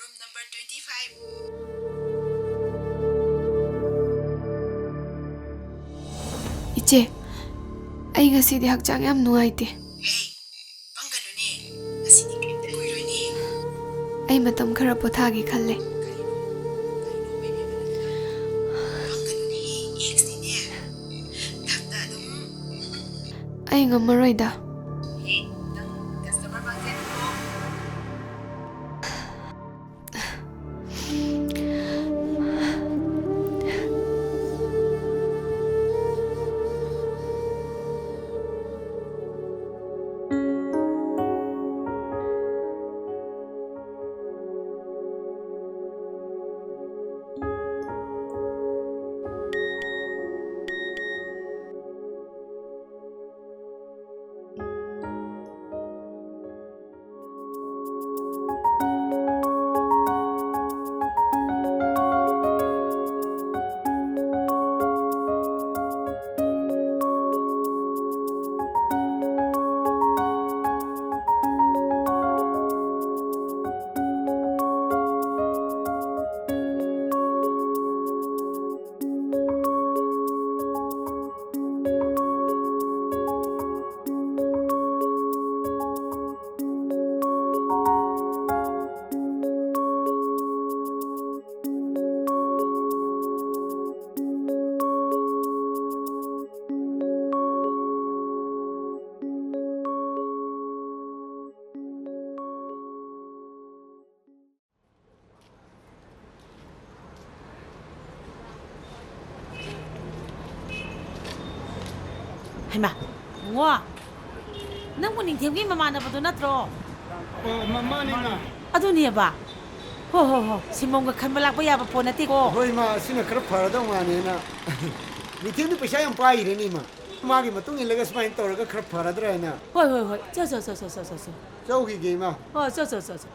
Room number twenty five. ꯏꯆꯦ, ꯑꯩ ꯉꯁꯤꯗꯤ ꯍꯛꯆꯥꯡ ꯌꯥꯝ ꯅꯨꯡꯉꯥꯏꯇꯦ꯫ ꯍꯦ, ꯄꯪꯒꯅꯨꯅꯦ꯫ ꯉꯁꯤꯗꯤ ꯀꯔꯤꯝꯇ ꯀꯨꯏꯔꯣꯏꯅꯦ꯫ ꯑꯩ ꯃꯇꯝ ꯈꯔ ꯄꯣꯊꯥꯒꯦ ꯈꯜꯂꯦ꯫ ꯄꯪꯒꯅꯨꯅꯦ, ꯑꯦꯛꯁꯅꯤꯅꯦ꯫ ꯊꯛꯇ ꯑꯗꯨꯝ꯫ ꯑꯩ ꯉꯝꯃꯔꯣꯏꯗ꯫ ꯍꯦ, ꯅꯪ ꯀꯁꯇꯃꯔ ꯃꯥꯡꯖꯅꯤꯀꯣ꯫ ꯍꯩꯃꯥ, ꯕꯨꯡꯉꯣ, ꯅꯪꯕꯨ ꯅꯤꯡꯊꯦꯝꯒꯤ ꯃꯃꯥꯟꯅꯕꯗꯣ ꯅꯠꯇ꯭ꯔꯣ? ꯑꯣ, ꯃꯥ-, ꯃꯥꯅꯦ, ꯃꯥ꯫ ꯑꯗꯨꯅꯦꯕ꯫ ꯍꯣ, ꯍꯣ, ꯍꯣ, ꯁꯤꯃꯣꯟꯒ ꯈꯟꯕ ꯂꯥꯛꯄ ꯌꯥꯕ ꯄꯣꯠ ꯅꯠꯇꯦꯀꯣ꯫ ꯍꯣꯏ, ꯏꯃꯥ, ꯑꯁꯤꯅ ꯈꯔ ꯐꯔꯗꯧ ꯃꯥꯜꯂꯦꯅ꯫ ꯅꯤꯡꯊꯦꯝꯗꯤ ꯄꯩꯁꯥ ꯌꯥꯝ ꯄꯥꯏꯔꯦꯅꯦ, ꯏꯃꯥ꯫ ꯃꯥꯒꯤ ꯃꯇꯨꯡ ꯏꯜꯂꯒ ꯁꯨꯃꯥꯏꯅ ꯇꯧꯔꯒ ꯈꯔ ꯐꯔꯗ꯭ꯔꯥ ꯍꯥꯏꯅ꯫ ꯍꯣꯏ, ꯍꯣꯏ, ꯍꯣꯏ, ꯆꯣ, ꯆꯣ꯫ ꯆꯧꯈꯤꯒꯦ, ꯏꯃꯥ꯫ ꯍꯣꯏ, ꯆꯣ, ꯆꯣ, ꯆꯣ, ꯆꯣ꯫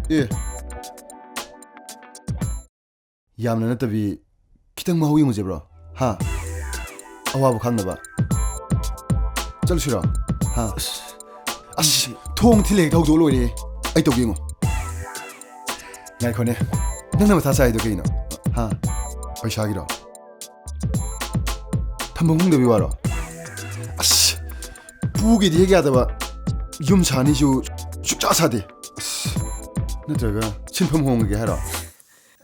ꯑꯦ, ꯌꯥꯝꯅ ꯅꯠꯇꯕꯤ, ꯈꯤꯇꯪ ꯃꯍꯥꯎ ꯌꯦꯡꯉꯨꯁꯦ, bro꯫ ꯍꯥ? ꯑꯋꯥꯕ ꯈꯪꯅꯕ꯫ ꯆꯠꯂꯨꯁꯤꯔꯣ? ꯍꯥ? ꯑꯁ, ꯊꯣꯡ ꯊꯤꯜꯂꯦ ꯍꯦꯛꯇ ꯍꯧꯗꯣꯛ ꯂꯣꯏꯔꯦ꯫ ꯑꯩ ꯇꯧꯒꯦ ꯌꯦꯡꯉꯣ꯫ ꯉꯥꯏꯈꯣꯅꯦ, ꯅꯪꯅ ꯃꯊꯥ ꯁꯥꯏꯗꯣ ꯀꯩꯅꯣ? ꯍꯥ? ꯄꯩꯁꯥꯒꯤꯔꯣ? ꯊꯝꯐꯝ ꯈꯪꯗꯕꯤ ꯋꯥꯔꯣ? ꯑꯁ, ꯄꯨꯒꯤꯗꯤ ꯍꯦꯛ ꯌꯥꯗꯕ, ꯌꯨꯝ ꯁꯥꯅꯤꯁꯨ ꯁꯨꯛꯁꯥ ꯁꯥꯗꯦ꯫ ꯑꯁ, ꯅꯠꯇ꯭ꯔꯒ ꯁꯤꯟꯐꯝ ꯍꯣꯡꯉꯒꯦ ꯍꯥꯏꯔꯣ?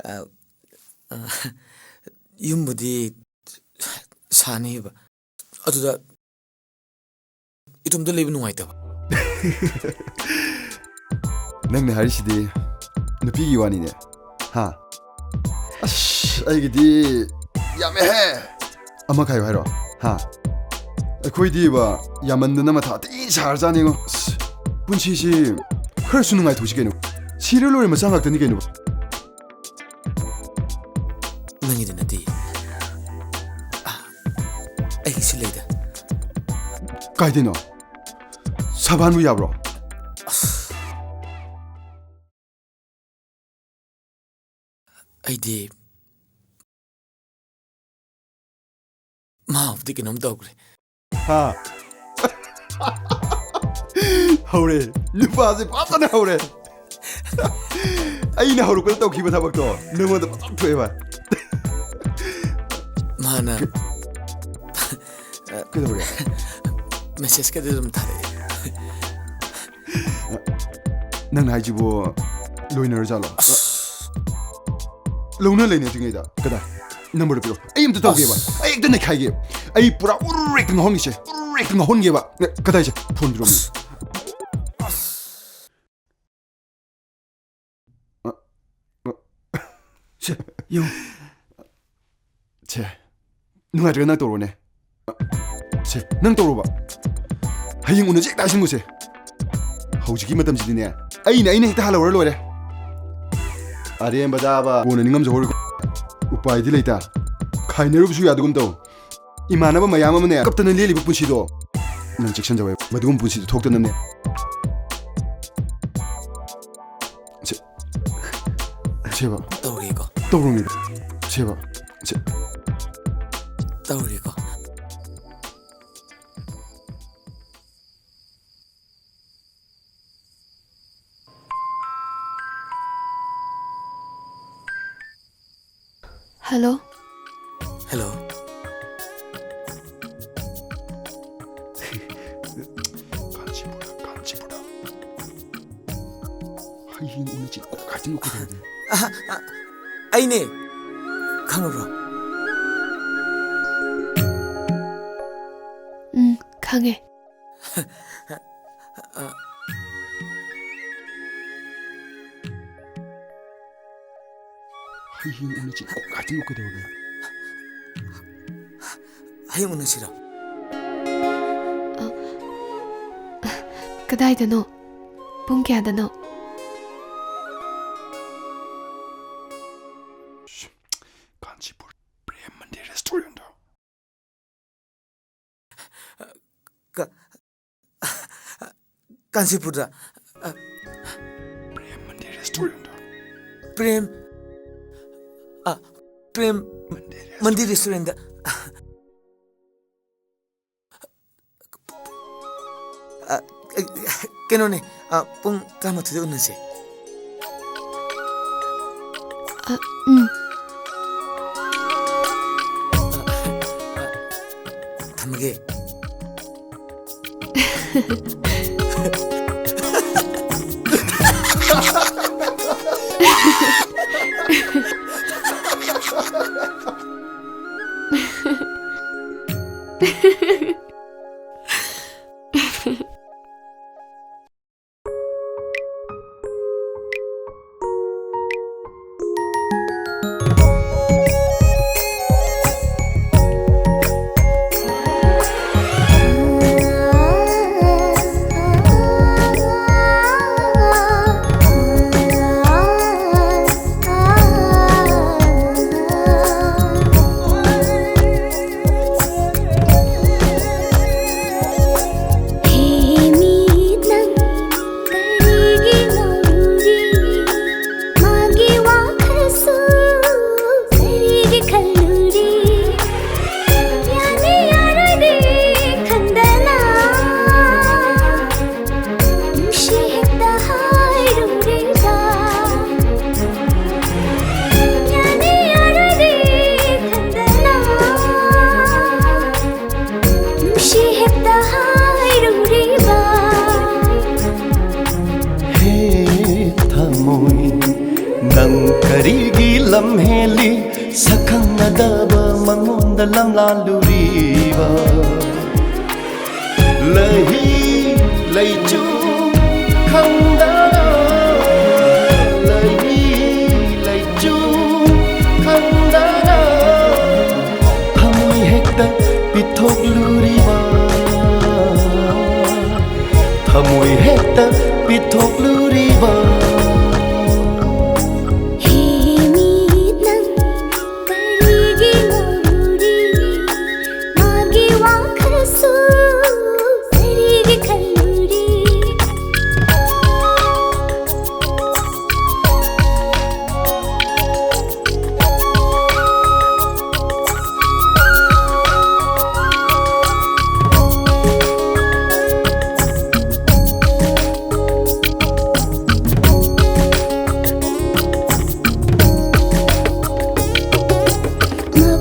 ꯑ, ꯑ, ꯌꯨꯝꯕꯨꯗꯤ ꯁꯥꯅꯤꯕ, ꯑꯗꯨꯗ ꯏꯇꯣꯝꯇ ꯂꯩꯕ ꯅꯨꯡꯉꯥꯏꯇꯕ꯫ ꯅꯪꯅ ꯍꯥꯏꯔꯤꯁꯤꯗꯤ ꯅꯨꯄꯤꯒꯤ ꯋꯥꯅꯤꯅꯦ꯫ ꯍꯥ? ꯑꯁ, ꯑꯩꯒꯤꯗꯤ ꯌꯥꯝꯃꯦꯍꯦ꯫ ꯑꯃ ꯈꯥꯏꯌꯨ ꯍꯥꯏꯔꯣ? ꯍꯥ? ꯑꯩꯈꯣꯏꯗꯤꯕ, ꯌꯥꯝꯃꯟꯗꯅ ꯃꯊꯥ ꯊꯤ ꯁꯥꯔꯖꯥꯠꯅꯤꯉꯣ꯫ ꯑꯁ, ꯄꯨꯟꯁꯤꯁꯤ ꯈꯔꯁꯨ ꯅꯨꯡꯉꯥꯏꯊꯣꯛꯁꯤ ꯀꯩꯅꯣ꯫ ꯁꯤꯔ ꯂꯣꯏꯔꯦ, ꯃꯆꯥ ꯉꯥꯛꯇꯅꯤ ꯀꯩꯅꯣ꯫ ꯅꯪꯒꯤꯗ ꯅꯠꯇꯦ꯫ ꯑ, ꯑꯩꯒꯤꯁꯨ ꯂꯩꯗ꯫ ꯀꯥꯏꯗꯩꯅꯣ? ꯁꯥꯕꯥꯟꯕꯨ ꯌꯥꯕ꯭ꯔꯣ? ꯑꯁ꯫ ꯑꯩꯗꯤ ꯃꯥꯕꯨꯗꯤ ꯀꯩꯅꯣꯝ ꯇꯧꯈ꯭ꯔꯦ꯫ ꯍꯥ? ꯍꯧꯔꯦ꯫ ꯅꯨꯄꯥꯁꯦ ꯐꯖꯅ ꯍꯧꯔꯦ꯫ ꯑꯩꯅ ꯍꯧꯔꯛꯄꯗ ꯇꯧꯈꯤꯕ ꯊꯕꯛꯇꯣ ꯅꯉꯣꯟꯗ ꯐꯖꯅ ꯊꯣꯛꯑꯦ, ꯚꯥꯏ꯫ ꯃꯥꯅ ꯀꯩꯗꯧꯔꯦ? Message ꯀꯗꯤ ꯑꯗꯨꯝ ꯊꯥꯔꯛꯑꯦ꯫ ꯅꯪꯅ ꯍꯥꯏꯁꯤꯕꯨ ꯂꯣꯏꯅꯔꯖꯥꯠꯂꯣ? ꯑꯁ꯫ ꯂꯧꯅ ꯂꯩꯅꯗ꯭ꯔꯤꯉꯩꯗ ꯀꯗꯥꯏ? Number ꯗꯣ ꯄꯤꯔꯛꯑꯣ꯫ ꯑꯩ ꯑꯝꯇ ꯇꯧꯒꯦꯕ꯫ ꯑꯁ꯫ ꯑꯩ ꯍꯦꯛꯇ ꯅꯩꯈꯥꯏꯒꯦ꯫ ꯑꯩ ꯄꯨꯔꯥ ꯎꯔꯨꯔ ꯍꯦꯛꯇ ꯉꯥꯎꯍꯟꯒꯦꯁꯦ꯫ ꯎꯔꯨꯔ ꯍꯦꯛꯇ ꯉꯥꯎꯍꯟꯒꯦꯕ꯫ ꯀꯗꯥꯏꯁꯦ? Phone ꯄꯤꯔꯛꯑꯣ꯫ ꯑꯁ꯫ ꯁꯦ, ꯌꯦꯡꯉꯨ꯫ ꯁꯦ, ꯅꯨꯡꯉꯥꯏꯇ꯭ꯔꯒ ꯅꯪ ꯇꯧꯔꯣꯅꯦ꯫ ꯁꯦ, ꯅꯪ ꯇꯧꯔꯣꯕ꯫ ꯍꯌꯦꯡ ꯎꯅꯁꯦ, ꯍꯦꯛꯇ ꯍꯥꯏꯁꯤꯟꯈꯣꯁꯦ꯫ ꯍꯧꯖꯤꯛꯀꯤ ꯃꯇꯝꯁꯤꯗꯤꯅꯦ, ꯑꯩꯅ, ꯑꯩꯅ ꯍꯦꯛꯇ ꯍꯜꯍꯧꯔ ꯂꯣꯏꯔꯦ꯫ ꯑꯔꯦꯝꯕꯗꯕ ꯀꯣꯟꯅ ꯅꯤꯡꯉꯝꯖꯍꯧꯔꯣꯏ꯫ ꯎꯄꯥꯏꯗꯤ ꯂꯩꯇ꯫ ꯈꯥꯏꯅꯔꯨꯕꯁꯨ ꯌꯥꯗꯒꯨꯝ ꯇꯧ꯫ ꯏꯃꯥꯟꯅꯕ ꯃꯌꯥꯝ ꯑꯃꯅꯦ ꯀꯞꯇꯅ ꯂꯦꯜꯂꯤꯕ ꯄꯨꯟꯁꯤꯗꯣ ꯅꯪ ꯆꯦꯛꯁꯤꯟꯖꯧ ꯍꯦ꯫ ꯃꯗꯨꯒꯨꯝꯕ ꯄꯨꯟꯁꯤꯗꯣ ꯊꯣꯛꯇꯅꯕꯅꯦ꯫ ꯁꯦ, ꯁꯦꯕ꯫ ꯇꯧꯔꯤꯀꯣ꯫ ꯇꯧꯔꯝꯃꯤꯕ꯫ ꯁꯦꯕ꯫ ꯁꯦ- ꯇꯧꯔꯤꯀꯣ꯫ ꯍꯜꯂꯣ꯫ ꯍꯜꯂꯣ꯫ ꯀꯥꯟꯆꯤꯄꯨꯔꯗ, ꯀꯥꯟꯆꯤꯄꯨꯔꯗ꯫ ꯍꯌꯦꯡ ꯎꯅꯁꯤ ꯀꯣꯛ ꯍꯥꯏꯖꯤꯜꯂꯨ ꯀꯩꯗꯧꯔꯒꯦ? ꯑꯍ, ꯑ, ꯑꯩꯅꯦ꯫ ꯈꯪꯉꯕ꯭ꯔꯣ? ꯎꯝ, ꯈꯪꯉꯦ꯫ ꯍꯌꯦꯡ ꯎꯅꯁꯤ ꯀꯣꯛ ꯍꯥꯏꯖꯤꯜꯂꯨ ꯀꯩꯗꯧꯔꯒꯦ? ꯍꯌꯦꯡ ꯎꯅꯁꯤꯔꯣ? ꯑ, ꯀꯗꯥꯏꯗꯅꯣ? ꯄꯨꯡ ꯀꯌꯥꯗꯅꯣ? ꯀꯥꯟꯆꯤꯄꯨꯔ ꯄ꯭ꯔꯦꯝ ꯃꯟꯗꯤꯔ ꯔꯦꯁꯇꯨꯔꯦꯟꯗꯣ꯫ ꯀ-, ꯀꯥꯟꯆꯤꯄꯨꯔꯗ꯫ ꯑ, ꯄ꯭ꯔꯦꯝ ꯃꯟꯗꯤꯔ ꯔꯦꯁꯇꯨꯔꯦꯟꯗꯣ꯫ ꯄ꯭ꯔꯦꯝ, ꯑ, ꯄ꯭ꯔꯦꯝ ꯃꯟꯗꯤꯔ ꯔꯦꯁꯇꯨꯔꯦꯟ꯫ ꯃꯟꯗꯤꯔ ꯔꯦꯁꯇꯨꯔꯦꯟꯗ꯫ ꯑ, ꯑ, ꯀꯩꯅꯣꯅꯦ, ꯑ, ꯄꯨꯡ ꯇꯔꯥꯃꯥꯊꯣꯏꯗ ꯎꯅꯁꯦ꯫ ꯑ, ꯎꯝ꯫ ꯊꯝꯃꯒꯦ꯫ ꯀꯔꯤꯒꯤ ꯂꯝꯍꯦꯜꯂꯤ ꯁꯛꯈꯪꯅꯗꯕ ꯃꯉꯣꯟꯗ ꯂꯝꯂꯥꯜꯂꯨꯔꯤꯕ? ꯂꯩꯍꯤ ꯂꯩꯆꯨ ꯈꯪꯗꯅ, ꯂꯩꯍꯤ ꯂꯩꯆꯨ ꯈꯪꯗꯅ, ꯊꯃꯣꯏ ꯍꯦꯛꯇ ꯄꯤꯊꯣꯛꯂꯨꯔꯤꯕ, ꯊꯃꯣꯏ ꯍꯦꯛꯇ ꯄꯤꯊꯣꯛꯂꯨꯔꯤꯕ꯫ ꯍꯦ ꯃꯤꯠ ꯅꯪ ꯀꯔꯤꯒꯤ ꯉꯥꯎꯔꯨꯔꯤ? ꯃꯥꯒꯤ ꯋꯥꯈꯜꯁꯨ ꯀꯔꯤꯒꯤ ꯈꯜꯂꯨꯔꯤ?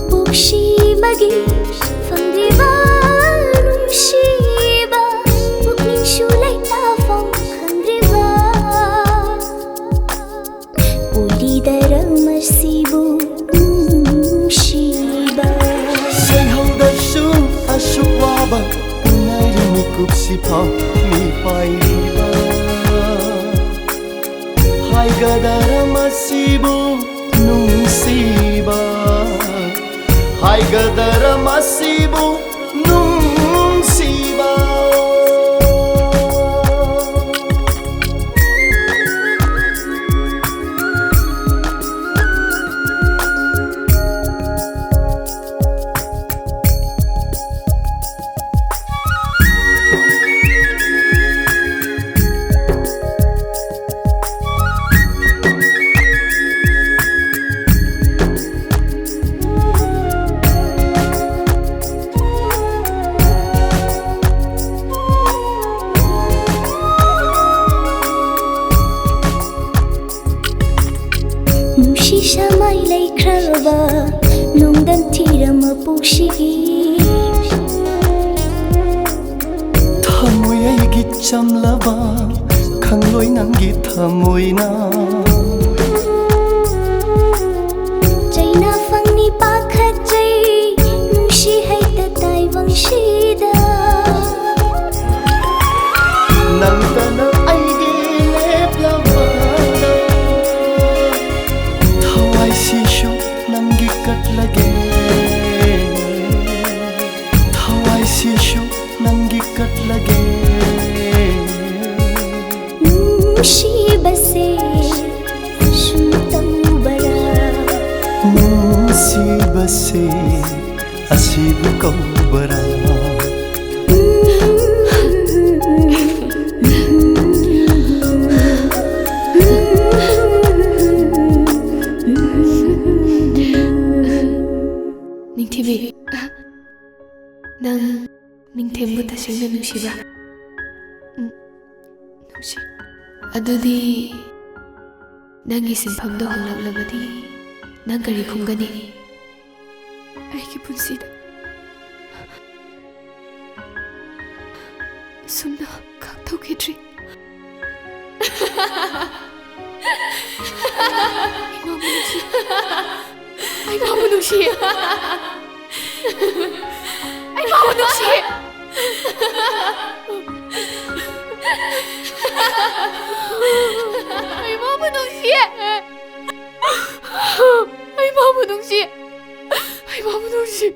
ꯃꯄꯣꯛꯁꯤꯃꯒꯤ ꯐꯪꯂꯤꯕ ꯅꯨꯡꯁꯤꯕ ꯄꯨꯛꯅꯤꯡꯁꯨ ꯂꯩꯇꯥꯐꯝ ꯈꯪꯗ꯭ꯔꯤꯕ ꯄꯣꯂꯤꯗꯔꯝ ꯑꯁꯤꯕꯨ ꯅꯨꯡꯁꯤꯕ꯫ ꯁꯩꯍꯧꯗꯁꯨ ꯑꯁꯨꯛ ꯋꯥꯕ ꯎꯅꯔꯤ ꯃꯤꯀꯨꯞꯁꯤ ꯐꯥꯎ ꯃꯤ ꯄꯥꯏꯔꯤꯕ꯫ ꯍꯥꯏꯒꯗꯔꯝ ꯑꯁꯤꯕꯨ ꯅꯨꯡꯁꯤꯕ, ꯍꯥꯏꯒꯗꯔꯝ ꯑꯁꯤꯕꯨ ꯅꯨꯡꯁꯤꯕ꯫ ꯅꯨꯡꯁꯤ ꯁꯃꯥꯏ ꯂꯩꯈ꯭ꯔꯕ ꯅꯣꯡꯗꯝ ꯊꯤꯔ ꯃꯄꯣꯛꯁꯤꯒꯤ꯫ ꯊꯃꯣꯏ ꯑꯩꯒꯤ ꯆꯝꯂꯕ ꯈꯪꯂꯣꯏ ꯅꯪꯒꯤ ꯊꯃꯣꯏꯅ꯫ ꯁꯦ ꯑꯁꯤꯕꯨ ꯀꯧꯕꯔꯥ? ꯅꯤꯡꯊꯤꯕꯤ, ꯅꯪ ꯅꯤꯡꯊꯦꯝꯕꯨ ꯇꯁꯦꯡꯅ ꯅꯨꯡꯁꯤꯕ꯭ꯔꯥ? ꯎꯝ, ꯅꯨꯡꯁꯤ꯫ ꯑꯗꯨꯗꯤ ꯅꯪꯒꯤ ꯁꯤꯟꯐꯝꯗꯣ ꯍꯣꯡꯂꯛꯂꯕꯗꯤ ꯅꯪ ꯀꯔꯤ ꯈꯨꯝꯒꯅꯤ? ꯑꯩꯒꯤ ꯄꯨꯟꯁꯤꯗ ꯁꯨꯝꯅ ꯈꯥꯛꯊꯣꯛꯈꯤꯗ꯭ꯔꯤ꯫ ꯑꯩ ꯃꯥꯕꯨ ꯅꯨꯡꯁꯤ꯫ ꯑꯩ ꯃꯥꯕꯨ ꯅꯨꯡꯁꯤ꯫ ꯑꯩ ꯃꯥꯕꯨ ꯅꯨꯡꯁꯤ꯫ ꯑꯩ ꯃꯥꯕꯨ ꯅꯨꯡꯁꯤ꯫ ꯑꯩ ꯃꯥꯕꯨ ꯅꯨꯡꯁꯤ꯫ ꯑꯩ ꯃꯥꯕꯨ ꯅꯨꯡꯁꯤ꯫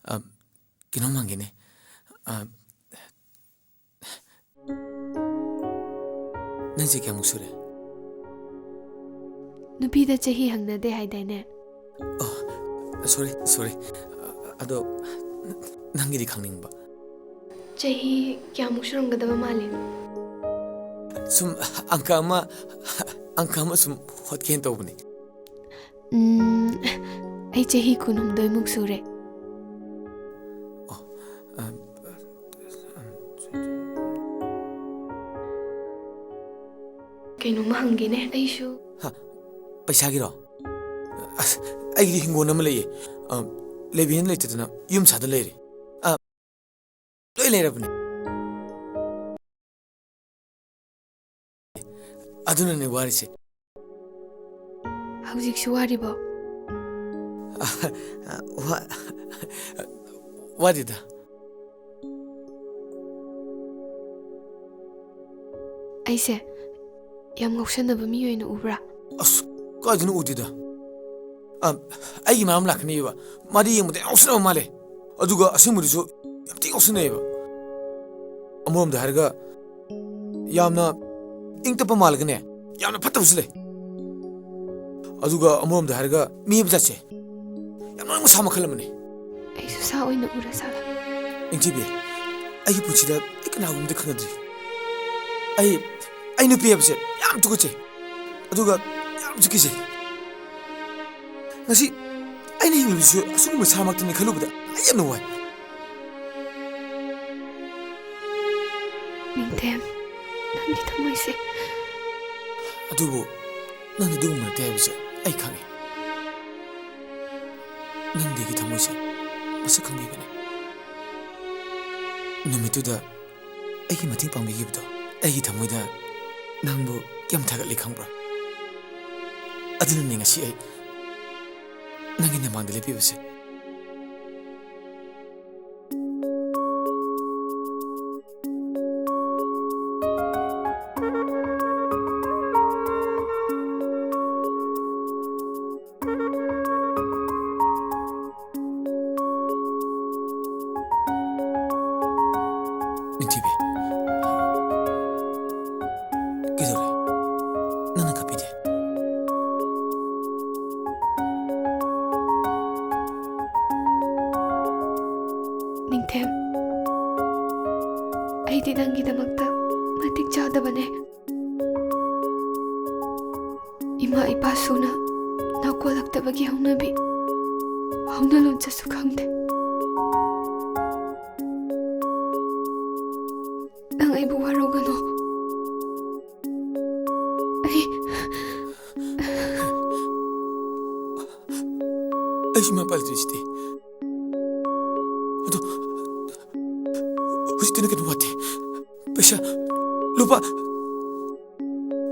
ꯑ, ꯀꯩꯅꯣꯝ ꯍꯪꯒꯦꯅꯦ꯫ ꯑ, ꯅꯪꯁꯦ ꯀꯌꯥꯃꯨꯛ ꯁꯨꯔꯦ? ꯅꯨꯄꯤꯗ ꯆꯍꯤ ꯍꯪꯅꯗꯦ ꯍꯥꯏꯗꯥꯏꯅꯦ? ꯑꯣ, sorry, sorry꯫ ꯑꯗꯣ, ꯅꯪꯒꯤꯗꯤ ꯈꯪꯅꯤꯡꯕ꯫ ꯆꯍꯤ ꯀꯌꯥꯃꯨꯛ ꯁꯨꯔꯝꯒꯗꯕ ꯃꯥꯜꯂꯤ? ꯁꯨꯝ ꯑꯪꯀ ꯑꯃ, ꯑꯪꯀ ꯑꯃ ꯁꯨꯝ ꯍꯣꯠꯀꯦꯅ ꯇꯧꯕꯅꯦ꯫ ꯎꯝ, ꯑꯩ ꯆꯍꯤ ꯀꯨꯟꯍꯨꯝꯗꯣꯏꯃꯨꯛ ꯁꯨꯔꯦ꯫ ꯑꯣ, ꯑ, ꯀꯩꯅꯣꯝꯃ ꯍꯪꯒꯦꯅꯦ, ꯑꯩꯁꯨ꯫ ꯍꯥ? ꯄꯩꯁꯥꯒꯤꯔꯣ? ꯑꯁ, ꯑꯩꯒꯤꯗꯤ ꯍꯤꯡꯒꯣꯜ ꯑꯃ ꯂꯩꯌꯦ꯫ ꯑ, ꯂꯩꯕꯤꯅ ꯂꯩꯇꯗꯅ ꯌꯨꯝ ꯁꯥꯗ ꯂꯩꯔꯦ꯫ ꯑ, ꯂꯣꯏ ꯂꯩꯔꯕꯅꯦ꯫ ꯑꯗꯨꯅꯅꯦ ꯋꯥꯔꯤꯁꯦ꯫ ꯍꯧꯖꯤꯛꯁꯨ ꯋꯥꯔꯤꯕꯣ? ꯋꯥ-, ꯋꯥꯗꯦꯗ꯫ ꯑꯩꯁꯦ ꯌꯥꯝ ꯉꯥꯎꯁꯟꯅꯕ ꯃꯤ ꯑꯣꯏꯅ ꯎꯕ꯭ꯔꯥ? ꯑꯁ, ꯀꯥꯏꯗꯅꯣ ꯎꯗꯦꯗ꯫ ꯑ, ꯑꯩꯒꯤ ꯃꯔꯝ ꯂꯥꯛꯀꯅꯤꯕ꯫ ꯃꯥꯗꯤ ꯌꯦꯡꯕꯗ ꯌꯥꯝ ꯉꯥꯎꯁꯤꯟꯅꯕ ꯃꯥꯜꯂꯦ꯫ ꯑꯗꯨꯒ ꯑꯁꯦꯡꯕꯗꯨꯁꯨ ꯌꯥꯝ ꯊꯤ ꯉꯥꯎꯁꯤꯟꯅꯩꯌꯦꯕ꯫ ꯑꯃꯔꯣꯝꯗ ꯍꯥꯏꯔꯒ ꯌꯥꯝꯅ ꯏꯪ ꯇꯞꯄ ꯃꯥꯜꯂꯒꯅꯦ, ꯌꯥꯝꯅ ꯐꯠꯇꯕꯁꯨ ꯂꯩ꯫ ꯑꯗꯨꯒ ꯑꯃꯔꯣꯝꯗ ꯍꯥꯏꯔꯒ ꯃꯤ ꯍꯥꯏꯕ ꯖꯥꯠꯁꯦ ꯌꯥꯝ ꯂꯣꯏꯅꯃꯛ ꯁꯥ ꯃꯈꯜ ꯑꯃꯅꯤ꯫ ꯑꯩꯁꯨ ꯁꯥ ꯑꯣꯏꯅ ꯎꯔ ꯖꯥꯠꯂꯥ? ꯅꯤꯡꯊꯤꯕꯤ, ꯑꯩꯒꯤ ꯄꯨꯟꯁꯤꯗ ꯑꯩ ꯀꯅꯥꯒꯨꯝꯕꯗꯤ ꯈꯪꯅꯗ꯭ꯔꯤ꯫ ꯑꯩ, ꯑꯩ ꯅꯨꯄꯤ ꯍꯥꯏꯕꯁꯦ ꯌꯥꯝ ꯇꯨꯀꯠꯆꯩ, ꯑꯗꯨꯒ ꯌꯥꯝꯁꯨ ꯀꯤꯖꯩ꯫ ꯉꯁꯤ ꯑꯩꯅ ꯍꯤꯡꯂꯤꯕꯁꯤꯁꯨ ꯑꯁꯤꯒꯨꯝꯕ ꯁꯥꯃꯛꯇꯅꯤ ꯈꯜꯂꯨꯕꯗ ꯑꯩ ꯌꯥꯝꯅ ꯋꯥꯏ꯫ ꯅꯤꯡꯊꯦꯝ, ꯅꯪꯒꯤ ꯊꯃꯣꯏꯁꯦ꯫ ꯑꯗꯨꯕꯨ ꯅꯪ ꯑꯗꯨꯒꯨꯝꯕ ꯅꯠꯇꯦ ꯍꯥꯏꯕꯁꯦ ꯑꯩ ꯈꯪꯉꯤ꯫ ꯅꯪꯗꯤ ꯑꯩꯒꯤ ꯊꯃꯣꯏꯁꯦ ꯃꯁꯛ ꯈꯪꯕꯤꯕꯅꯤ꯫ ꯅꯨꯃꯤꯠꯇꯨꯗ ꯑꯩꯒꯤ ꯃꯇꯦꯡ ꯄꯥꯡꯕꯤꯈꯤꯕꯗꯣ, ꯑꯩꯒꯤ ꯊꯃꯣꯏꯗ ꯅꯪꯕꯨ ꯀꯌꯥꯝ ꯊꯥꯒꯠꯂꯤ ꯈꯪꯕ꯭ꯔꯥ? ꯑꯗꯨꯅꯅꯦ ꯉꯁꯤ ꯑꯩ ꯅꯪꯒꯤ ꯅꯃꯥꯡꯗ ꯂꯦꯞꯄꯤꯕꯁꯦ꯫ ꯅꯤꯡꯊꯤꯕꯤ, ꯀꯩꯗꯧꯔꯦ? ꯅꯪꯅ ꯀꯞꯄꯤꯗꯤ? ꯅꯤꯡꯊꯦꯝ, ꯑꯩꯗꯤ ꯅꯪꯒꯤꯗꯃꯛꯇ ꯃꯇꯤꯛ ꯆꯥꯗꯕꯅꯦ꯫ ꯏꯃꯥ ꯏꯄꯥ ꯁꯨꯅ ꯅꯥꯀꯣꯜꯂꯛꯇꯕꯒꯤ ꯍꯧꯅꯕꯤ, ꯍꯧꯅ ꯂꯣꯟꯆꯠꯁꯨ ꯈꯪꯗꯦ꯫ ꯅꯪ ꯑꯩꯕꯨ ꯋꯥꯔꯧꯒꯅꯨ꯫ ꯑꯩ ꯑꯩꯁꯨ ꯏꯃꯥ ꯄꯥꯜꯂꯛꯇ꯭ꯔꯤꯁꯤꯗꯤ꯫ ꯑꯗꯣ ꯍꯧꯖꯤꯛꯇꯤ ꯅꯪ ꯀꯩꯅꯣ ꯋꯥꯠꯇꯦ꯫ ꯄꯩꯁꯥ, ꯂꯨꯄꯥ,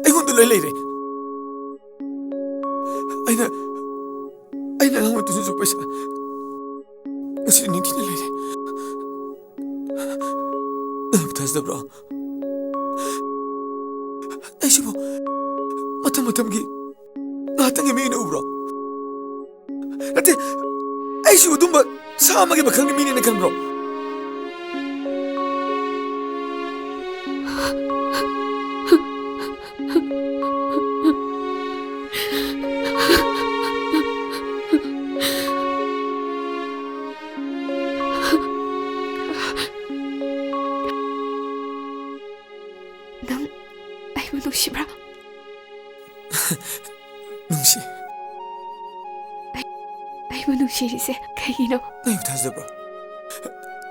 ꯑꯩꯉꯣꯟꯗ ꯂꯣꯏ ꯂꯩꯔꯦ꯫ ꯑꯩꯅ, ꯑꯩꯅ ꯑꯉꯥꯡ ꯑꯣꯏꯔꯤꯉꯩꯗꯁꯨ ꯄꯩꯁꯥ ꯉꯁꯤꯗꯤ ꯅꯤꯡꯊꯤꯅ ꯂꯩꯔꯦ꯫ ꯅꯪ ꯊꯥꯖꯗꯕ꯭ꯔꯣ? ꯑꯩꯁꯤꯕꯨ ꯃꯇꯝ ꯃꯇꯝꯒꯤ ꯉꯥꯏꯍꯥꯛꯇꯪꯒꯤ ꯃꯤꯅ ꯎꯕ꯭ꯔꯣ? ꯅꯠꯇꯦ, ꯑꯩꯁꯨ ꯑꯗꯨꯝꯕ ꯁꯥ ꯑꯃꯒꯤ ꯃꯈꯜꯒꯤ ꯃꯤꯅꯦꯅ ꯈꯟꯕ꯭ꯔꯣ? ꯅꯪ ꯑꯩꯕꯨ ꯅꯨꯡꯁꯤꯕ꯭ꯔꯥ? ꯅꯨꯡꯁꯤ꯫ ꯑꯩ, ꯑꯩꯕꯨ ꯅꯨꯡꯁꯤꯔꯤꯁꯦ ꯀꯩꯒꯤꯅꯣ? ꯅꯪ ꯊꯥꯖꯕ꯭ꯔꯣ?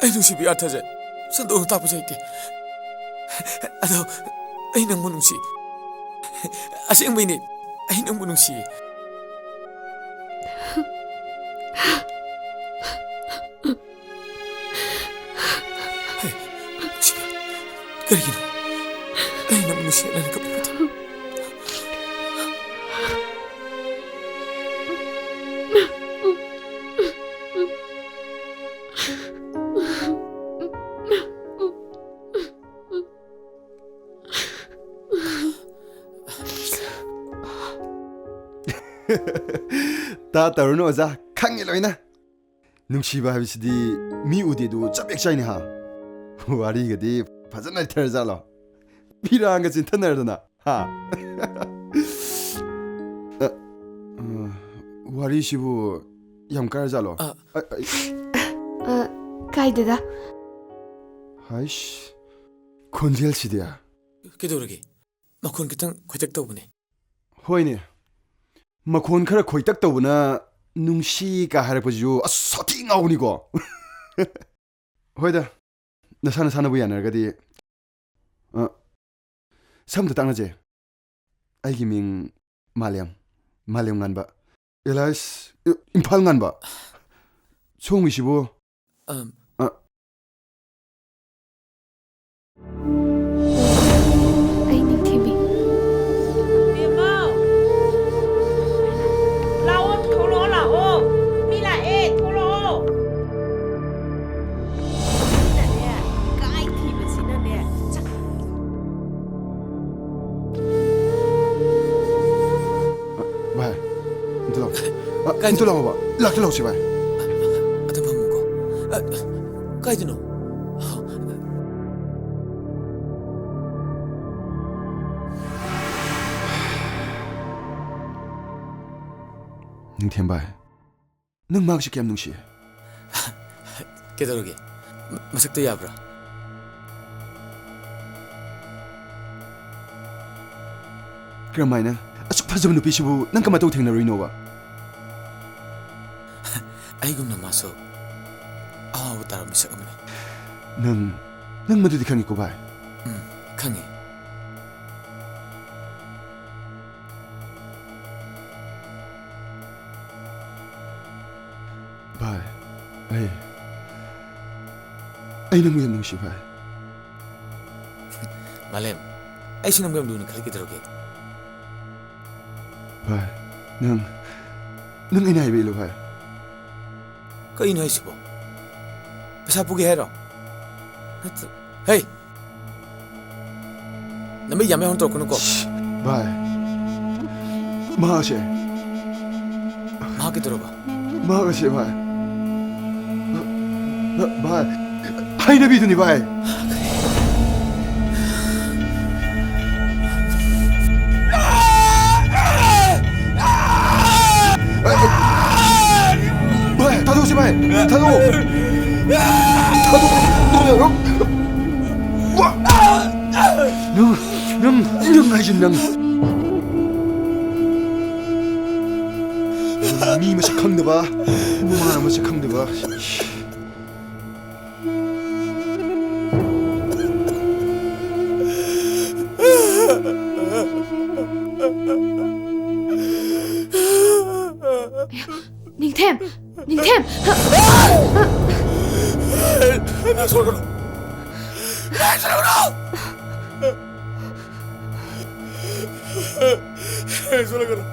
ꯑꯩ ꯅꯨꯡꯁꯤꯕ ꯌꯥꯝ ꯊꯥꯖꯩ꯫ ꯁꯟꯗꯣꯛꯅ ꯇꯥꯛꯄꯁꯨ ꯍꯩꯇꯦ꯫ ꯑꯗꯣ ꯑꯩ ꯅꯪꯕꯨ ꯅꯨꯡꯁꯤ꯫ ꯑꯁꯦꯡꯕꯩꯅꯦ꯫ ꯑꯩ ꯅꯪꯕꯨ ꯅꯨꯡꯁꯤꯌꯦ꯫ ꯍꯦ, ꯅꯨꯡꯁꯤ, ꯀꯔꯤꯒꯤꯅꯣ? ꯑꯩ ꯅꯪꯕꯨ ꯅꯨꯡꯁꯤ ꯍꯥꯏꯅ ꯀꯞꯄꯤꯕꯗꯣ? ꯇꯥ ꯇꯧꯔꯨꯅꯨ ꯑꯣꯖꯥ, ꯈꯪꯉꯦ ꯂꯣꯏꯅ꯫ ꯅꯨꯡꯁꯤꯕ ꯍꯥꯏꯕꯁꯤꯗꯤ ꯃꯤ ꯎꯗꯦꯗꯨ ꯆꯞ ꯍꯦꯛ ꯆꯥꯏꯅꯦ ꯍꯥ꯫ ꯋꯥꯔꯤꯒꯗꯤ ꯐꯖꯅ ꯂꯩꯊꯔꯖꯥꯠꯂꯣ? ꯐꯤꯔꯥꯡꯒ ꯆꯤꯟꯊꯅꯔꯗꯅ ꯍꯥ? ꯑ, ꯑ, ꯋꯥꯔꯤꯁꯤꯕꯨ ꯌꯥꯝ ꯀꯥꯏꯔꯖꯥꯠꯂꯣ? ꯑ꯫ ꯑ, ꯑ, ꯑ, ꯀꯥꯏꯗꯦꯗ꯫ ꯍꯥꯏꯁ, ꯈꯣꯟꯖꯦꯜꯁꯤꯗꯤ꯫ ꯀꯩꯗꯧꯔꯒꯦ? ꯃꯈꯣꯟ ꯈꯤꯇꯪ ꯈꯣꯏꯇꯛ ꯇꯧꯕꯅꯦ꯫ ꯍꯣꯏꯅꯦ, ꯃꯈꯣꯟ ꯈꯔ ꯈꯣꯏꯇꯛ ꯇꯧꯕꯅ ꯅꯨꯡꯁꯤ ꯀꯥ ꯍꯥꯏꯔꯛꯄꯁꯤꯁꯨ ꯑꯁ ꯁꯥꯊꯤ ꯉꯥꯎꯕꯅꯤꯀꯣ꯫ ꯍꯣꯏꯗ, ꯅꯁꯥ ꯅꯁꯥꯅꯕꯨ ꯌꯥꯅꯔꯒꯗꯤ, ꯑ, ꯁꯝꯗ ꯇꯥꯛꯅꯁꯦ꯫ ꯑꯩꯒꯤ ꯃꯤꯡ ꯃꯥꯂꯦꯝ, ꯃꯥꯂꯦꯝ ꯉꯥꯟꯕ꯫ ꯑꯦꯂꯥꯏꯁ, ꯏ-, ꯏꯝꯐꯥꯜ ꯉꯥꯟꯕ꯫ ꯁꯣꯝꯒꯤꯁꯤꯕꯨ? ꯑꯝ꯫ ꯑ꯫ ꯑꯩ ꯅꯤꯡꯊꯤꯕꯤ꯫ ꯕꯦꯝꯃꯧ! ꯂꯥꯛꯑꯣ, ꯊꯣꯛꯂꯛꯑꯣ, ꯂꯥꯛꯑꯣ꯫ ꯃꯤ ꯂꯥꯛꯑꯦ, ꯊꯣꯛꯂꯛꯑꯣ꯫ ꯃꯤꯅꯅꯦ, ꯏꯀꯥꯏ ꯊꯤꯕꯁꯤꯅꯅꯦ, ꯆꯠ- ꯚꯥꯏ, ꯑꯝꯇ ꯂꯥꯛꯑꯣ꯫ ꯑ, ꯀꯥꯏꯗꯅꯣ? ꯑꯝꯇ ꯂꯥꯛꯑꯣꯕ꯫ ꯂꯥꯛꯇ ꯂꯥꯛꯑꯣꯁꯤ, ꯚꯥꯏ꯫ ꯑꯗ ꯐꯝꯃꯨꯀꯣ꯫ ꯑ, ꯀꯥꯏꯗꯅꯣ? ꯅꯤꯡꯊꯦꯝ ꯚꯥꯏ, ꯅꯪ ꯃꯍꯥꯛꯁꯦ ꯀꯌꯥꯝ ꯅꯨꯡꯁꯤ? ꯀꯩꯗꯧꯔꯒꯦ? ꯃ-, ꯃꯁꯛꯇꯣ ꯌꯥꯕ꯭ꯔꯥ? ꯀꯔꯝꯍꯥꯏꯅ? ꯑꯁꯨꯛ ꯐꯖꯕ ꯅꯨꯄꯤꯁꯤꯕꯨ ꯅꯪ ꯀꯃꯥꯏꯅ ꯇꯧ ꯊꯦꯡꯅꯔꯨꯏꯅꯣꯕ? ꯑꯩꯒꯨꯝꯅ ꯃꯥꯁꯨ ꯑꯋꯥꯕ ꯇꯥꯔꯕ ꯃꯤꯁꯛ ꯑꯃꯅꯤ꯫ ꯅꯪ, ꯅꯪ ꯃꯗꯨꯗꯤ ꯈꯪꯉꯤꯀꯣ, ꯚꯥꯏ? ꯎꯝ, ꯈꯪꯉꯤ꯫ ꯚꯥꯏ, ꯑꯩ, ꯑꯩ ꯅꯪꯕꯨ ꯌꯥꯝ ꯅꯨꯡꯁꯤ, ꯚꯥꯏ꯫ ꯃꯥꯂꯦꯝ, ꯑꯩꯁꯨ ꯅꯪꯕꯨ ꯌꯥꯝ ꯂꯨꯅ ꯈꯜꯂꯤ, ꯀꯩꯗꯧꯔꯒꯦ? ꯚꯥꯏ, ꯅꯪ, ꯅꯪ ꯑꯩꯅ ꯍꯥꯏꯕ ꯏꯜꯂꯨ, ꯚꯥꯏ꯫ ꯀꯩꯅꯣ ꯍꯥꯏꯁꯤꯕꯣ? ꯄꯩꯁꯥ ꯄꯨꯒꯦ ꯍꯥꯏꯔꯣ? ꯅꯠꯇ꯭ꯔ-, ꯍꯦ! ꯅꯃꯤꯠ ꯌꯥꯝ ꯌꯥꯝ ꯇꯧꯔꯛꯀꯅꯨꯀꯣ꯫ ꯚꯥꯏ, ꯃꯍꯥꯛꯁꯦ꯫ ꯃꯍꯥꯛ ꯀꯩꯗꯧꯔꯕ? ꯃꯍꯥꯛ ꯑꯁꯦ, ꯚꯥꯏ꯫ ꯚꯥꯏ, ꯍꯩꯅꯕꯤꯗꯨꯅꯤ, ꯚꯥꯏ꯫ ꯚꯥꯏ, ꯊꯥꯗꯣꯛꯁꯤ, ꯚꯥꯏ꯫ ꯊꯥꯗꯣꯛꯑꯣ꯫ ꯊꯥꯗꯣꯛꯑꯣ꯫ ꯅꯪ, ꯅꯪ, ꯅꯪ ꯍꯥꯏꯁꯤ ꯅꯪ꯫ ꯃꯤ ꯃꯁꯛ ꯈꯪꯗꯕ, ꯃꯃꯥ ꯃꯁꯛ ꯈꯪꯗꯕ꯫ ꯅꯤꯡꯊꯦꯝ! ꯅꯤꯡꯊꯦꯝ! ꯁꯣꯛꯀꯅꯨ! ꯁꯣꯛꯀꯅꯨ! ꯁꯣꯛꯀꯅꯨ!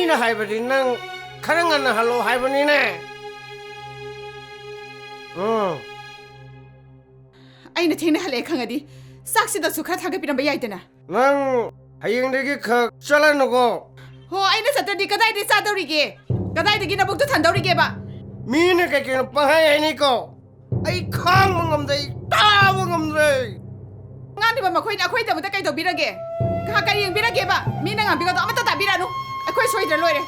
ꯑꯩꯅ ꯍꯥꯏꯕꯗꯤ ꯅꯪ ꯈꯔ ꯉꯟꯅ ꯍꯜꯂꯣ ꯍꯥꯏꯕꯅꯤꯅꯦ꯫ ꯎꯝ꯫ ꯑꯩꯅ ꯊꯦꯡꯅ ꯍꯜꯂꯛꯑꯦ ꯈꯪꯉꯗꯤ ꯆꯥꯛꯁꯤꯗꯁꯨ ꯈꯔ ꯊꯥꯒꯠꯄꯤꯔꯝꯕ ꯌꯥꯏꯗꯅ꯫ ꯅꯪ ꯍꯌꯦꯡꯗꯒꯤ ꯈꯛ ꯆꯠꯂꯅꯨꯀꯣ꯫ ꯍꯣ, ꯑꯩꯅ ꯆꯠꯇ꯭ꯔꯗꯤ ꯀꯗꯥꯏꯗꯒꯤ ꯆꯥꯗꯧꯔꯤꯒꯦ? ꯀꯗꯥꯏꯗꯒꯤ ꯅꯕꯨꯛꯇꯨ ꯊꯟꯗꯧꯔꯤꯒꯦꯕ? ꯃꯤꯅ ꯀꯩ ꯀꯩꯅꯣ ꯄꯪꯍꯥꯏ ꯍꯥꯏꯅꯤꯀꯣ꯫ ꯑꯩ ꯈꯥꯡꯕ ꯉꯝꯗꯦ, ꯑꯩ ꯇꯥꯕ ꯉꯝꯗ꯭ꯔꯦ꯫ ꯉꯥꯡꯂꯤꯕ ꯃꯈꯣꯏꯅ ꯑꯩꯈꯣꯏꯗꯃꯛꯇ ꯀꯩ ꯇꯧꯕꯤꯔꯒꯦ? ꯀ-, ꯀꯔꯤ ꯌꯦꯡꯕꯤꯔꯒꯦꯕ? ꯃꯤꯅ ꯉꯥꯡꯕꯤꯒꯗꯣ ꯑꯃꯠꯇ ꯇꯥꯕꯤꯔꯛꯑꯅꯨ꯫ ꯑꯩꯈꯣꯏ ꯁꯣꯏꯗ꯭ꯔ ꯂꯣꯏꯔꯦ꯫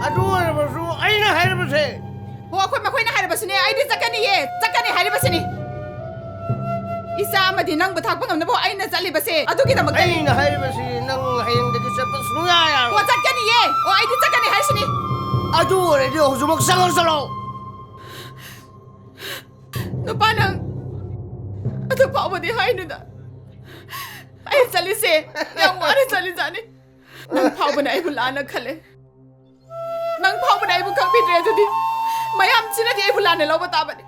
ꯑꯗꯨ ꯑꯣꯏꯔꯕꯁꯨ ꯑꯩꯅ ꯍꯥꯏꯔꯤꯕꯁꯦ꯫ ꯍꯣ, ꯑꯩꯈꯣꯏ ꯃꯈꯣꯏꯅ ꯍꯥꯏꯔꯕꯁꯨꯅꯦ, ꯑꯩꯗꯤ ꯆꯠꯀꯅꯤꯌꯦ, ꯆꯠꯀꯅꯤ ꯍꯥꯏꯔꯤꯕꯁꯤꯅꯤ꯫ ꯏꯆꯥ ꯑꯃꯗꯤ ꯅꯪꯕꯨ ꯊꯥꯛꯄ ꯉꯝꯅꯕ ꯑꯩꯅ ꯆꯠꯂꯤꯕꯁꯦ ꯑꯗꯨꯒꯤꯗꯃꯛꯇꯅꯤ꯫ ꯑꯩꯅ ꯍꯥꯏꯔꯤꯕꯁꯤ ꯅꯪ ꯍꯌꯦꯡꯗꯒꯤ ꯆꯠꯄ ꯁꯨꯡꯌꯥ ꯌꯥꯔꯣꯏ꯫ ꯑꯣ, ꯆꯠꯀꯅꯤꯌꯦ꯫ ꯑꯣ, ꯑꯩꯗꯤ ꯆꯠꯀꯅꯤ ꯍꯥꯏꯁꯤꯅꯤ꯫ ꯑꯗꯨ ꯑꯣꯏꯔꯗꯤ ꯍꯧꯖꯤꯛꯃꯛ ꯆꯠꯂꯣ, ꯆꯠꯂꯣ꯫ ꯅꯨꯄꯥ ꯅꯪ ꯑꯗꯨ ꯐꯥꯎꯕꯗꯤ ꯍꯥꯏꯅꯨꯗ꯫ ꯑꯩ ꯆꯠꯂꯤꯁꯦ ꯌꯥꯝ ꯋꯥꯅ ꯆꯠꯂꯤꯖꯥꯠꯅꯤ꯫ ꯅꯪ ꯐꯥꯎꯕꯅ ꯑꯩꯕꯨ ꯂꯥꯟꯅ ꯈꯜꯂꯦ꯫ ꯅꯪ ꯐꯥꯎꯕꯅ ꯑꯩꯕꯨ ꯈꯪꯕꯤꯗ꯭ꯔꯦ ꯑꯗꯨꯗꯤ ꯃꯌꯥꯝꯁꯤꯅꯗꯤ ꯑꯩꯕꯨ ꯂꯥꯟꯅ ꯂꯧꯕ ꯇꯥꯕꯅꯤ꯫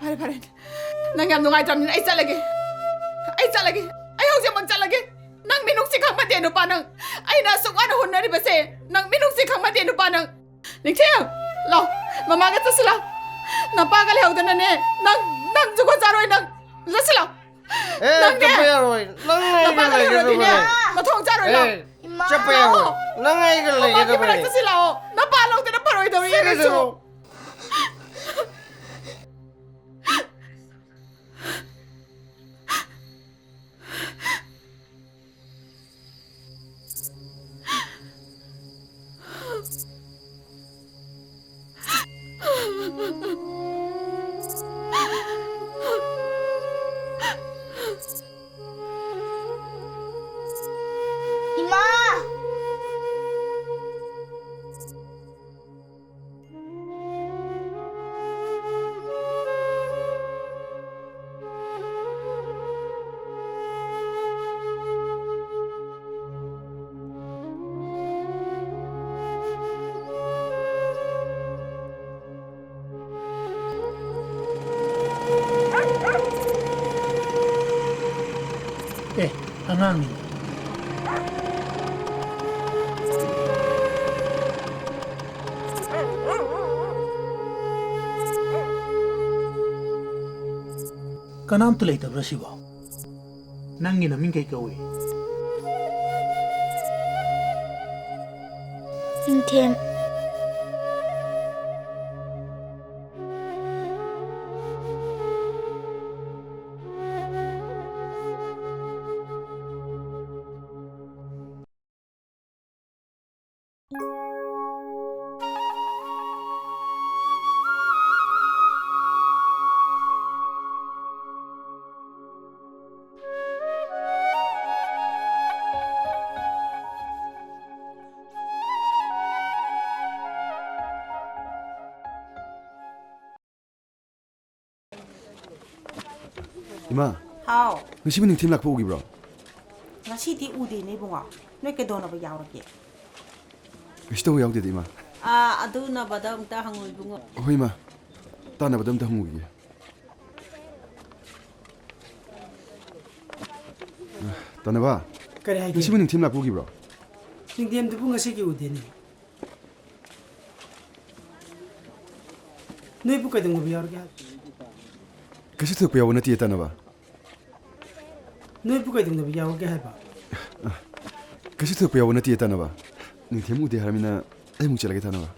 ꯐꯔꯦ, ꯐꯔꯦ꯫ ꯅꯪ ꯌꯥꯝ ꯅꯨꯡꯉꯥꯏꯇ꯭ꯔꯕꯅꯤꯅ ꯑꯩ ꯆꯠꯂꯒꯦ꯫ ꯑꯩ ꯆꯠꯂꯒꯦ꯫ ꯑꯩ ꯍꯧꯖꯤꯛꯃꯛ ꯆꯠꯂꯒꯦ꯫ ꯅꯪ ꯃꯤꯅꯨꯡꯁꯤ ꯈꯪꯕ ꯅꯠꯇꯦ ꯅꯨꯄꯥ ꯅꯪ꯫ ꯑꯩꯅ ꯑꯁꯨꯛ ꯋꯥꯅ ꯍꯣꯠꯅꯔꯤꯕꯁꯦ ꯅꯪ ꯃꯤꯅꯨꯡꯁꯤ ꯈꯪꯕ ꯅꯠꯇꯦ ꯅꯨꯄꯥ ꯅꯪ꯫ ꯅꯤꯡꯊꯦꯝ, ꯂꯥꯎ, ꯃꯃꯥꯒ ꯆꯠꯁꯤ ꯂꯥꯎ꯫ ꯅꯄꯥꯒ ꯂꯩꯍꯧꯗꯅꯅꯦ, ꯅꯪ, ꯅꯪ ꯖꯨꯒꯣꯠ ꯆꯥꯔꯣꯏ ꯅꯪ꯫ ꯆꯠꯁꯤ ꯂꯥꯎ꯫ ꯑꯦ, ꯅꯪꯅꯦ꯫ ꯆꯠꯄ ꯌꯥꯔꯣꯏ꯫ ꯅꯪ ꯑꯩꯒ ꯅꯄꯥꯒ ꯂꯩꯍꯧꯗ꯭ꯔꯗꯤꯅꯦ, ꯂꯩꯒꯗꯕꯅꯦ꯫ ꯃꯊꯣꯡ ꯆꯥꯔꯣꯏ ꯂꯥꯎ꯫ ꯑꯦ, ꯏꯃꯥ꯫ ꯆꯠꯄ ꯌꯥꯔꯣꯏ꯫ ꯂꯥꯛꯑꯣ꯫ ꯅꯪ ꯑꯩꯒ ꯃꯃꯥꯒꯤ ꯂꯩꯒꯗꯕꯅꯦ꯫ ꯃꯅꯥꯛ ꯆꯠꯁꯤ ꯂꯥꯛꯑꯣ꯫ ꯅꯄꯥ ꯂꯧꯗꯅ ꯐꯔꯣꯏꯗꯧꯔꯤ ꯆꯠꯀꯗꯕꯅꯦ꯫ ꯅꯪꯁꯨ꯫ ꯏꯃꯥ! ꯑꯦ, ꯑꯉꯥꯡꯅꯤ꯫ ꯀꯅꯥꯝꯇ ꯂꯩꯇꯕ꯭ꯔꯥ ꯁꯤꯕꯣ? ꯅꯪꯒꯤ ꯅꯃꯤꯡ ꯀꯩ ꯀꯧꯏ? ꯅꯤꯡꯊꯦꯝ꯫ ꯏꯃꯥ, ꯍꯥꯎ꯫ ꯉꯁꯤꯕꯨ ꯅꯤꯡꯊꯦꯝ ꯂꯥꯛꯄ ꯎꯈꯤꯕ꯭ꯔꯣ? ꯉꯁꯤꯗꯤ ꯎꯗꯦꯅꯦ ꯏꯕꯨꯡꯉꯣ꯫ ꯅꯣꯏ ꯀꯩꯗꯧꯅꯕ ꯌꯥꯎꯔꯒꯦ? ꯀꯩꯁꯨ ꯇꯧꯕ ꯌꯥꯎꯗꯦꯗ, ꯏꯃꯥ꯫ ꯑꯥ, ꯑꯗꯨ ꯅꯕꯗ ꯑꯝꯇ ꯍꯪꯉꯨ ꯏꯕꯨꯡꯉꯣ꯫ ꯍꯣꯏ, ꯏꯃꯥ꯫ ꯇꯥꯟꯅꯕꯗ ꯑꯝꯇ ꯍꯪꯉꯨꯈꯤꯒꯦ꯫ ꯇꯥꯟꯅꯕ, ꯀꯔꯤ ꯍꯥꯏꯒꯦ? ꯉꯁꯤꯕꯨ ꯅꯤꯡꯊꯦꯝ ꯂꯥꯛꯄ ꯎꯈꯤꯕ꯭ꯔꯣ? ꯅꯤꯡꯊꯦꯝꯗꯨꯕꯨ ꯉꯁꯤꯒꯤ ꯎꯗꯦꯅꯦ꯫ ꯅꯣꯏꯕꯨ ꯀꯩꯗꯧꯅꯕ ꯌꯥꯎꯔꯒꯦ ꯍꯥꯏꯕ? ꯀꯩꯁꯨ ꯊꯣꯏꯗꯣꯛꯄ ꯌꯥꯎꯕ ꯅꯠꯇꯦ, ꯇꯥꯟꯅꯕ꯫ ꯅꯣꯏꯕꯨ ꯀꯩꯗꯧꯅꯕ ꯌꯥꯎꯔꯒꯦ ꯍꯥꯏꯕ? ꯀꯩꯁꯨ ꯊꯣꯏꯗꯣꯛꯄ ꯌꯥꯎꯕ ꯅꯠꯇꯦ, ꯇꯥꯟꯅꯕ꯫ ꯅꯤꯡꯊꯦꯝ ꯎꯗꯦ ꯍꯥꯏꯔꯃꯤꯅ ꯑꯩ ꯑꯃꯨꯛ ꯆꯠꯂꯒꯦ, ꯇꯥꯟꯅꯕ꯫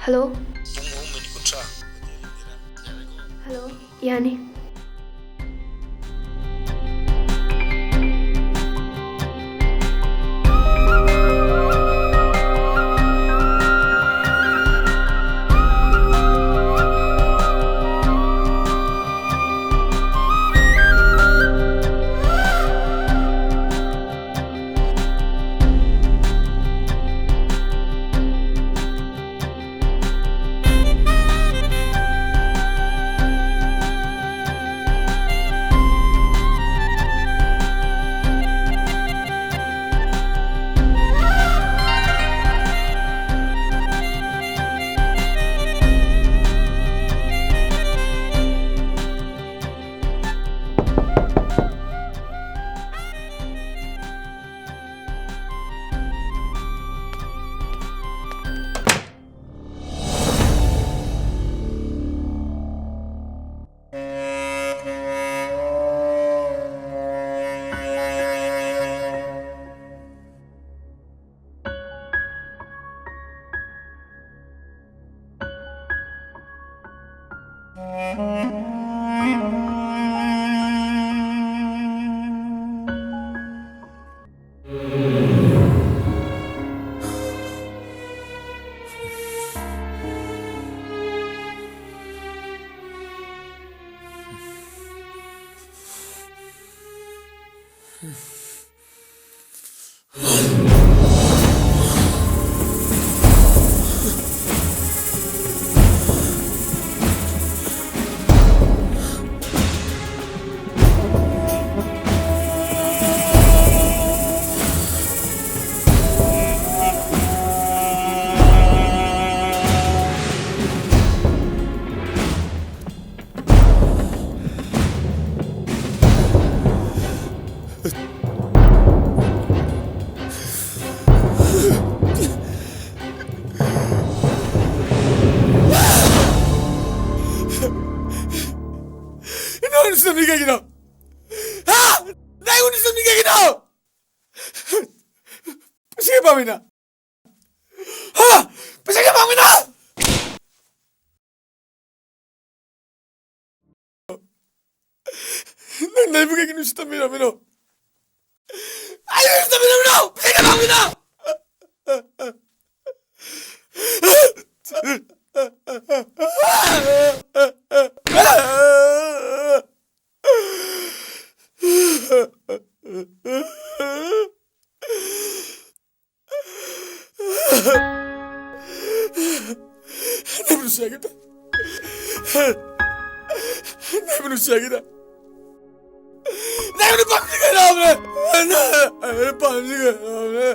ꯍꯜꯂꯣ꯫ ꯄꯨꯡ ꯑꯍꯨꯝ ꯃꯤꯅꯤꯠ ꯀꯨꯟꯊ꯭ꯔꯥ꯫ ꯍꯜꯂꯣ꯫ ꯌꯥꯅꯤ꯫ ꯅꯪꯉꯣꯟꯗ ꯁꯨꯝꯃꯤ ꯀꯩꯒꯤꯅꯣ? ꯍꯥ? ꯅꯪꯉꯣꯟꯗ ꯁꯨꯝꯃꯤ ꯀꯩꯒꯤꯅꯣ? ꯄꯩꯁꯥ ꯄꯥꯝꯃꯤꯅ? ꯍꯥ? ꯄꯩꯁꯥ ꯀꯌꯥ ꯄꯥꯝꯃꯤꯅ? ꯅꯪꯕꯨ ꯀꯩꯒꯤ ꯅꯨꯡꯁꯤꯠ ꯇꯝꯕꯤꯔꯝꯃꯤꯅꯣ? ꯑꯩ ꯅꯨꯡꯁꯤꯠ ꯇꯝꯕꯤꯔꯝꯃꯤꯅꯣ? ꯁꯤ ꯀꯅꯥꯒꯤꯅꯣ? ꯅꯪꯕꯨ ꯅꯨꯡꯁꯤ ꯍꯥꯏꯒꯦ ꯇ-, ꯅꯪꯕꯨ ꯅꯨꯡꯁꯤ ꯍꯥꯏꯒꯦ ꯇ-, ꯅꯪꯕꯨ ꯄꯥꯝꯖꯒꯦ ꯇꯧꯕꯅꯦ꯫ ꯅꯪꯕꯨ ꯄꯥꯝꯖꯒꯦ ꯇꯧꯕꯅꯦ꯫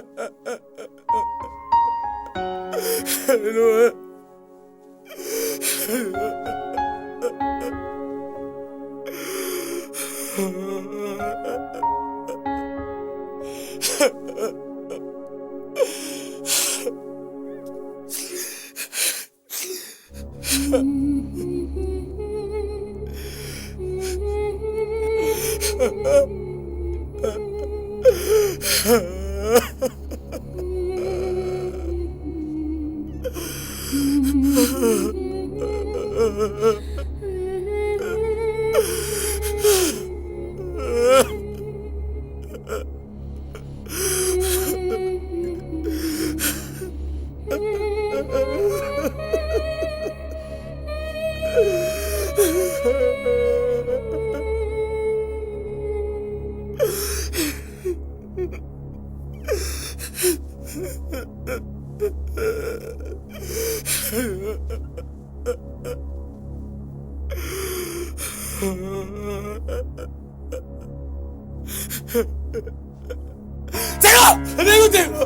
ꯆꯠꯂꯣ! ꯑꯩꯉꯣꯟꯗ ꯆꯠꯂꯣ!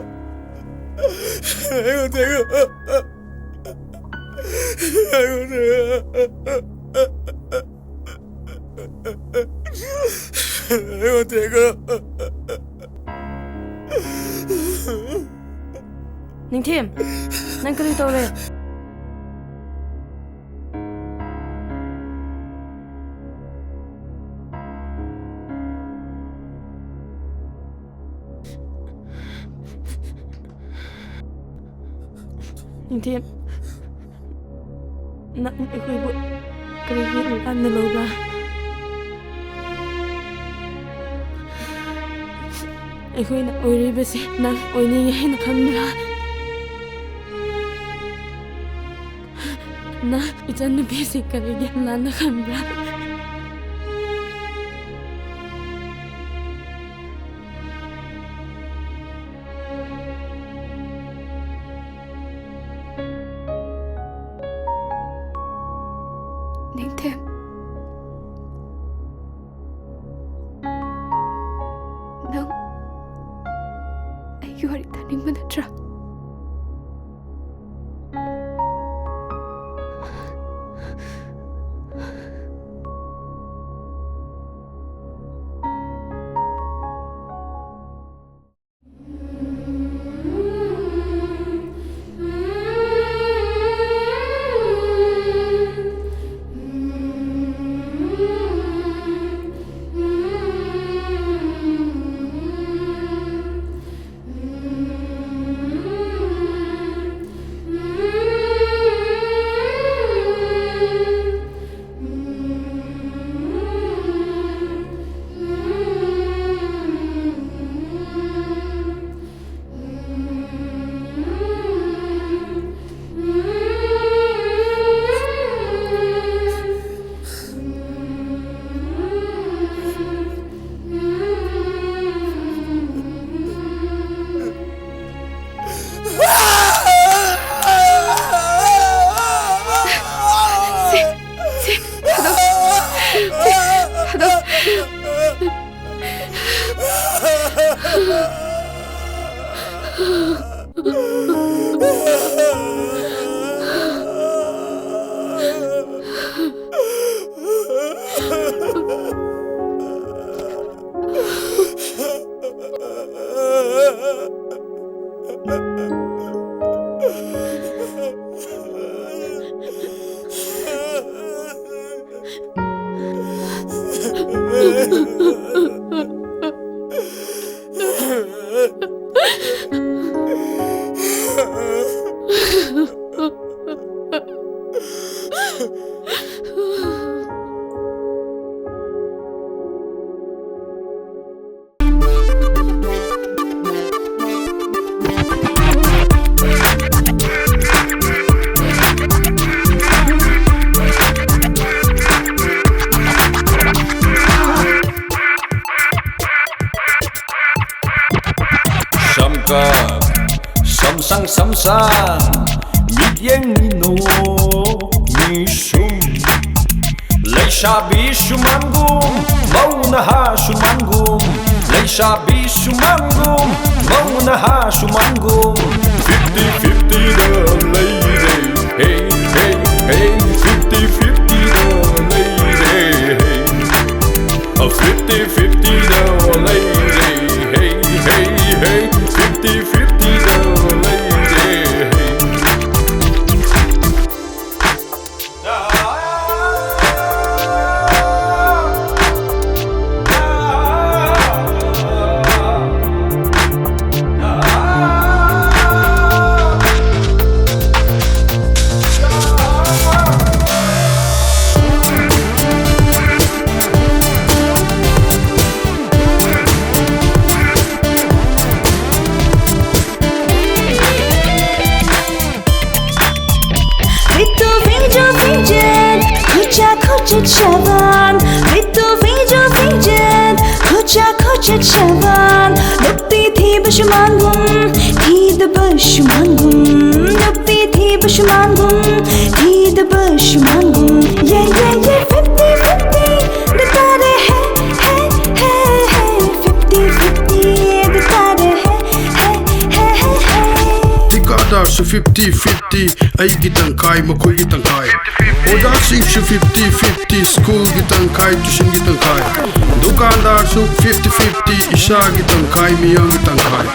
ꯑꯩꯉꯣꯟꯗ ꯆꯠꯂꯣ! ꯑꯩꯉꯣꯟꯗ ꯆꯠꯂꯣ! ꯑꯩꯉꯣꯟꯗ ꯆꯠꯂꯣ! ꯅꯤꯡꯊꯦꯝ, ꯅꯪ ꯀꯔꯤ ꯇꯧꯔꯦ? ꯅꯤꯡꯊꯦꯝ, ꯅꯪ ꯑꯩꯈꯣꯏꯕꯨ ꯀꯔꯤꯒꯤ ꯂꯥꯟꯅ ꯂꯧꯕ꯭ꯔꯥ? ꯑꯩꯈꯣꯏꯅ ꯑꯣꯏꯔꯤꯕꯁꯤ ꯅꯪ ꯑꯣꯏꯅꯤꯡꯉꯦ ꯍꯥꯏꯅ ꯈꯟꯕ꯭ꯔꯥ? ꯅꯪ ꯏꯆꯟꯅꯨꯄꯤꯁꯤ ꯀꯔꯤꯒꯤ ꯂꯥꯟꯅ ꯈꯟꯕ꯭ꯔꯥ? ꯅꯤꯡꯊꯦꯝ, ꯅꯪ ꯑꯩꯒꯤ ꯋꯥꯔꯤ ꯇꯥꯅꯤꯡꯕ ꯅꯠꯇ꯭ꯔꯥ? ꯁꯤ, ꯁꯤ, ꯊꯥꯗꯣꯛ-, ꯁꯤ, ꯊꯥꯗꯣꯛ-, ꯁꯪ ꯁꯝ ꯁꯪ ꯃꯤꯠꯌꯦꯡ ꯃꯤꯅꯣꯛ ꯃꯤꯁꯨꯝ ꯂꯩꯁꯥꯕꯤꯁꯨ ꯃꯥꯡꯒꯨꯝ ꯃꯧ ꯅꯍꯥꯁꯨ ꯃꯥꯡꯒꯨꯝ ꯂꯩꯁꯥꯕꯤꯁꯨ ꯃꯥꯡꯒꯨꯝ ꯃꯧ ꯅꯍꯥꯁꯨ ꯃꯥꯡꯒꯨꯝ fifty fifty ꯗ ꯂꯩꯔꯦ hey hey hey fifty fifty ꯗ ꯂꯩꯔꯦ hey fifty fifty ꯗ ꯂꯩꯔꯦ hey hey hey fifty fifty ꯗ ꯂꯩꯔꯦ hey ꯐꯤꯇꯨ ꯐꯤꯖꯨ ꯐꯤꯖꯦꯠ ꯈꯨꯆꯥ ꯈꯨꯆꯤꯠ ꯁꯕꯥꯟ ꯐꯤꯇꯨ ꯐꯤꯖꯨ ꯐꯤꯖꯦꯠ ꯈꯨꯆꯥ ꯈꯨꯆꯤꯠ ꯁꯕꯥꯟ ꯅꯨꯄꯤ ꯊꯤꯕꯁꯨ ꯃꯥꯡꯒꯨꯝ ꯊꯤꯗꯕꯁꯨ ꯃꯥꯡꯒꯨꯝ ꯅꯨꯄꯤ ꯊꯤꯕꯁꯨ ꯃꯥꯡꯒꯨꯝ ꯊꯤꯗꯕꯁꯨ ꯃꯥꯡꯒꯨꯝ ꯌꯦ ꯌꯦ ꯌꯦ fifty fifty ꯗ ꯇꯥꯔꯦ ꯍꯦ ꯍꯦ ꯍꯦ ꯍꯦ fifty fifty ꯗ ꯇꯥꯔꯦ ꯍꯦ ꯍꯦ ꯍꯦ ꯍꯦ ꯍꯦ ꯊꯤꯀꯥꯗꯥꯔꯁꯨ fifty fifty ꯑꯩꯒꯤ ꯇꯪꯈꯥꯏ ꯃꯈꯣꯏꯒꯤ ꯇꯪꯈꯥꯏ ꯑꯣꯖꯥꯁꯤꯡꯁꯨ fifty fifty ꯁ꯭ꯀꯨꯜꯒꯤ ꯇꯪꯈꯥꯏ ꯇ꯭ꯌꯨꯁꯟꯒꯤ ꯇꯪꯈꯥꯏ ꯗꯨꯀꯥꯟꯗꯥꯔꯁꯨ fifty fifty ꯏꯁꯥꯒꯤ ꯇꯪꯈꯥꯏ ꯃꯤꯌꯥꯝꯒꯤ ꯇꯪꯈꯥꯏ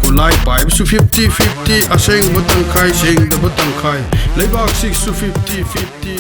ꯈꯨꯠꯂꯥꯏ ꯄꯥꯏꯕꯁꯨ fifty fifty ꯑꯁꯦꯡꯕ ꯇꯪꯈꯥꯏ ꯁꯦꯡꯗꯕ ꯇꯪꯈꯥꯏ ꯂꯩꯕꯥꯛꯁꯤꯁꯨ fifty fifty